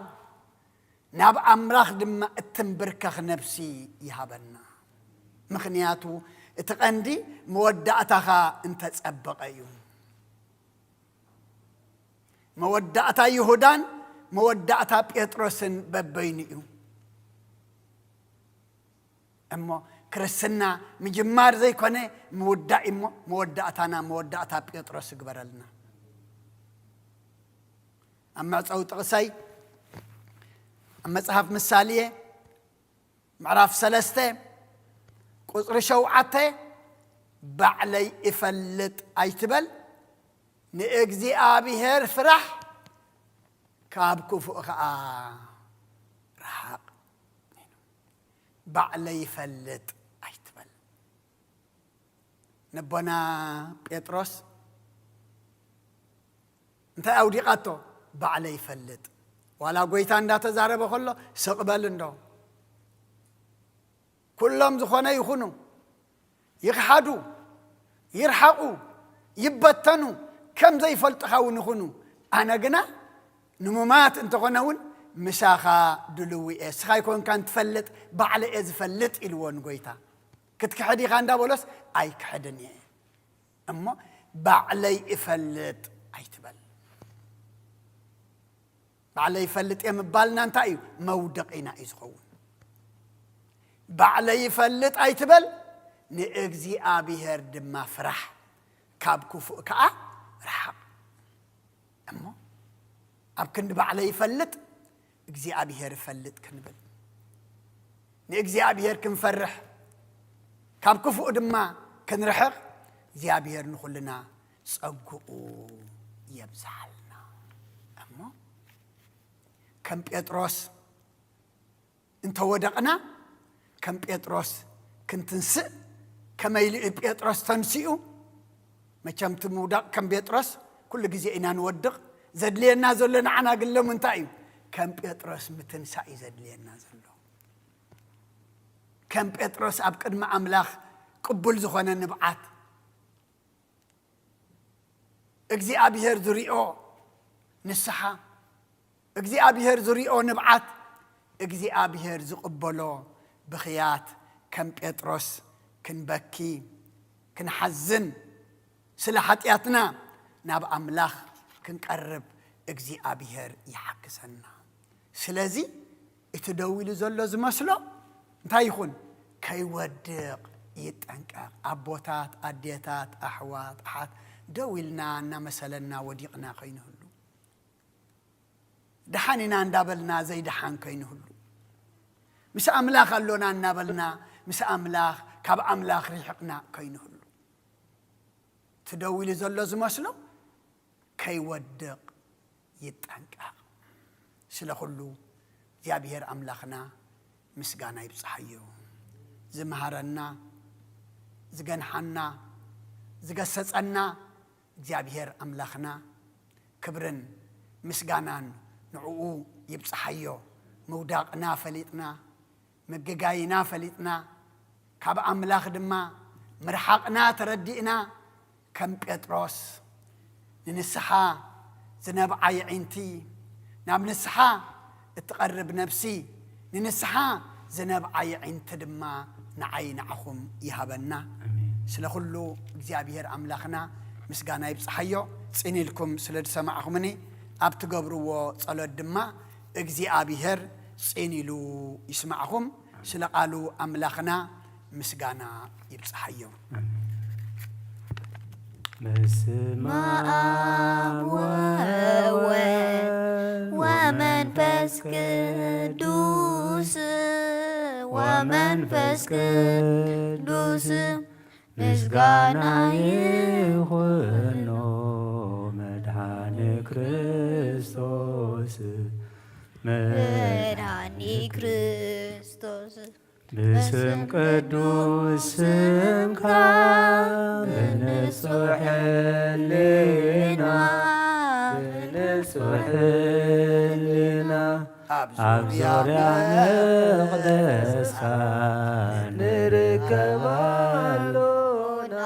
ናብ ኣምላኽ ድማ እትንብርከኽ ነፍሲ ይሃበና። ምኽንያቱ እቲ ቀንዲ መወዳእታኻ እንተጸበቐ እዩ። መወዳእታ ይሁዳን መወዳእታ ጴጥሮስን በበይኑ እዩ። እሞ ክርስትና ምጅማር ዘይኮነ ምውዳእ እሞ፣ መወዳእታና መወዳእታ ጴጥሮስ ይግበረልና። ኣብ መዕጸዊ ጥቕሰይ ኣብ መጽሓፍ ምሳሌ ምዕራፍ ሰለስተ ቁጽሪ ሸውዓተ፣ "ባዕለይ እፈልጥ ኣይትበል፣ ንእግዚኣብሔር ፍራሕ፣ ካብ ክፉእ ኸኣ ረሓቕ።" ባዕለይ ይፈልጥ ኣይትበል። ነቦና ጴጥሮስ እንታይ ኣውዲቓቶ? ባዕለይ ይፈልጥ። ዋላ ጎይታ እንዳተዛረበ ከሎ ስቕ በል እንዶ። ኩሎም ዝኾነ ይኹኑ፣ ይኽሓዱ፣ ይርሓቑ፣ ይበተኑ፣ ከም ዘይፈልጡኻ እውን ይኹኑ። ኣነ ግና ንሙማት እንተኾነ እውን ምሳኻ ድልው እየ። እስኻ ኣይኮንካን ትፈልጥ፣ ባዕለ እየ ዝፈልጥ ኢልዎ ንጎይታ። ክትክሕድ ኢኻ እንዳበሎስ ኣይክሕድን እየ። እሞ ባዕለይ እፈልጥ ኣይትበል። ባዕለይ እፈልጥ እየ ምባልና እንታይ እዩ? መውደቒና እዩ ዝኸውን። ባዕለይ እፈልጥ ኣይትበል፣ ንእግዚኣብሔር ድማ ፍራሕ፣ ካብ ክፉእ ከኣ ርሓቕ። እሞ ኣብ ክንዲ ባዕለይ እፈልጥ እግዚኣብሔር እፈልጥ ክንብል፣ ንእግዚኣብሔር ክንፈርሕ፣ ካብ ክፉእ ድማ ክንርሕቕ እግዚኣብሔር ንኹልና ጸግኡ የብዝሓልና። እሞ ከም ጴጥሮስ እንተወደቕና፣ ከም ጴጥሮስ ክንትንስእ፣ ከመይ ኢሉ እዩ ጴጥሮስ ተንሲኡ? መቸም እቲ ምውዳቕ ከም ጴጥሮስ ኩሉ ግዜ ኢና ንወድቕ። ዘድልየና ዘሎ ንዓና ግን ሎሚ እንታይ እዩ? ከም ጴጥሮስ ምትንሳእ እዩ ዘድልየና ዘሎ። ከም ጴጥሮስ ኣብ ቅድሚ ኣምላኽ ቅቡል ዝኾነ ንብዓት፣ እግዚኣብሔር ዝሪኦ ንስሓ፣ እግዚኣብሔር ዝሪኦ ንብዓት፣ እግዚኣብሔር ዝቕበሎ ብኽያት፣ ከም ጴጥሮስ ክንበኪ፣ ክንሓዝን፣ ስለ ሓጢኣትና ናብ ኣምላኽ ክንቀርብ እግዚኣብሔር ይሓግዘና። ስለዚ እቲ ደው ኢሉ ዘሎ ዝመስሎ እንታይ ይኹን? ከይወድቕ ይጠንቀቕ። ኣቦታት፣ ኣዴታት፣ ኣሕዋት፣ ኣሓት፣ ደው ኢልና እናመሰለና ወዲቕና ከይንህሉ፣ ደሓን ኢና እንዳበልና ዘይደሓን ከይንህሉ፣ ምስ ኣምላኽ ኣሎና እናበልና ምስ ኣምላኽ፣ ካብ ኣምላኽ ሪሕቕና ከይንህሉ፣ እቲ ደው ኢሉ ዘሎ ዝመስሎ ከይወድቕ ይጠንቀቕ። ስለ ኩሉ እግዚኣብሔር ኣምላኽና ምስጋና ይብጽሓዮ። ዝመሃረና፣ ዝገንሓና፣ ዝገሰጸና እግዚኣብሔር ኣምላኽና ክብርን ምስጋናን ንዕኡ ይብጽሓዮ። ምውዳቕና ፈሊጥና፣ ምግጋይና ፈሊጥና፣ ካብ ኣምላኽ ድማ ምርሓቕና ተረዲእና፣ ከም ጴጥሮስ ንንስሓ ዝነብዓ የዒንቲ፣ ናብ ንስሓ እትቐርብ ነፍሲ፣ ንንስሓ ዝነብዓ የዒንቲ ድማ ንዓይ ንዓኹም ይሃበና። ኣሜን። ስለ ኩሉ እግዚኣብሔር ኣምላኽና ምስጋና ይብጽሓዮ። ጽን ኢልኩም ስለ ዝሰማዕኹምኒ፣ ኣብ ትገብርዎ ጸሎት ድማ እግዚኣብሔር ጽን ኢሉ ይስማዕኹም። ስለ ቃሉ ኣምላኽና ምስጋና ይብጽሓዮ። በስመ አብ ወወልድ ወመንፈስ ቅዱስ፣ ወመንፈስ ቅዱስ ምስጋና ይኹኖ መድኃኔ ክርስቶስ፣ መድኃኔ ክርስቶስ። ብስም ቅዱስ ስምካ ብንጹሕ ሕሊና፣ ብንጹሕ ሕሊና ኣብ ዙርያ መቕደስካ ንርከብ ኣሎና፣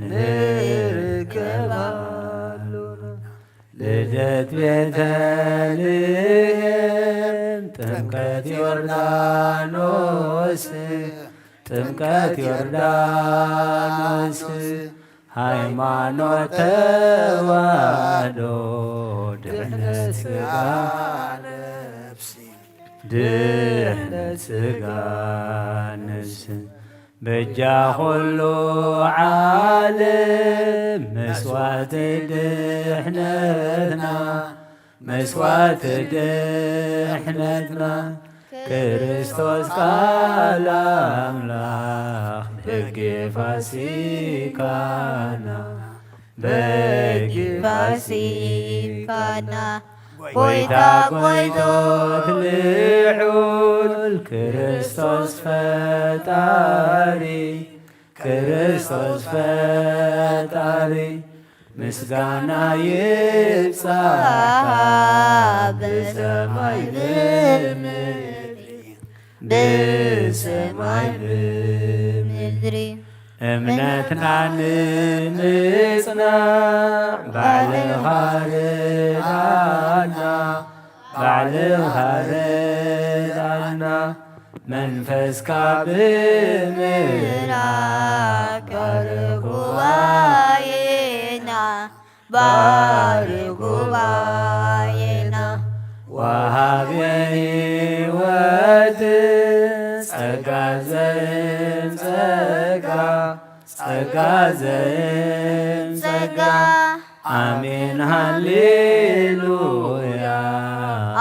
ንርከብ ኣሎና። ልደት ቤተልሔም፣ ጥምቀት ዮርዳኖስ፣ ጥምቀት ዮርዳኖስ፣ ሃይማኖት ተዋህዶ፣ ድሕነት ስጋ ነፍሲ፣ ድሕነት ስጋ ነፍሲ፣ በጃ ኩሉ ዓለም መስዋዕቲ ድሕነትና፣ መስዋዕቲ ድሕነትና፣ ክርስቶስ ቃል ኣምላኽ በጊ ፋሲካና፣ በጊ ፋሲካና፣ ጎይታ ጎይቶት ልዑል ክርስቶስ ፈጣሪ፣ ክርስቶስ ፈጣሪ፣ ምስጋና ይብጻሕካ ብሰማይ ብምድሪ፣ ብሰማይ ብምድሪ። እምነትና ንምጽናዕ ባዕልኻ ርዳና፣ ባዕልኻ ርዳና። መንፈስካ ብምልኣክ ባርኽ ጉባኤና፣ ባርኽ ጉባኤና። ወሃቤ ሕይወት ጸጋ ዘእም ጸጋ፣ ጸጋ ዘእም ጸጋ። ኣሜን ሃሌሉያ።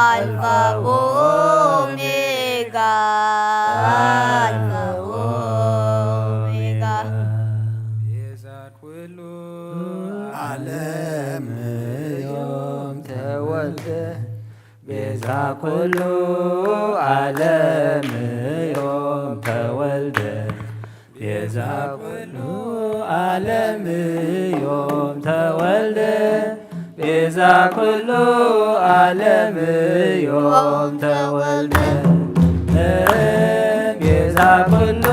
ኣልፋ ኦሜጋ፣ ኣልፋ ኦሜጋ። ቤዛ ኩሉ ዓለም እዮም ተወልደ፣ ቤዛ ኩሉ ዓለም እዮም ተወልደ፣ ቤዛ ኩሉ ዓለም እዮም ተወልደ፣ ቤዛ ኩሉ ዓለም እዮም ተወልደ። ቤዛ ኩሉ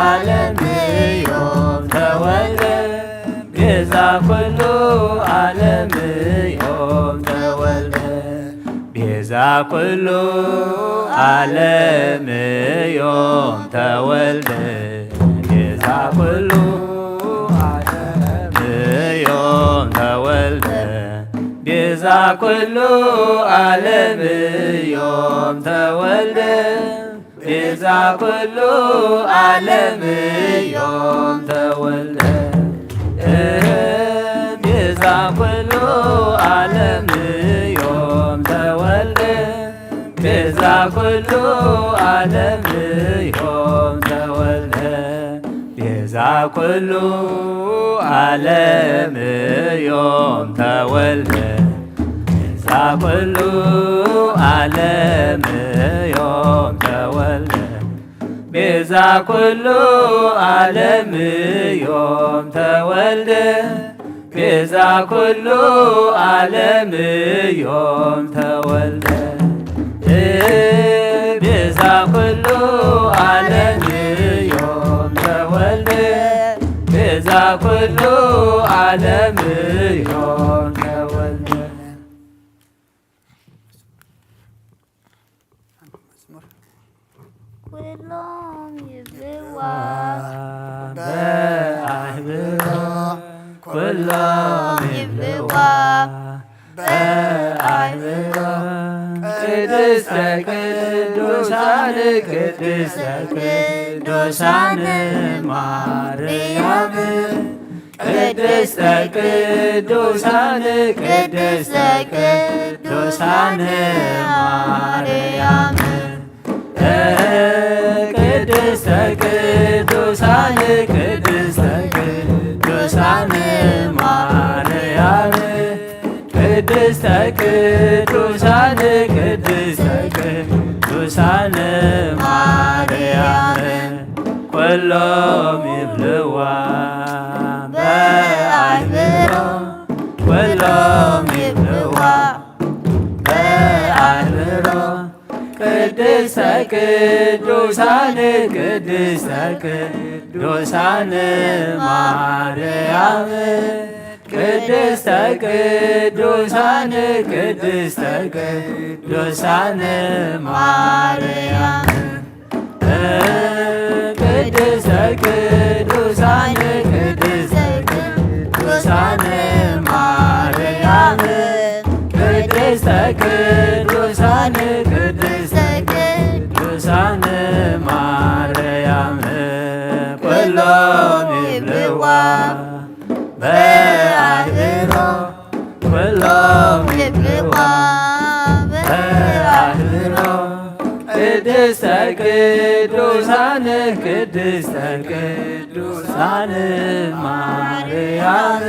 ዓለም እዮም ተወልደ፣ ቤዛ ኩሉ ዓለም እዮም ተወልደ። ቤዛ ኩሉ ዓለም እዮም ተወልደ፣ ቤዛ ኩሉ ዓለም እዮም ተወልደ፣ ቤዛ ኩሉ ዓለም እዮም ተወልደ፣ ቤዛ ኩሉ ዓለም እዮም ተወልደ። ቤዛ ኩሉ ዓለም እዮም ተወልደ፣ ቤዛ ኩሉ ዓለም እዮም ተወልደ፣ ቤዛ ኩሉ ዓለም እዮም ተወልደ፣ ቤዛ ኩሉ ዓለም እዮም ተወልደ። ቤዛ ኩሉ ዓለም እዮም ተወልደ፣ ቤዛ ኩሉ ዓለም እዮም ተወልደ። ቤዛ ኩሉ ዓለም እዮም ተወልደ፣ ቤዛ ኩሉ ዓለም እዮም ተወልደ። ኩሎም ይብልዋ በኣህብሮ፣ ኩሎም ይብልዋ በኣህብሮ። ቅድስተ ቅዱሳን፣ ቅድስተ ቅዱሳን ማርያም፣ ቅድስተ ቅዱሳን፣ ቅድስተ ቅዱሳን ማርያም፣ ቅድስተ ቅዱሳን፣ ቅድስተ ቅዱሳን ማርያም፣ ቅድስተ ቅዱሳን፣ ቅድስተ ቅዱሳን ማርያም፣ ኩሎም ይብልዋ በኣይምሮ፣ ኩሎም ይብልዋ በኣይምሮ፣ ቅድስተ ቅዱሳን ቅድስተ ቅዱሳን ማርያም፣ ቅድስተ ቅዱሳን ቅድስተ ቅዱሳን ማርያም፣ ቅድስተ ቅዱሳን ቅድስተ ቅዱሳን ማርያም፣ ቅድስተ ቅዱሳን ቅድስተ ቅዱሳን ማርያም፣ ኩሎም ይብልዋ በኣይምሮ፣ ኩሎም ይብልዋ በኣይምሮ፣ ቅድስተ ቅዱሳን ቅድስተ ቅዱሳን ማርያም፣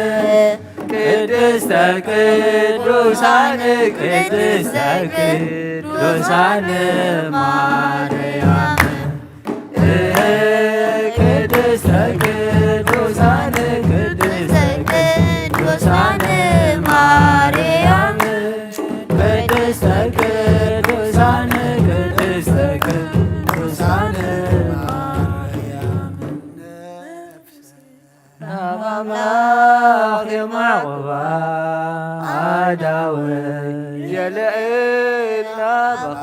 ቅድስተ ቅዱሳን ቅድስተ ቅዱሳን ማርያም፣ ቅድስተ ቅዱሳን ቅድስተ ቅዱሳን ማርያም፣ ቅድስተ ቅዱሳን ቅድስተ ቅዱሳን ማርያም፣ ናብ ኣምላኽ የማዕቑባ ኣእዳወይ የልዕል ናባኻ፣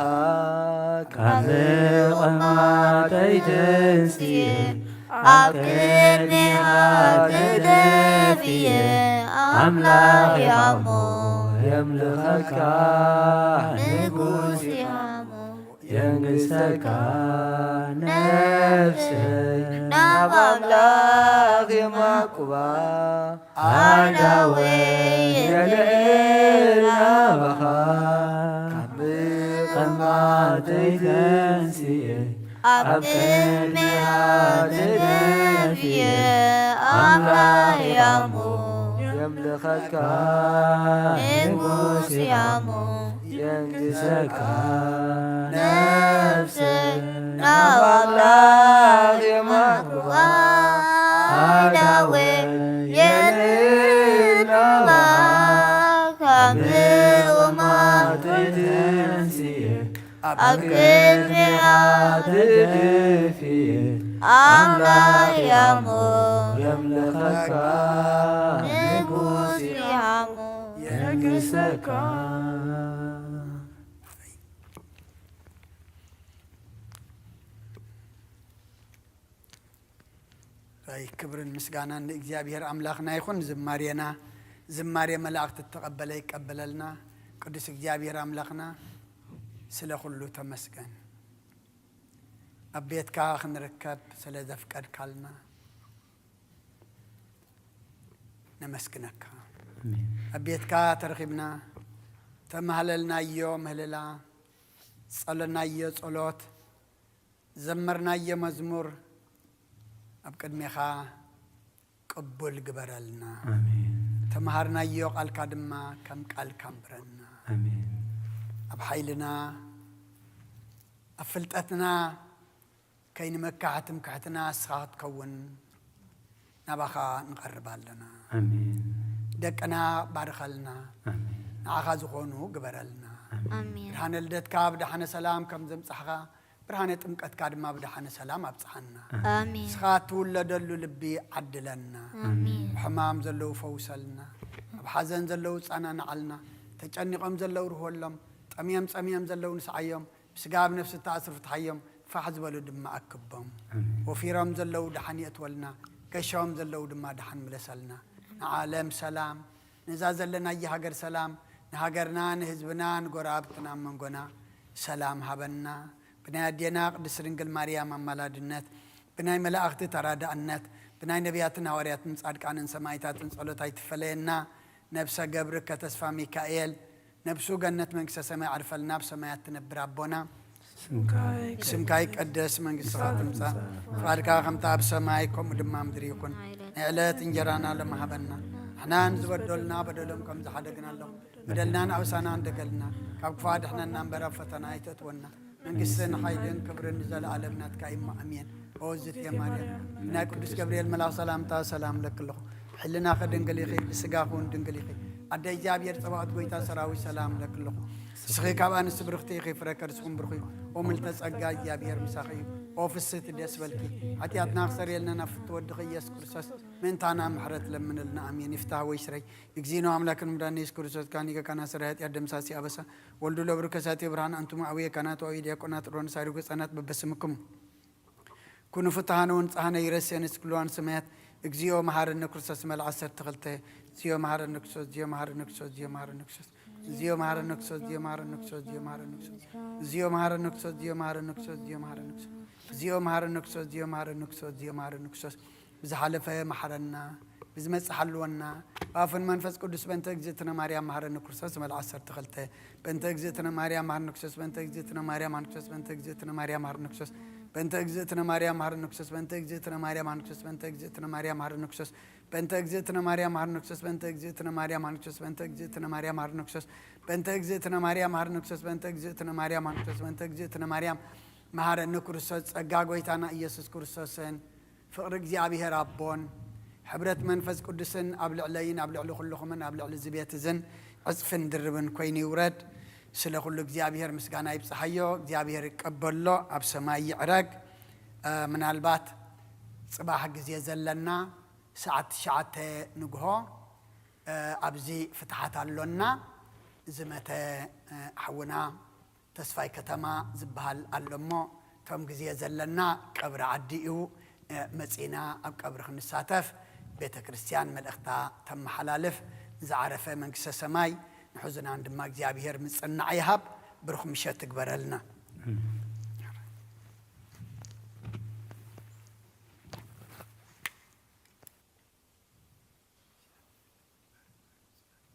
ካብ ምቕማጠይ ተንስየ ኣብ ቅድሜኻ ተደፍየ፣ ኣምላኽ ኢኻ እሞ የምልኸካ፣ ንጉስ ኢኻ እሞ የንግሰካ፣ ነፍሰይ ናብ ኣምላኽ የማዕቁባ። ኣእዳወይ የልዕል ናባኻ፣ ካብ ምቕማጠይ ተንስየ፣ ኣብ ቅድሜኻ ተደፍየ፣ ኣምላኽ ኢኻ እሞ የምልኸካ፣ ንጉስ ኢኻ እሞ የንግሰካ፣ ነፍሰይ ናብ ኣምላኽ የማዕቁባ። ኣእዳወይ የልዕል ናባኻ፣ ካብ ምቕማጠይ ተንስየ፣ ኣብ ቅድሜኻ ተደፊየ፣ ኣምላኽ ኢኻ እሞ የምልኸካ፣ ንጉስ ኢኻ እሞ የንግሰካ። ኣይ፣ ክብርን ምስጋናን ንእግዚኣብሔር ኣምላኽና ይኹን። ዝማሬና፣ ዝማሬ መላእኽቲ እተቐበለ ይቀበለልና። ቅዱስ እግዚኣብሔር ኣምላኽና፣ ስለ ኩሉ ተመስገን። ኣብ ቤትካ ክንርከብ ስለ ዘፍቀድካልና ነመስግነካ። ኣሜን። ኣብ ቤትካ ተረኺብና፣ ተማህለልናዮ ምህልላ፣ ጸለናዮ ጸሎት፣ ዘመርናዮ መዝሙር ኣብ ቅድሜኻ ቅቡል ግበረልና። ኣሜን። ተምሃርናዮ ቃልካ ድማ ከም ቃልካ ኣንብረና። ኣሜን። ኣብ ሓይልና፣ ኣብ ፍልጠትና ከይንመካሕ ትምክሕትና ንስኻ ክትከውን ናባኻ ንቐርብ ኣለና። ኣሜን። ደቅና ባርኸልና። ኣሜን። ንዓኻ ዝኾኑ ግበረልና። ኣሜን። ኣሜን። ብርሃነ ልደትካ ብደሓነ ሰላም ከም ዘምጻሕኻ፣ ብርሃነ ጥምቀትካ ድማ ብደሓነ ሰላም ኣብጽሓና። ኣሜን። ንስኻ እትውለደሉ ልቢ ዓድለና። ኣሜን። ኣብ ሕማም ዘለዉ ፈውሰልና። ኣብ ሓዘን ዘለዉ ጸናንዓልና። ተጨኒቖም ዘለዉ ርህወሎም። ጠምዮም ጸምዮም ዘለዉ ንስዓዮም። ብስጋ ኣብ ነፍሲ እተኣስሩ ፍትሓዮም። ፋሕ ዝበሉ ድማ ኣክቦም። ኣሜን። ወፊሮም ዘለዉ ደሓን የእትወልና። ገሾም ዘለዉ ድማ ደሓን ምለሰልና። ንዓለም ሰላም፣ ነዛ ዘለናያ ሃገር ሰላም፣ ንሃገርና፣ ንህዝብና፣ ንጎረባብትና፣ ኣብ መንጎና ሰላም ሃበና። ብናይ ኣዴና ቅድስት ድንግል ማርያም ኣማላድነት፣ ብናይ መላእኽቲ ተራዳእነት፣ ብናይ ነቢያትን ሃዋርያትን ጻድቃንን ሰማዕታትን ጸሎት ኣይትፈለየና። ነብሰ ገብርከ ተስፋ ሚካኤል፣ ነብሱ ገነት መንግስተ ሰማይ ዓርፈልና፣ ኣብ ሰማያት ትነብር ኣቦና፣ ስምካ ይቀደስ። ስምካ ይቀደስ፣ መንግስትኻ ትምጻእ፣ ፍቓድካ ከምታ ኣብ ሰማይ ከምኡ ድማ ምድሪ ይኹን። ናይ ዕለት እንጀራና ሎሚ ሃበና፣ ንሕና ንዝበደሉና በደሎም ከም ዝሓደግናሎም፣ በደልናን ኣበሳናን ደገልና፣ ካብ ክፉእ ኣድሕነና እምበር ኣብ ፈተና ኣይተእትወና፣ መንግስትን ሓይልን ክብርን ንዘለኣለም ናትካ እዩ። ኣሜን። ኦ ዝትየ ማርያም፣ ናይ ቅዱስ ገብርኤል መልኣኽ ሰላምታ ሰላም ለኪ ኣለኹ። ብሕልናኺ ድንግል ኢኺ፣ ብስጋኺ እውን ድንግል ኢኺ። ኣደ እግዚኣብሔር ጸባኦት ጎይታ ሰራዊት ሰላም ለኪ ኣለኹ። ንስኺ ካብ ኣንስቲ ብርኽቲ ኢኺ፣ ፍረ ከርስኹም ብሩኽ እዩ። ኦ ምልተ ጸጋ እግዚኣብሔር ምሳኺ እዩ። ኦ ፍስህቲ ደስ በልኪ። ሓጢኣትና ክሰርየልና ናብ ፍትወ ወድኺ ኢየሱስ ክርስቶስ ምእንታና ምሕረት ለምንልና። ኣሜን። ይፍታህ ወይ ስረይ። እግዚእነ አምላክን ምዳን ኢየሱስ ክርስቶስ ካኒ ከካና ስረ ኃጢአት ደምሳሲ አበሳ ወልዱ ለብሩ ከሳቴ ብርሃን አንቱም አቡየ ካህናት ወአቡየ ዲያቆናት ሮን ሳሪጎ ህፃናት በበስምኩም ኩኑ ፍትሃነ ወንጽሃነ ይረሴን እስክልዋን ሰማያት። እግዚኦ መሐረነ ክርስቶስ መልዓ ዓሰርተ ክልተ። እግዚኦ መሐረነ ክርስቶስ፣ እግዚኦ መሐረነ ክርስቶስ፣ እግዚኦ መሐረነ ክርስቶስ። እግዚኦ መሐረነ ክርስቶስ፣ እግዚኦ መሐረነ ክርስቶስ፣ እግዚኦ መሐረነ ክርስቶስ። እግዚኦ መሐረነ ክርስቶስ፣ እግዚኦ መሐረነ ክርስቶስ፣ እግዚኦ መሐረነ ክርስቶስ። እግዚኦ መሐረነ ክርስቶስ፣ እግዚኦ መሐረነ ክርስቶስ፣ እግዚኦ መሐረነ ክርስቶስ። ብዝሓለፈ መሐረና፣ ብዝመጽእ ሓልወና። ብኣፍን መንፈስ ቅዱስ በእንተ እግዝእትነ ማርያም መሐረነ ክርስቶስ መልዓ ዓሰርተ ክልተ። በእንተ እግዝእትነ ማርያም መሐረነ ክርስቶስ፣ በእንተ እግዝእትነ ማርያም መሐረነ ክርስቶስ፣ በእንተ እግዝእትነ ማርያም መሐረነ ክርስቶስ። በእንተ እግዝእትነ ማርያም መሐረነ ክርስቶስ፣ በእንተ እግዝእትነ ማርያም መሐረነ ክርስቶስ፣ በእንተ እግዝእትነ ማርያም መሐረነ ክርስቶስ። በእንተ እግዝእትነ ማርያም መሐረነ ክርስቶስ፣ በእንተ እግዝእትነ ማርያም መሐረነ ክርስቶስ፣ በእንተ እግዝእትነ ማርያም መሐረነ ክርስቶስ። በእንተ እግዝእትነ ማርያም መሐረነ ክርስቶስ፣ በእንተ እግዝእትነ ማርያም መሐረነ ክርስቶስ፣ በእንተ እግዝእትነ ማርያም መሐረነ ክርስቶስ። ጸጋ ጎይታና ኢየሱስ ክርስቶስን ፍቕሪ እግዚኣብሔር ኣቦን ሕብረት መንፈስ ቅዱስን ኣብ ልዕለይን ኣብ ልዕሊ ኩልኹምን ኣብ ልዕሊ እዚ ቤት እዝን ዕጽፍን ድርብን ኮይኑ ይውረድ። ስለ ኩሉ እግዚኣብሔር ምስጋና ይብጽሓዮ። እግዚኣብሔር ይቀበሎ፣ ኣብ ሰማይ ይዕረግ። እ፣ ምናልባት ጽባሕ ግዜ ዘለና ሰዓት ትሽዓተ ንግሆ፣ እ፣ ኣብዚ ፍትሓት ኣሎና። ዝመተ፣ እ፣ ሓውና ተስፋይ ከተማ ዝበሃል ኣሎ እሞ፣ እቶም ግዜ ዘለና ቀብሪ ዓዲ እዩ፣ እ፣ መጺና ኣብ ቀብሪ ክንሳተፍ ቤተ ክርስቲያን መልእኽታ ተመሓላልፍ። ንዝዓረፈ መንግስተ ሰማይ፣ ንሕዙናን ድማ እግዚኣብሔር ምጽናዕ ይሃብ። ብሩኽ ምሸት ትግበረልና።